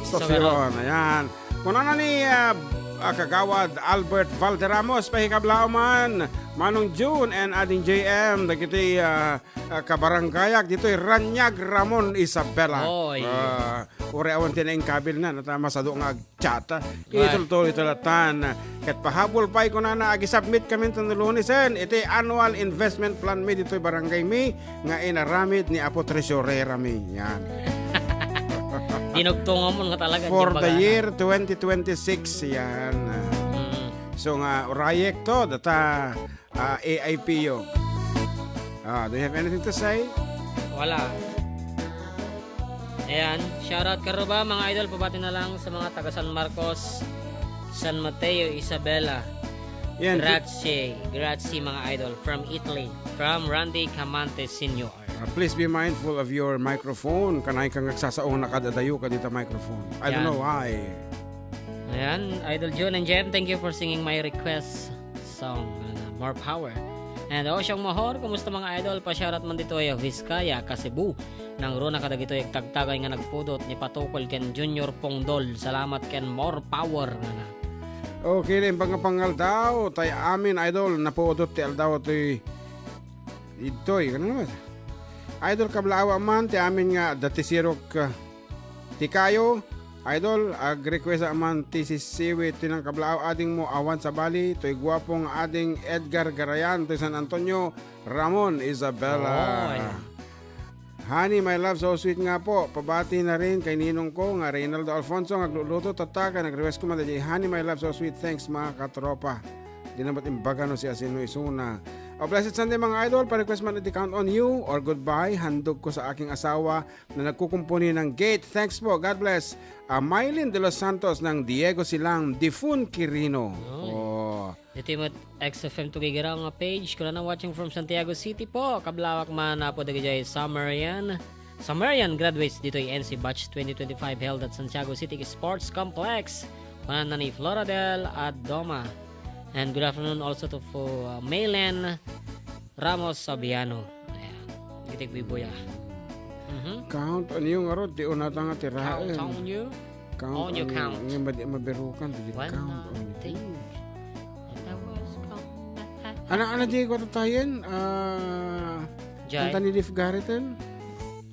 Estasyon, ayan. Kunana ni, ah, ah, Kagawad Albert Valderramos, pahikablaw man, Manong June and Ading J M, dagiti, ah, ah, kabarangayak ditoy Raniag, Ramon Isabela. Oy. Ah, uray awan ti naingkabil na, nata masado nga ag-chat. Right. Itultuloy ito latan. Ket pahabol pay kunana, agi-submit kami iti Lunesen iti annual investment plan mi ditoy barangay mi, nga inaramid ni Apo Tresurera mi. Yan. Dinugtongan mo nga talaga, for the year twenty twenty-six, yan. Mm. So nga, rayek to, data, ah, A I P U. Ah, do you have anything to say? Wala. Ayan, shoutout karuba, mga idol, pabati na lang sa mga taga San Marcos, San Mateo, Isabela. Yan, ti- Grazie, grazie, mga idol, from Italy, from Randy Camante Senior. Ah, please be mindful of your microphone. Kanay ka nga agsasaona kad adayo ka dita microphone. I don't Yan. know why. Ayan, Idol June and Jem, thank you for singing my request song, ano, More Power. And Ocean Mohor, kumusta, mga idol? Pa-shoutout man ditoy Vizcaya, Cebu. Nangruna kadagitoy agtagtagay nga nagpudot ni Patukol ken Junior Pongdol. Salamat ken More Power, ngana. Okay, imbag nga pangaldaw, tay amin, idol, napudot ti aldaw toy idtoy, ano naman? Idol, kablaaw man ti amin nga adda ti sirok, ah, ti kayo. Idol, ag-request man ti sisiwit ti nangkablaaw adingmo awan sabali, toy guapo nga ading Edgar Garayan, toy San Antonio, Ramon, Isabela. Oy. Honey, my love, so sweet nga po. Pabati na rin kay ninong ko nga Reynaldo Alfonso nga agluluto, tatta, kay nag-request ko man daydiay, Honey, my love, so sweet. Thanks, mga katropa. Di na met imbaga no siasino isuna. A blessed Sunday, mga idol. Pa-request man iti Count on You or Goodbye, handog ko sa aking asawa na nagkukumpuni ng gate. Thanks po. God bless. Ah, Mylene de los Santos ng Diego Silang, Difun Quirino. Oy. Oh. Ditoy met X F M Tugigira nga page. Kunana, watching from Santiago City po. Kablawak man, apo, dagijay Samarian. Samarian graduates ditoy N C batch twenty twenty-five held at Santiago City Sports Complex. Kunana ni Floradel Adoma. And good afternoon also to fo-, uh, Maylen Ramos Sabiano. Ayan. Gitik bibuya. Mhm. Count on you ngarud, ti unata nga tiraen. Count on you. Count on you, on you. Count. Nga madi-, mabirukan, ti count on you. One, two, three. Ana, ana, di ko tatayen, ah, Jai. Kanta ni Leif Garrett, eh.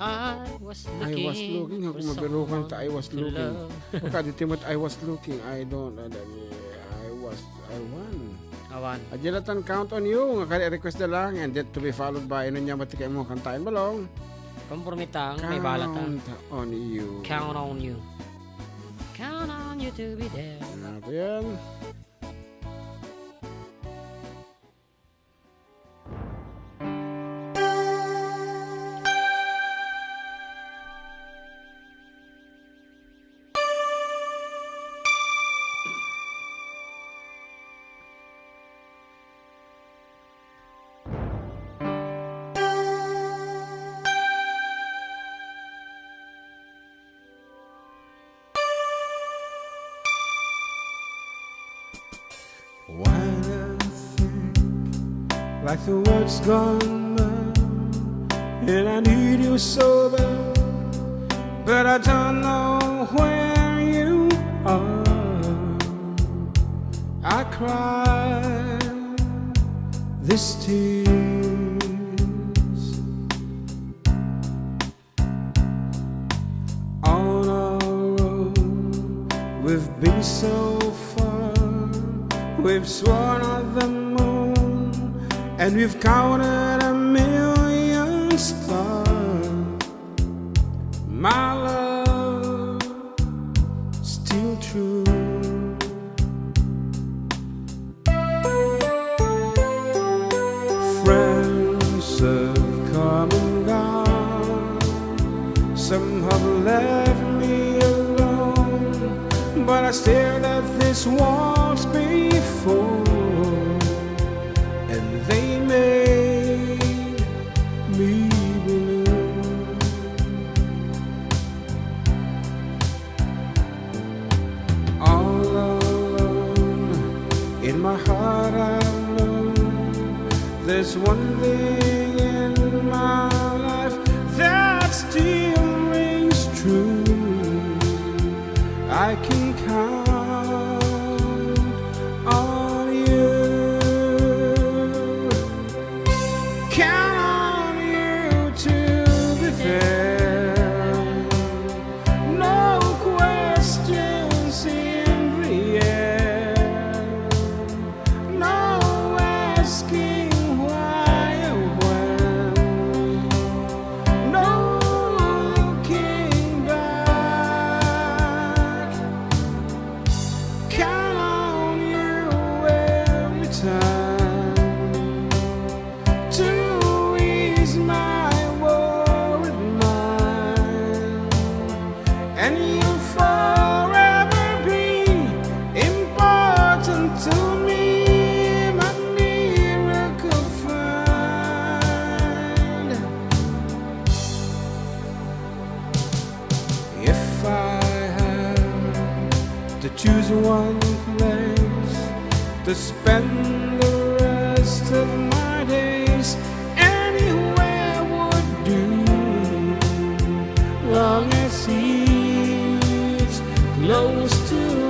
I was looking. I was looking. Ako mabirukan ta, I was looking. Baka di timot, I was looking. I don't, I was, I won. Awan. Adya latan Count on You, nga kani request na lang, and then to be followed by, ano niya, mati kayo mo kantain balong? Kompromitang, may balatan. Count on You. Count on You. Count on You to be there. Ano yan? When I think like the world's gone mad, and I need you so bad, but I don't know where you are. I cry these tears on our own. We've been so far, we've sworn at the moon, and we've counted a million stars. My love, still true. Friends have come and gone, some have left me alone, but I stared at these walls before, and they made me believe. All alone, in my heart I know there's one thing in my life that still rings true. I can count on you. Count on you to be there. No questions in the air. No asking why Choose one place to spend the rest of my days. Anywhere would do, long as it's close to you.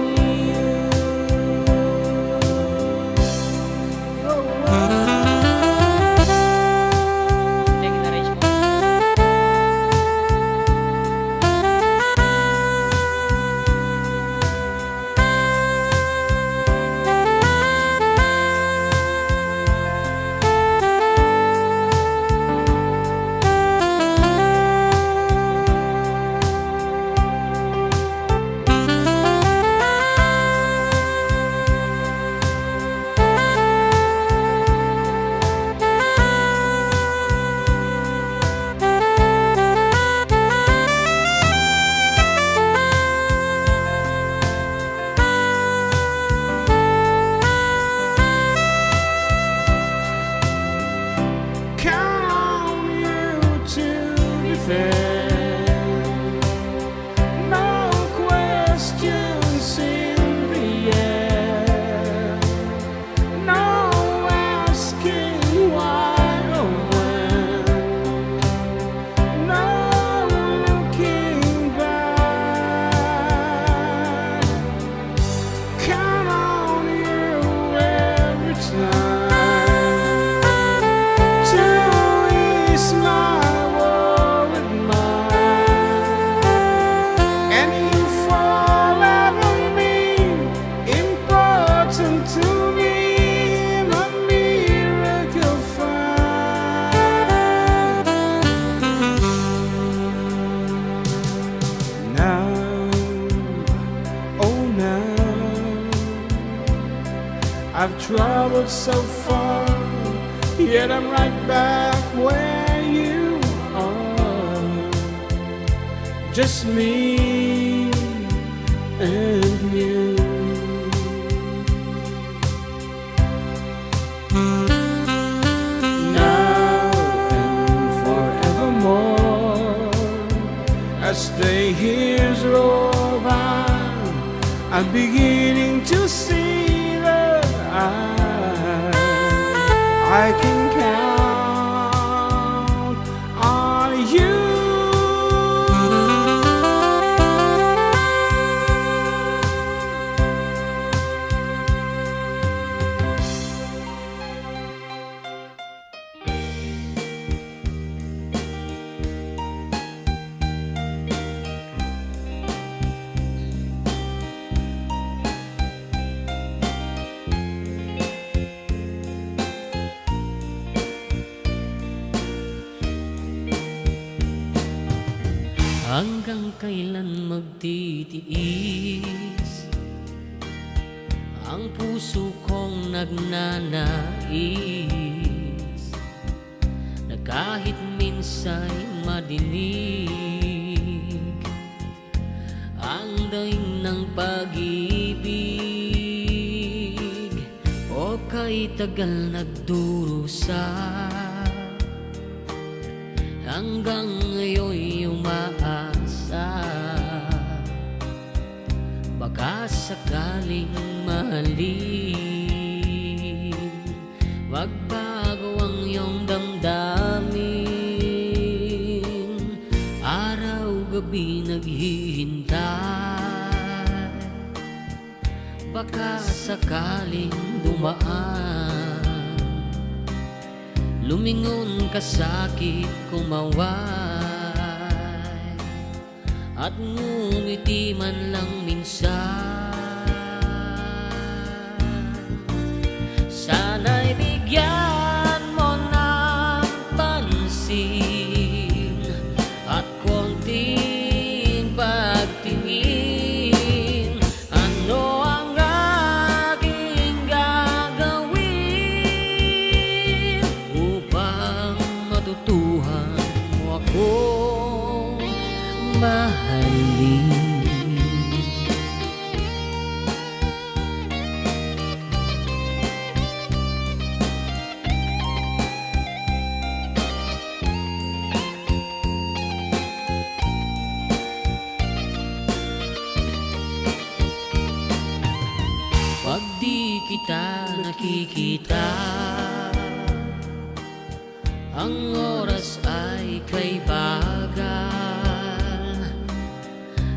Count on you to be fair. No questions in the air. No asking why or when. No looking back. Count on you every time to ease my worried mind. And you forever mean important to me, my miracle find. Now, oh now, I've traveled so far, yet I'm right back where you are. Just me and you. Now and forevermore, as the years roll by, I'm beginning to see that I, I can count on you. Hanggang kailan magtitiis ang puso kong nagnanais, na kahit minsa'y madinig ang dayeg ng pag-ibig, o kay tagal nagdurusa, hanggang ngayoy umaasa. Baka sakaling mahalin, magbago ang iyong damdamin. Araw-gabi naghihintay, baka sakaling dumaan. Lumingon ka sa'kin, kumaway, at ngumiti man lang minsan. Sana'y bigyan mo ng pansin at konting pagtingin. Ano ang aking gagawin upang matutuhan mo akong mahalin? Kita, ang oras ay kaibagan.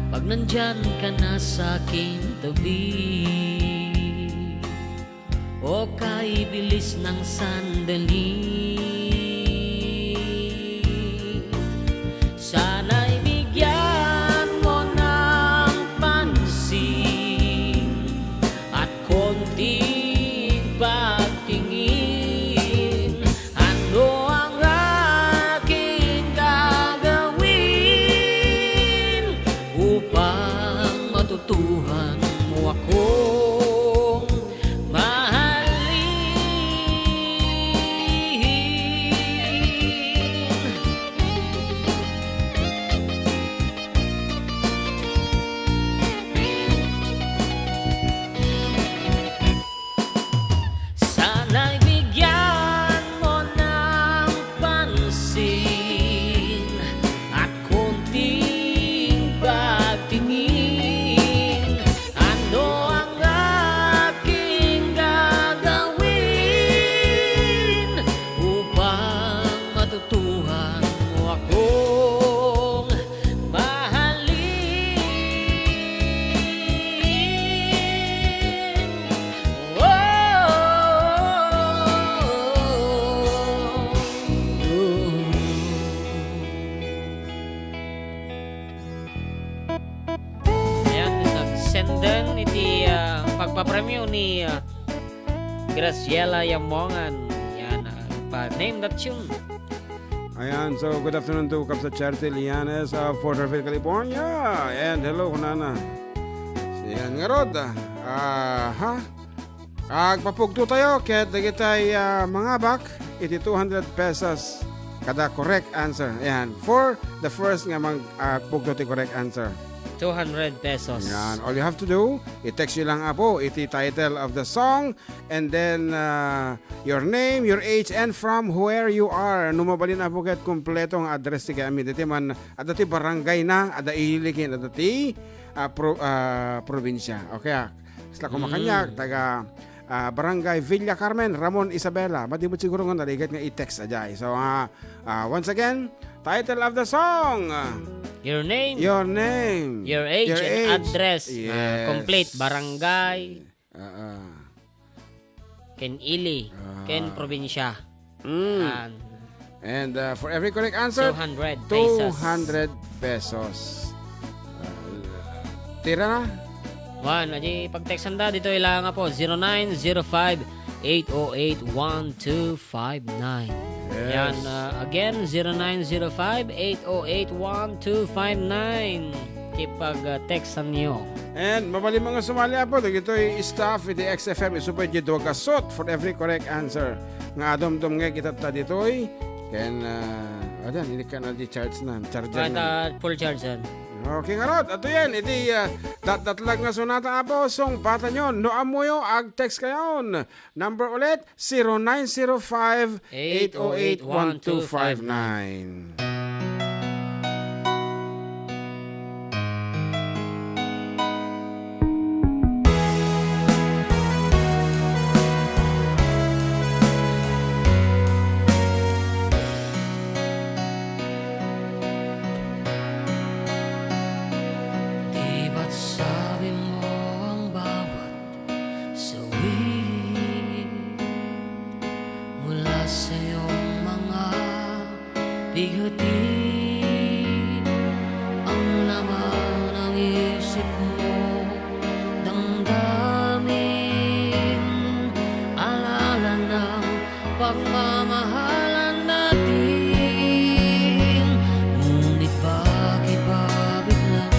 Pag nandyan ka na sa aking tabi, o kaibilis ng sandali, sana'y bigyan mo ng pansin at konting pagtingin. Ano ang aking gagawin upang matutuhan mo akong mahalin? Sana'y bigyan mo ng pansin at konting pagtingin. Ano ang aking gagawin upang matutuhan mo akong mahalin? Oh. Ayan, nagsenden iti, ah, pagpapremyo ni, ah, Graciela Yamongan. Yan, ah, pa-name that tune. Ayan, so good afternoon to Kabsat Charity Lianes of Porterville, California. And hello, kunana. Yan, ngarud, ah, ha? Agpapugto tayo ket dagitay, ah, mangabak iti two hundred pesos kada correct answer. Ayan, for the first nga mang-, ah, pugto ti correct answer. Two hundred pesos. Yan, all you have to do, i-text you lang, Apo, iti title of the song, and then, ah, your name, your age, and from where you are. No mabalin, Apo, ket kompleto nga address ti kayatmi. Ditoy man, adda ti barangay na, adda ili ken adda ti, ah, pro-, ah, probinsya. Okay, ah. Kasla kumakaniak, Mm. taga, ah, Barangay Villa Carmen, Ramon Isabela. Madi met siguro nga narigat nga i-text, ajay. So, ah, ah, once again, title of the song. Your name. Your name. Your age Your and age. Address. Ah, Yes. complete. Barangay. Ah, ah. Ken ili. Ah. Ken probinsya. Mm. Yan. And, uh, for every correct answer, two hundred pesos. Two hundred pesos. Uh, tira na? Wen, adi pagtextanda ditoy lang, Apo, zero nine zero five, eight oh eight, one two five nine. Yes. Yan, uh, again, zero nine zero five, eight oh eight, one two five nine. Ti pag, uh, textan nyo. And mabalin nga sumali, Apo, dagitoy staff iti X F M, isu pay diay dua gasut for every correct answer. Nga adumdum nga kita ta ditoy. Ken, ah, adan, ini ka na di charge na, charger na. Kada full charge yan. Okay, ngarud, ato yan, iti, ah, datdatlag nga sonata, Apo, sungbatanyo. No ammoyo, ag-text kayon. Number ulit, zero nine zero five, eight oh eight, one two five nine. Di ba't sabi mo ang bawat sawi mula sa iyong mga bigati, ang laman ng isip mo, damdamin, alaala ng pagmamahalan natin. Ngunit bakit ba biglang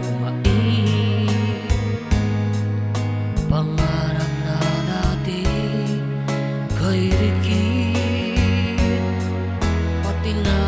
bumalik? Pangarap na dati kay dikit, pati na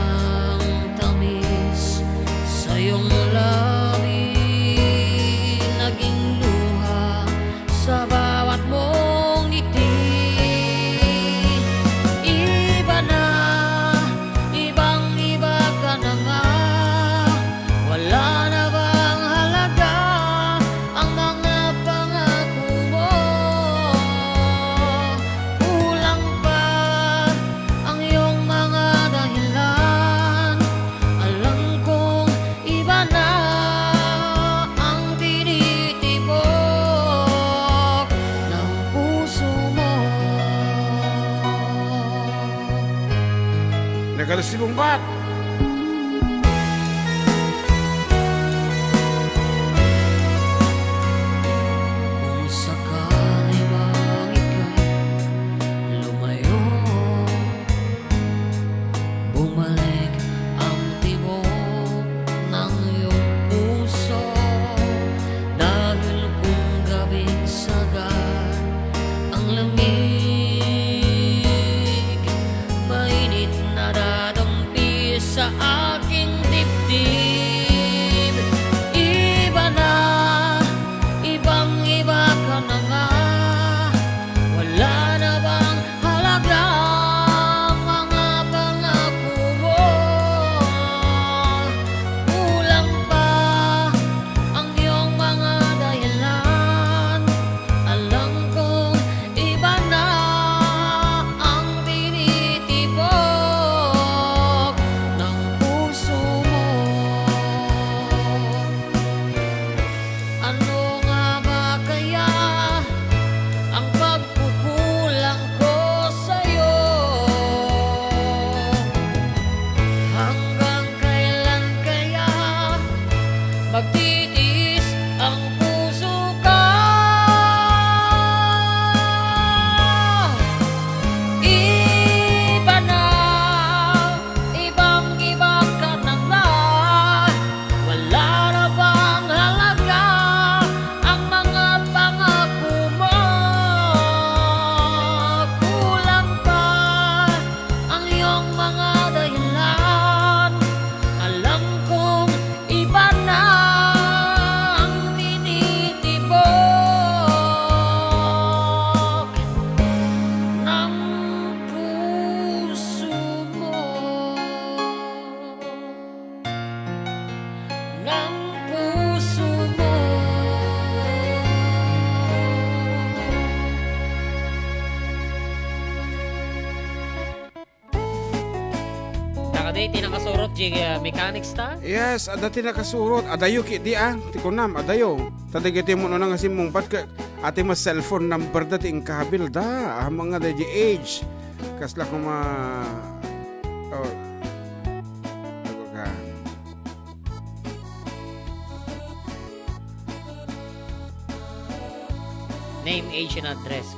Kada si Bungbat. Kung sakali mang ika'y lumayo, bumalik ang tibok ng iyong puso. Dahil kung gabing sagad ang lamig, mainit na dadampi sa aking dibdib. Iba na, ibang-iba ka na nga. Wala na bang halaga ang mga pangako mo? Kulang pa ang iyong mga dahilan. Alam kong iba na ang tinitibok ng puso mo. Ano nga ba kaya ang pagkukulang ko sa'yo? Hanggang kailan kaya magtitiis ang puso ko? Iba na, ibang-iba ka na nga. Wala na bang halaga ang mga pangako mo? Kulang pa ang iyong mga dahilan. Alam kong iba na ang tinitibok ng puso mo. Ng puso mo. Nakadi ti nakasurot, G, uh, mechanics ta? Yes, adda ti nakasurot. Adayo ki di, ah. Ti kunam, adayo. Ta dagiti umuna nga simmungbat ka, ati mas cellphone number da ti inkabil da. Ah, mga da di age. Kasla kuma, oh. Ako ka. Name, age, and address.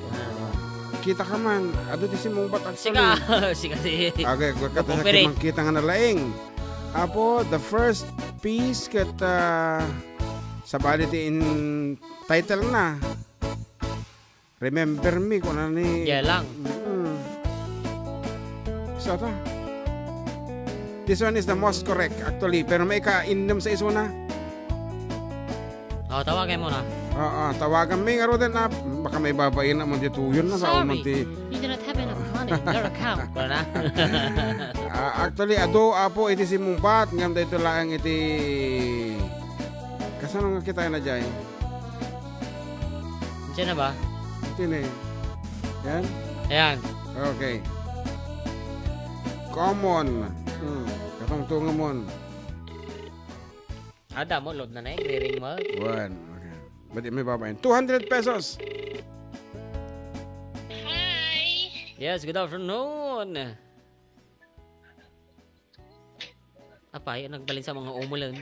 Kita ka man, adu ti simmungbat actually. Sika, sika si Agay, agay, kata sa Operate. Kimangkita nga nalaing. Apo, the first piece ket, ah, sabali ti in title na. Remember me, kuna ni Diay lang. Mm. Sa ta? This one is the most correct, actually. Pero may ka-innem sa isuna. Oh, tawagan mo na. Oo, tawagan mi ngaruden na. Baka may babae na man dituyon na sa Sorry, uman ti you do not have enough money in your account. Wala na. Ah, actually, adu, apo, iti simmungbat. Ngam dayto laeng iti kasano nga kita na jay? Diyan na ba? Iti ni. Yan? Ayan. Okay. Common. Hmm. Katungtungan mo. Ada mo, load na na eh. Riring mo. One. Okay. Ba't may babaen? Two hundred pesos. Hi! Yes, good afternoon. Apay, nagbalin sa mga umulan.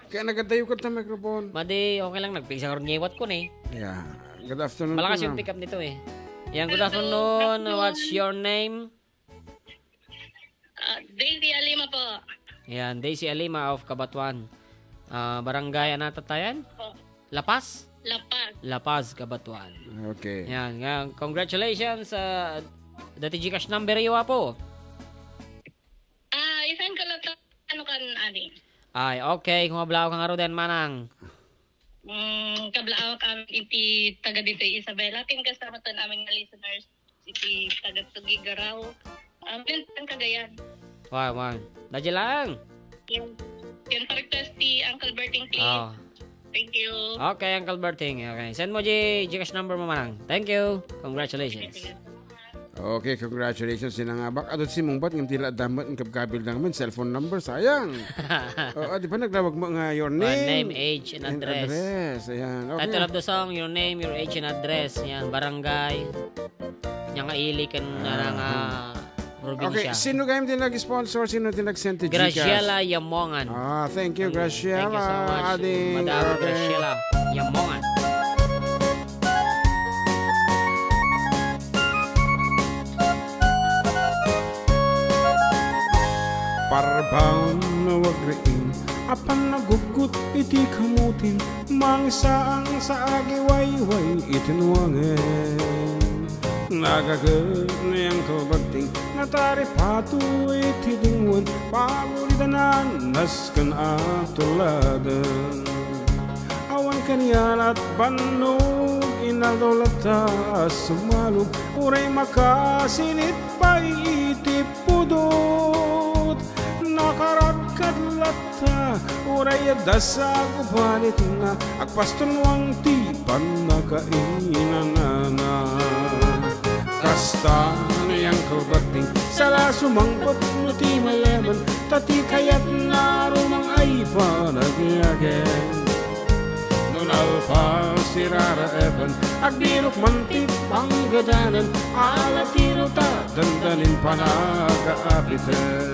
Kaya nagadayo ka sa microphone. Madi, okay lang. Nagpigsa ko rin ngewat ko ni. Yeah. Good afternoon Malakas po, yung ma'am. Pick up nito eh. Yan, good Hello. Afternoon. Good afternoon. What's your name? Ah, Daisy Alima po. Yan, Daisy Alima of Cabatuan. Ah, barangay, ano, tatayan? Po. La Paz? La Paz. La Paz, Cabatuan. Okay. Yan, nga, congratulations, ah, dati GCash number iyo, apo. Ah, isan ka lang ta-, ano kan, ani? Ay, okay. Kung mablaw ka nga ro, den, manang. Mm, kablaaw kami iti taga dito, Isabela. Ken kasama ton amin nga listeners, iti taga Tuguegarao. Ah, Milton, Cagayan. Wow, wow. Dadya lang. Ken, ken pa-request ti Uncle Berting, please. Oh. Thank you. Okay, Uncle Berting. Okay. Send mo di GCash number mo, manang. Thank you. Congratulations. Sige, sige. Okay, congratulations, sinangabak. Adot si Mungbat, ngem ti la dammat, ang kabkabil na naman, cellphone number, sayang. Oo, di ba naglawag mo nga your Oh, name? Name, age, and And address. Address, ayan. Okay. Title of the song, your name, your age, and address. Yan, barangay. Nya nga ili ken Ah. nga probinsya. Okay, sino gayam ti nag-sponsor? Sino ti nag-send ti Gcash? Graciela Yamongan. Ah, thank you, Graciela. Thank you so much, Madam Graciela Yamongan. Parbangon no agriing a pannaguggot iti kamutin, mangsaang sa agiwayway iti nuangen. Nagaget ni Uncle Berting, nataripato iti dingwen, paguridanan nasken a tuladen. Awan kanian a bannog, inaldaw latta a sumalog, uray makasinit pay iti pudot. Nakarakkad latta, uray adda sa gubanitna, agpastunuang ti pannakainanana. Kasta ni Uncle Berting, sala sumangpet no ti malemen, ta ti kayatna rumang ay panagyagen. No nalpas ti raraepen, agbirok man ti panggadanan, ala tiro ta dandanin panagaapiten.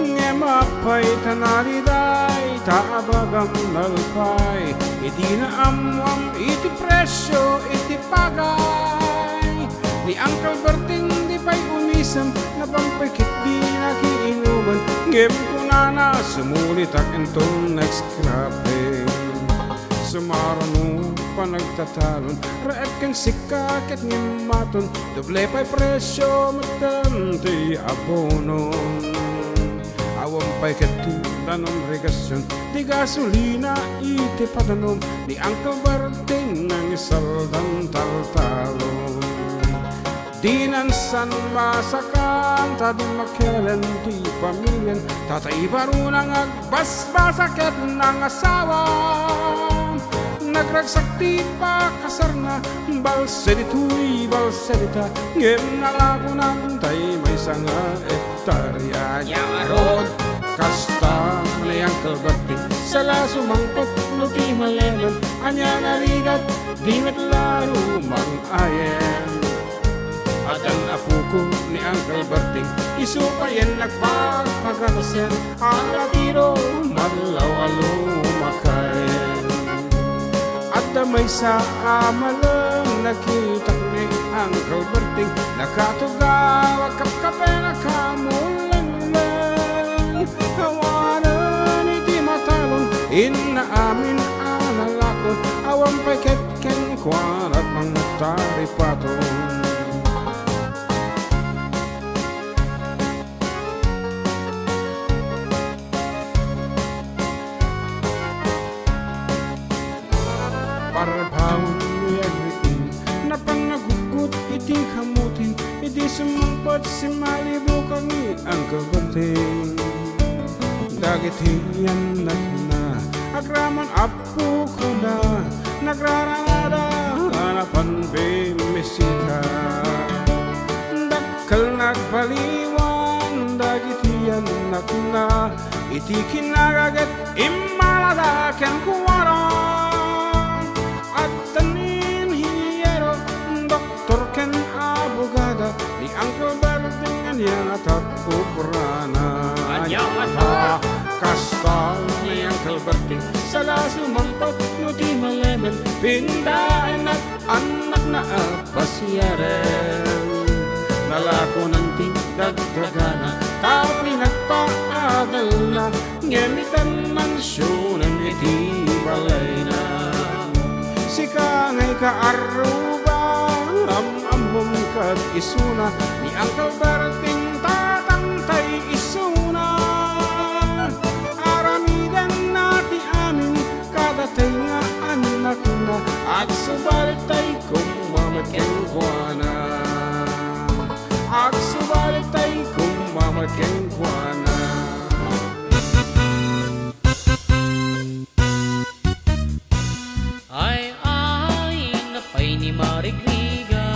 Ngem apay ta nariday, ta abagam nalpay, idi naammoam iti presio iti pagay. Ni Uncle Berting di pay umisem, napan pay ket di nakiinuman, ngem kunana, sumulitak inton next cropping. Sumaruno panagtatalon, reet ken sika ket ngimmaton, doble pay presio metten ti abono. Awan pay ket ti danom regasion, ti gasolina iti padanom, ni Uncle Berting nangisaldan taltalon. Dinan san masakan, ta di makelen ti pamilian, ta tay baruna nga agbasbasa ket nangasawa. Nagragsak ti pakasarna, balse ditoy, balse dita, ngem nalakonan tay maysa nga hektarya. Nya ngarud, kasta ni Uncle Berting, sala sumangpet no ti malemen, ania narigat, di met la rumang ayen. Addan apoko ni Uncle Berting, isu payen nagpagpagatasen, ala tiro madlaw a lumakayen. Adda maysa a malem, nakitak ni Uncle Berting, nakatugaw a kapkapen a kamulengleng. Awanen iti matalon, inna amin a nalakon, awan pay ket kenkuana mangtaripaton. Parbangon ni agriing, napan naguggot iti kamutin, idi sumangpet simmalibukang ni Uncle Berting. Dagiti annakna, agraman a pukona, nagrarangada a napan bimmisita. Dakkel nagbaliwan dagiti annakna, iti kinagaget immalada kenkuana. Adda ni inhiniero, doktor ken abogada, ni Uncle Berting ania nga ta obrana. Ania nga ta? Kasta ni Uncle Berting, sala sumangpet no ti malemen, pindaennak annakna a pasiaren. Nalakonan ti dagdagana, ta pinagpaadelna, ngem itan mansionen iti balayna. Sika nga ikaarruba, am-ammom ket isuna, ni Uncle Berting tatangtay isuna. Aramidenna ti amin kadatay nga annakna, agsubalitay koma met kenkuana. Agsubalitay koma met kenkuana. Ay, ay, napay ni Marigriga,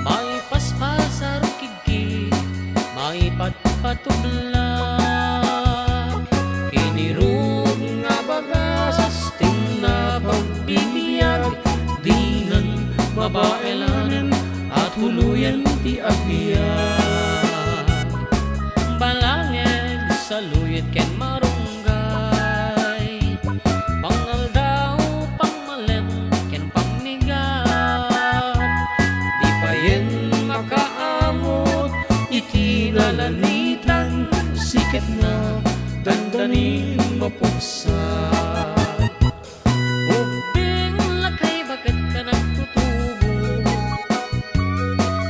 maipaspasar kigkit, maipatpatublak, kinirog nga bagas, tinna pagbibiag, dinan mabaelanen, a tuloyen ti Agbiag, balangeg, saluyot ken marunggay, pangaldaw, pangmalem, ken pammigat. Di payen makaamut iti nalanitan, siketna, dandanin mapuksa. Ubbing lakay baket ka nagtutubo.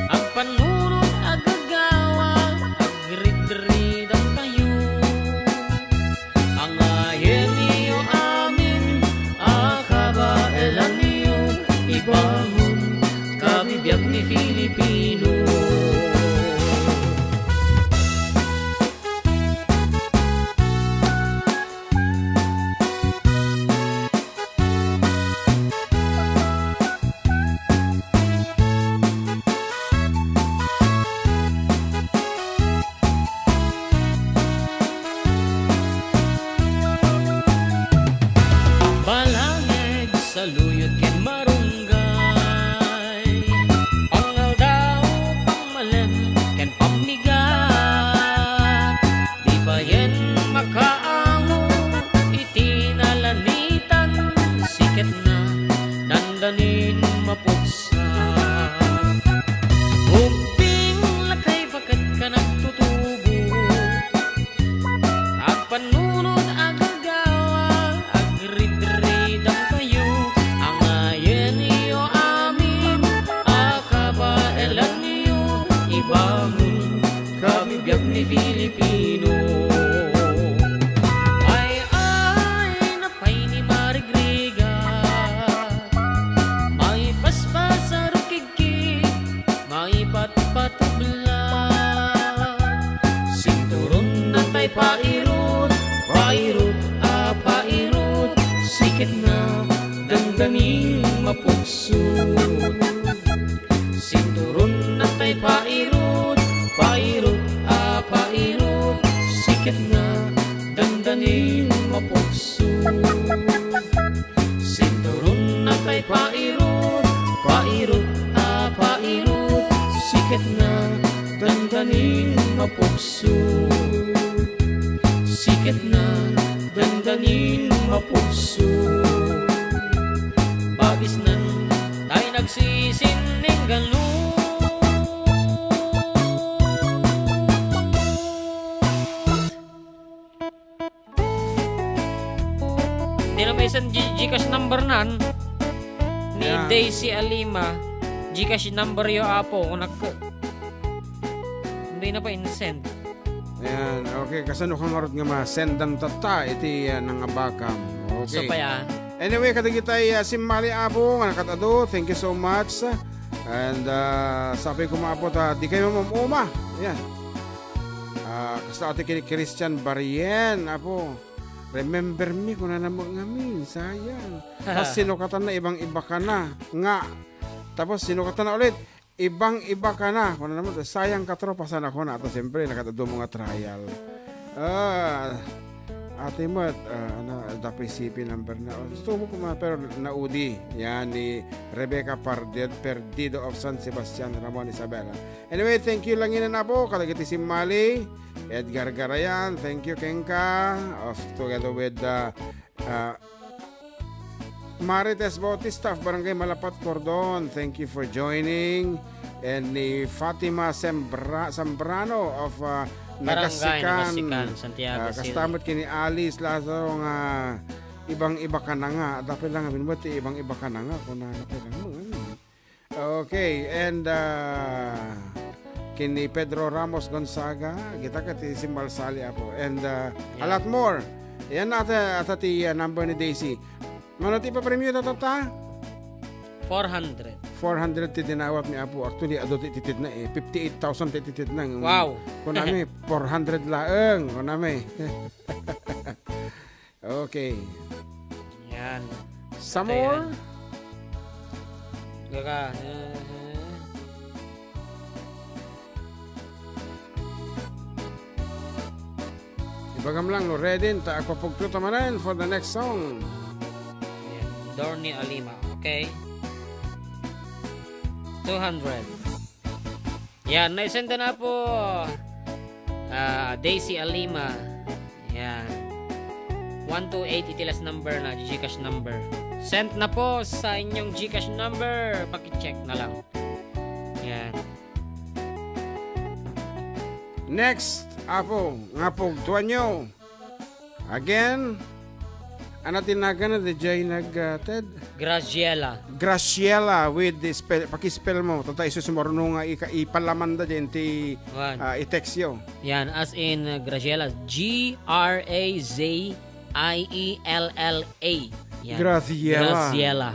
Agpannurot a gagawa, agridridam kayo. Angayen iyo amin a kabaelan iyo, ibangon kabibiag ni Filipino. Balangeg, saluyot ken marunggay, pangaldaw, pangmalem, ken pammigat. Di payen makaamut iti nalanitan, siketna, dandanin mapuksa. Ubbing lakay baket ka nagtutubo. Agpannunot a gagawa, agridridam kayo. Angayen iyo amin a kabaelan iyo, ibangon kabibiag ni Filipino. Ay, ay, napay ni marigrigat, maipaspas a rukigkig, maipatpatubla. Sinturon na tay pairut, pairut a pairut, siketna, dandanin mapuksut. Sinturon na tay pairut, pairut a pairut, siketna, dandanin mapuksut. Sinturon na tay pairut, pairut a pairut, siketna, dandanin mapuksut. Siketna, dandanin mapuksut. Bagisnan, tay nagsisinning galun. Di na maisan G-, GCash number nan ni Ayan. Daisy Alima. GCash number yo, Apo, kunak. Hindi na pa in-send. Ayan, okay. Kasano ka ngarud nga ma-send-am tatta iti, ah, nangabakam? Okay. So, pay, ah. Anyway, kadagitay, ah, simmali, Apo, nga nakat-adu. Thank you so much. And, ah, sapay koma, Apo, ta di kayo mamuma. Ayan. Ah, kasta ati kini Christian Barrien, Apo. Remember me, kunana met ngamin, sayang. Tapos sinukatan na, ibang-iba ka na. Nga. Tapos sinukatan na ulit, ibang-iba ka na. Kunana met, sayang ka, tropa, sana ko na. Ato, siyempre, nakatado mo nga trial. Ah, ati met, ah, ano, dapat isipin number na. Oh, gusto mo kuma, pero naudi. Yan, ni Rebecca Parded, Perdido of San Sebastian, Ramon Isabela. Anyway, thank you lang ina, Apo, kadagiti simmali. Edgar Garayan, thank you kenka, of, together with, uh, uh, Marites Bautista of Barangay Malapat, Cordon, thank you for joining. And ni Fatima Sembra-, Zambrano of, uh, Barangay Nagasikan, Nagasikan, Santiago, uh, City. Kasta met kini Alice Lazaro nga ibang-iba ka na nga. Dapat lang nga binubuti, ibang-iba ka na nga. Kung na, dapat lang mo, ano. Okay, and, uh, kini Pedro Ramos Gonzaga, kita ka ti simbalsali, Apo. And, uh, a Yeah. lot more. Yan ata, ata ti, uh, number ni Daisy. Mano ti papremyo ta, Tata? Four hundred. Four hundred ti dinawat mi, Apo. Actually, adu ti titid na eh. Fifty-eight thousand ti titid na. Wow. Kunami, four hundred laeng. Kunami. Okay. Yan. Some Ito more? Yan. Gaga. Ibagam lang no ready ta agpapugto ta manen for the next song. Yan. Dorny Alima. Okay. Two hundred. Yan, naisend na po. Ah, Daisy Alima. Yan. One two eight iti last number na GCash number. Send na po sa inyong GCash number. Paki-check na lang. Yan. Next, Apo, nga pugtuanyo. Again, ano ti naganna, D J nag, ah, Ted? Graciela. Graciela with the spell, pakispell mo. Tata, isu sumaruno nga ika-, ipalamanda dyan ti, Wan. ah, i-text yo. Yan, as in, uh, Graciela. G R A Z I E L L A. Yan. Graciela. Graciela.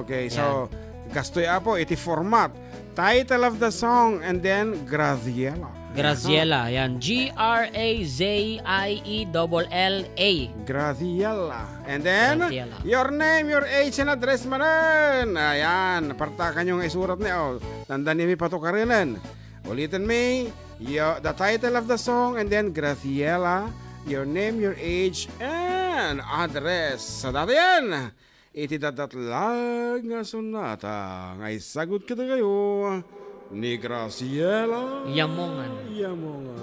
Okay, so, Yan. kastoy, Apo, iti format. Title of the song and then Graciela. Graciela, yan. G R A Z I E double L A. Graciela. And then, Graciela. your name, your age, and address manen. Ayan, partakan nyo nga isurat ni, oh, tandaan nyo, patukaren. Ulitin mi, yo, the title of the song, and then Graciela, your name, your age, and address. Sa dati yan, iti datdatlag nga sonata nga isagut kadakayo ni Graciela Yamongan. Yamongan.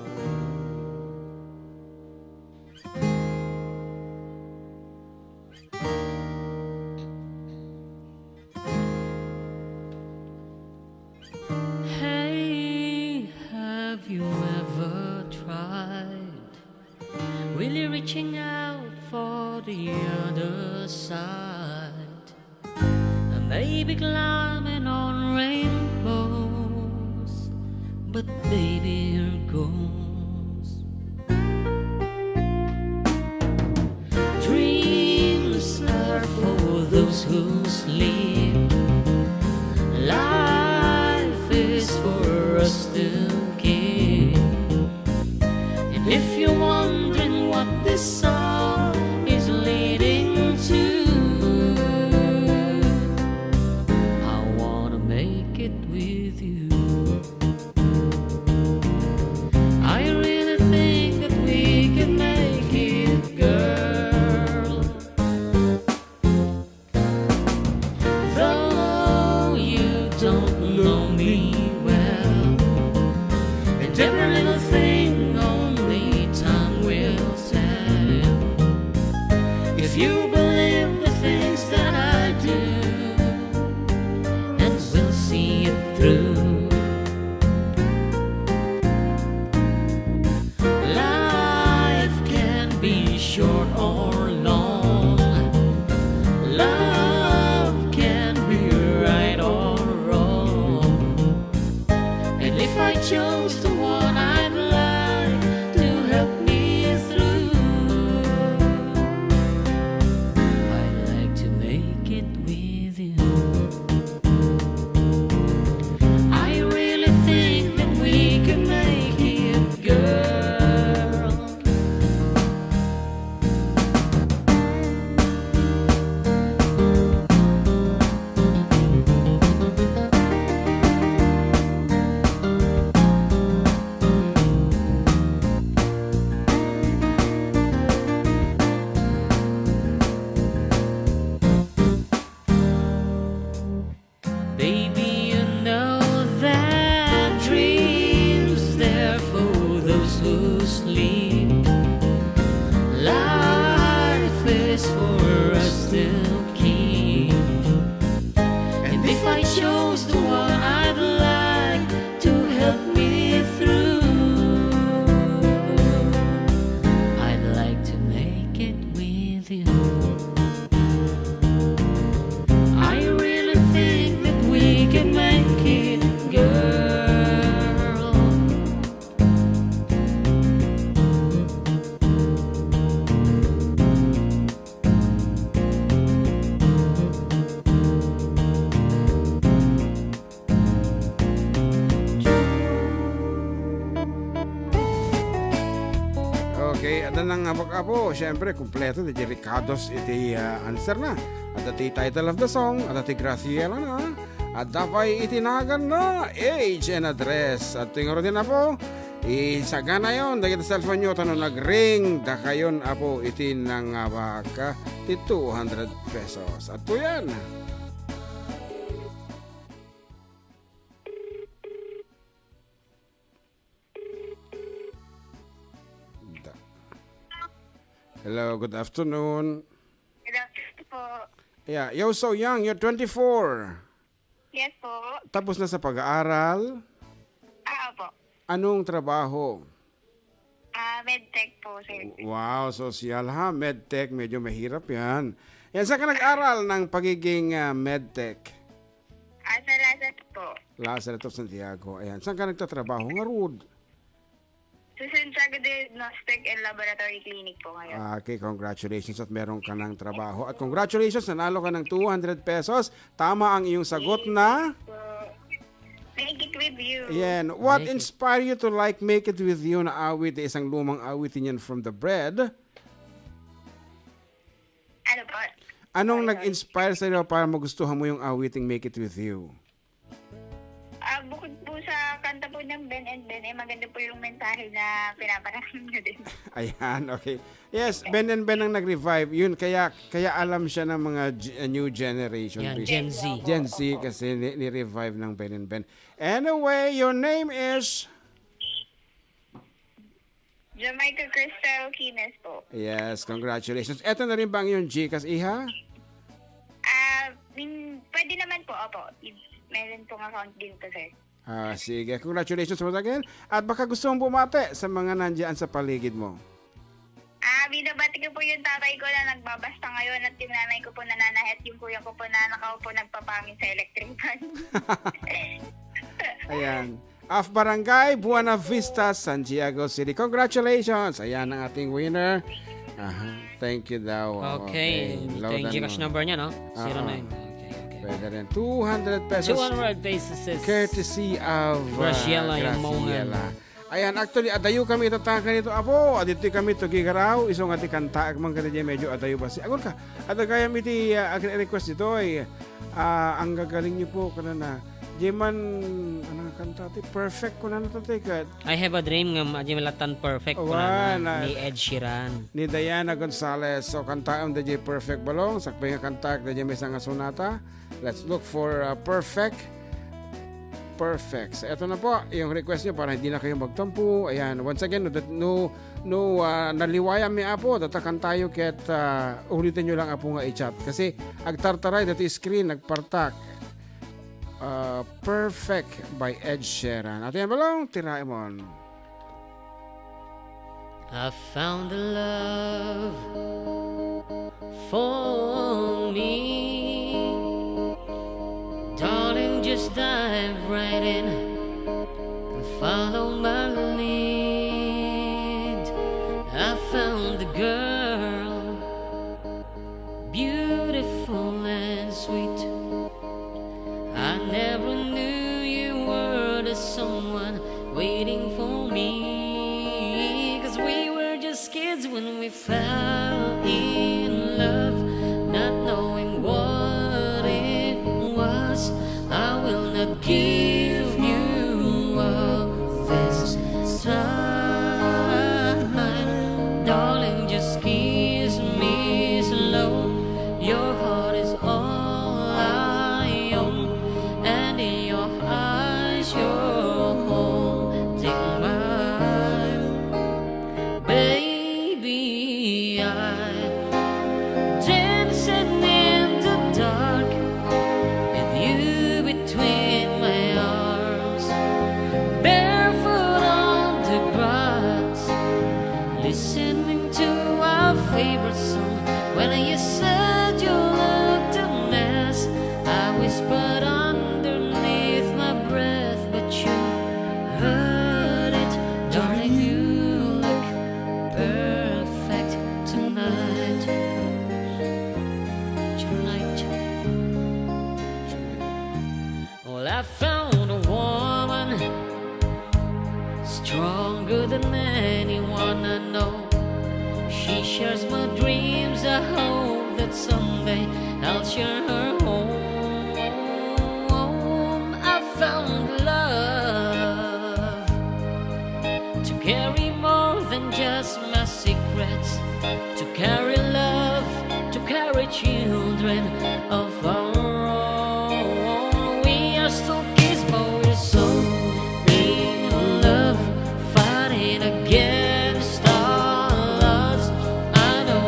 Hey, have you ever tried really reaching out for the other side? Maybe climbing on rainbows, but baby, here goes. Dreams are for those who sleep. Life is for us to keep. And if you're wondering what this song is leading to, I wanna make it with you. I really think that we can make it, girl. Though you don't know me well, and every little thing only time will tell. If you believe the things that I do, and we'll see it through. Life can be short or long. Love can be right or wrong. And if I chose the one I'd like to help me through, I'd like to make it with you. I really think that we can make it, girl. Baby, you know that dreams there for those who sleep. Life is for us to keep. And if I chose the one I'd like to help me through, I'd like to make it with you. I really think that we can make it, girl. Okay, adda nangabak, Apo. Siyempre, kumpleto ti rekados iti, ah, answer na. Adda ti title of the song, adda ti Graciela na. Adda pay iti naganna, age and address. Adtoy ngaruden, Apo, isaganayon dagiti cellphone-yo, ta no nagring, dakayon, Apo, iti nangabak ti two hundred pesos. Adtoyen. Hello, good afternoon. Good afternoon po. Yeah, you're so young. You're twenty-four. Yes po. Tapos na sa pag-aaral? Ah, opo. Anong trabaho? Ah, medtech po, sir. Wow, sosyal ha. Medtech, medyo mahirap yan. Yan, saan ka nag-aral ng pagiging, ah, medtech? Ah, sa Lazarus po. Lazarus of Santiago. Ayan. Saan ka nagtatrabaho? Ngarud? Sa Santiago Diagnostic and Laboratory Clinic po ngayon. Ah, okay, congratulations at meron ka ng trabaho. At congratulations, nanalo ka ng two hundred pesos. Tama ang iyong sagot na. So, make it with you. Yan. What Make it inspired you to like Make It With You na awit? Isang lumang awitin yan from The Bread. Ano po? Anong Sorry, sorry. nag-inspire sa iyo para magustuhan mo yung awiting Make It With You? Ah, bukod po sa kanta po ng Ben and Ben, eh, maganda po yung mensahe na pinaparating niyo din. Ayan, okay. Yes, Ben and Ben ang nag-revive. Yun, kaya, kaya alam siya ng mga g-, uh, new generation. Yan, Gen Z. Gen Z Opo. kasi ni-, ni-revive ng Ben and Ben. Anyway, your name is? Jamaica Crystal Quines po. Yes, congratulations. Eto na rin ba ang iyong GCash, iha? Ah, min-, pwede naman po, opo. I-, meron pong account din po, sir. Ah, sige. Congratulations once again. At baka gusto mong bumati sa mga nandiyan sa paligid mo. Ah, binabati ko po yung tatay ko na nagbabasta ngayon at yung nanay ko po nananahi at yung kuya ko po na nakaupo nagpapangin sa electric fan. Ayan. Of Barangay Buena Vista, Santiago City. Congratulations! Ayan ang ating winner. Aha. Thank you daw. Okay. Okay. Ito Load yung and GCash load. number niya, no? Ah, Zero nine. ah. Okay, okay. Pwede rin. Two hundred pesos. Two hundred pesos. Courtesy of, uh, Graciela Yamongan. Graciela. Ayan, actually, adayo kami itatangan nito, apo. Adito kami to Gigaraw. Iso nga ti kanta, agman ka di medyo adayo basi. Agur ka, adda gayam iti, uh, ag-request dito, eh. Ah, ang gagaling niyo po, kanana. Di man, ano nga kanta, ti? Perfect ko na nato, ti, kat. I Have a Dream nga, di malatan perfect ko Awan, na, ah, ni Ed Sheeran. Ni Diana Gonzalez. So, kantaam da jay Perfect Balong. Sakbay nga kantak da jay may nga sonata. Let's look for, uh, Perfect. Perfect. So, eto na po yung request nyo para hindi na kayo magtampo. Ayan. Once again, no, that, no, no, ah, naliwayan mi, apo, datakan tayo ket, ah, ulitin nyo lang, apo, nga i-chat. Kasi agtartaray dati screen, nagpartak. Ah, Perfect by Ed Sheeran. Ato yan, Balong, tiraimon. I found a love for me. Darling, just dive right in and follow my lead. I found a girl, beautiful and sweet. I never knew you were the someone waiting for me. 'Cause we were just kids when we fell in love, not knowing what it was. I will not give you up this time. Darling, just kiss me slow. Your heart is all I own, and in your eyes you're holding mine. Baby, I'm dancing in the dark with you between my arms, barefoot on the grass, listening to our favorite song. When you said you looked a mess, I whispered underneath my breath, but you heard it. Darling, you look perfect tonight. Tonight. Well, I found a woman stronger than anyone I know. She shares my dreams. I hope that someday I'll share her home. I found love to carry more than just my secrets, to carry love, to carry children of our own. We are still kids, but we're so in love, fighting against all odds. I know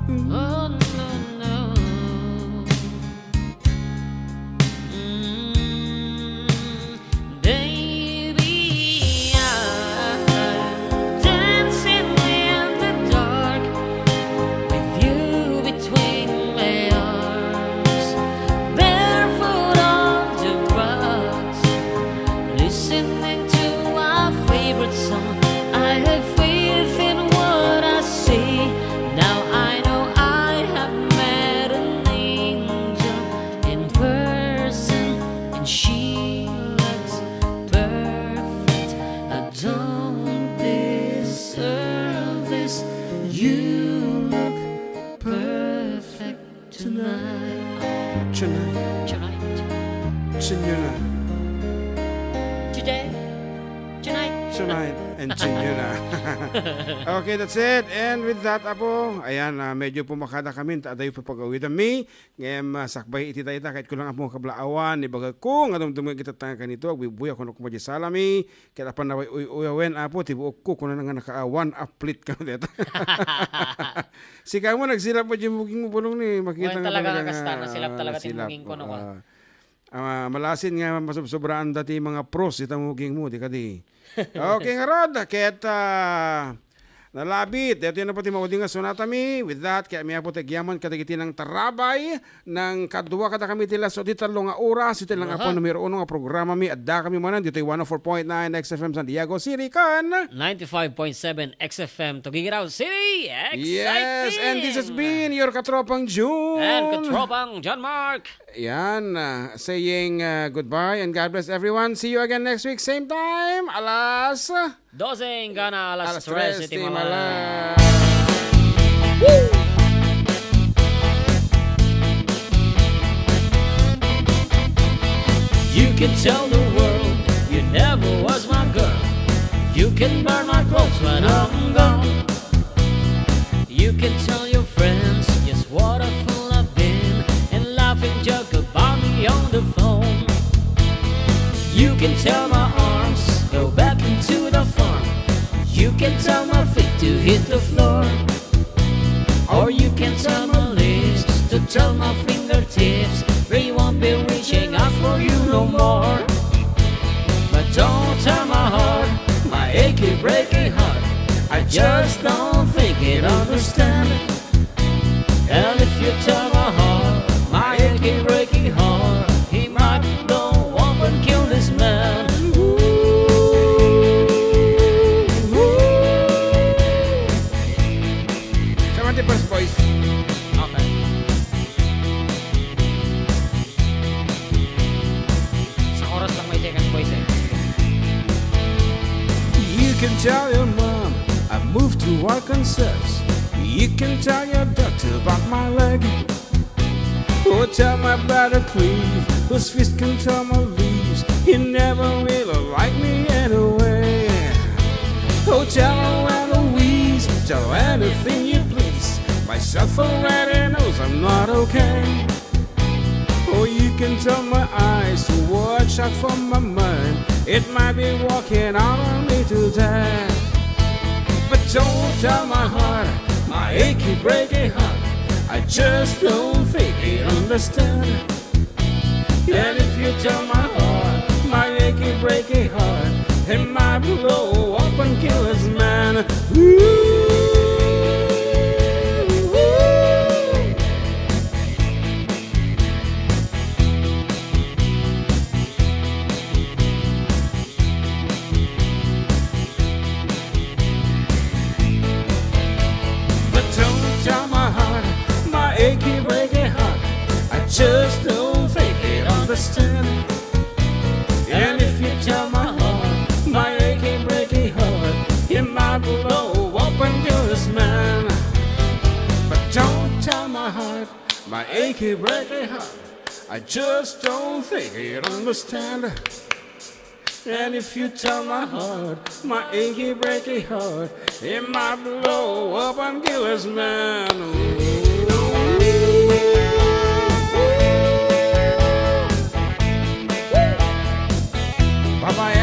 Oh, no, no. Mm, baby, I'm dancing in the dark with you between my arms, barefoot on the rocks, listening to our favorite song. I have faith in what I see. Now I know I have met an angel in person, and she looks perfect. I don't deserve this. You look perfect tonight. Tonight. Tonight. Tonight. Tonight. Today. Tonight. Tonight and tonight. Okay, that's it. And with that, Apo, ayan, ah, medyo pumakada kami, ta adayo pag-awidan mi. Ngem, ah, sakbay iti dayta, ket kulang Apo nga kablaawan, ibagak ko nga dumdumngeg ita nga kanito, agbuybuyak kano koma di salami, ket apan naway uy-uyawen, Apo, ti buokko, kunana nga naka-, ah, one uplit kano deta. Sika mo, nagsilap mo, Jim, buging mo, bulong ni, makita Wen nga talaga talaga nga kasta, nga, nasilap ah, talaga ti nasilap. Buging ko, no, ah. Ah, malasin nga masubsobraan dati mga pros ita muging mo, di kadi. Okay, ngarud, ket, ah, nalabit. Daytoy na pati maudi nga sonata mi. With that, kaya mi Apo ti agyaman kadagiti nangtarabay nang kadua kada kami ti laso ti tallo nga oras, iti lang Aha. Apo numero uno nga programa mi. Adda kami manen ditoy one oh four point nine X F M San Diego City kan ninety-five point seven X F M Tuguegarao City. Yes, and this has Exciting! Been your Katropang June. And Katropang John Mark. Yan, ah, saying, ah, goodbye and God bless everyone. See you again next week, same time, alas Dose enggana alas alas tres tres iti ti malan. Malan. You can tell the world you never was my girl. You can burn my clothes when I'm gone. You can tell your friends just what a fool I've been and laughing joke about me on the phone. You can tell my arms go back into the farm. You can tell my feet to hit the floor. Or you can tell my lips to tell my fingertips they won't be reaching out for you no more. But don't tell my heart, my achy breaky heart, I just don't think it understand. And if you tell my heart, my achy breaky heart, he might blow up and kill this man. Ooh, ooh. Sa mga tipers, boys. Okay. Sa oras lang may second voice eh. You can tell your mom I moved to Arkansas. You can tell your doctor about my leg. Or tell my brother Cliff, whose fist can turn my leaves. He never really liked me anyway. Oh, tell Eloise, tell anything you please. Myself already knows I'm not okay. Or you can tell my eyes to watch out for my mind. It might be walking out on me today. But don't tell my heart, my achy breaky heart. I just don't think it understand. And if you tell my heart, my achy breaky heart, he might blow up and kill his man. Ooh, ooh. But don't tell my heart, my achy breaky heart. I just don't think it understand. And if you tell my heart, my achy breaky heart, it might blow up and kill this man. But don't tell my heart, my achy breaky heart. I just don't think it understand. And if you tell my heart, my achy breaky heart, it might blow up and kill this man. Ooh. Bye-bye,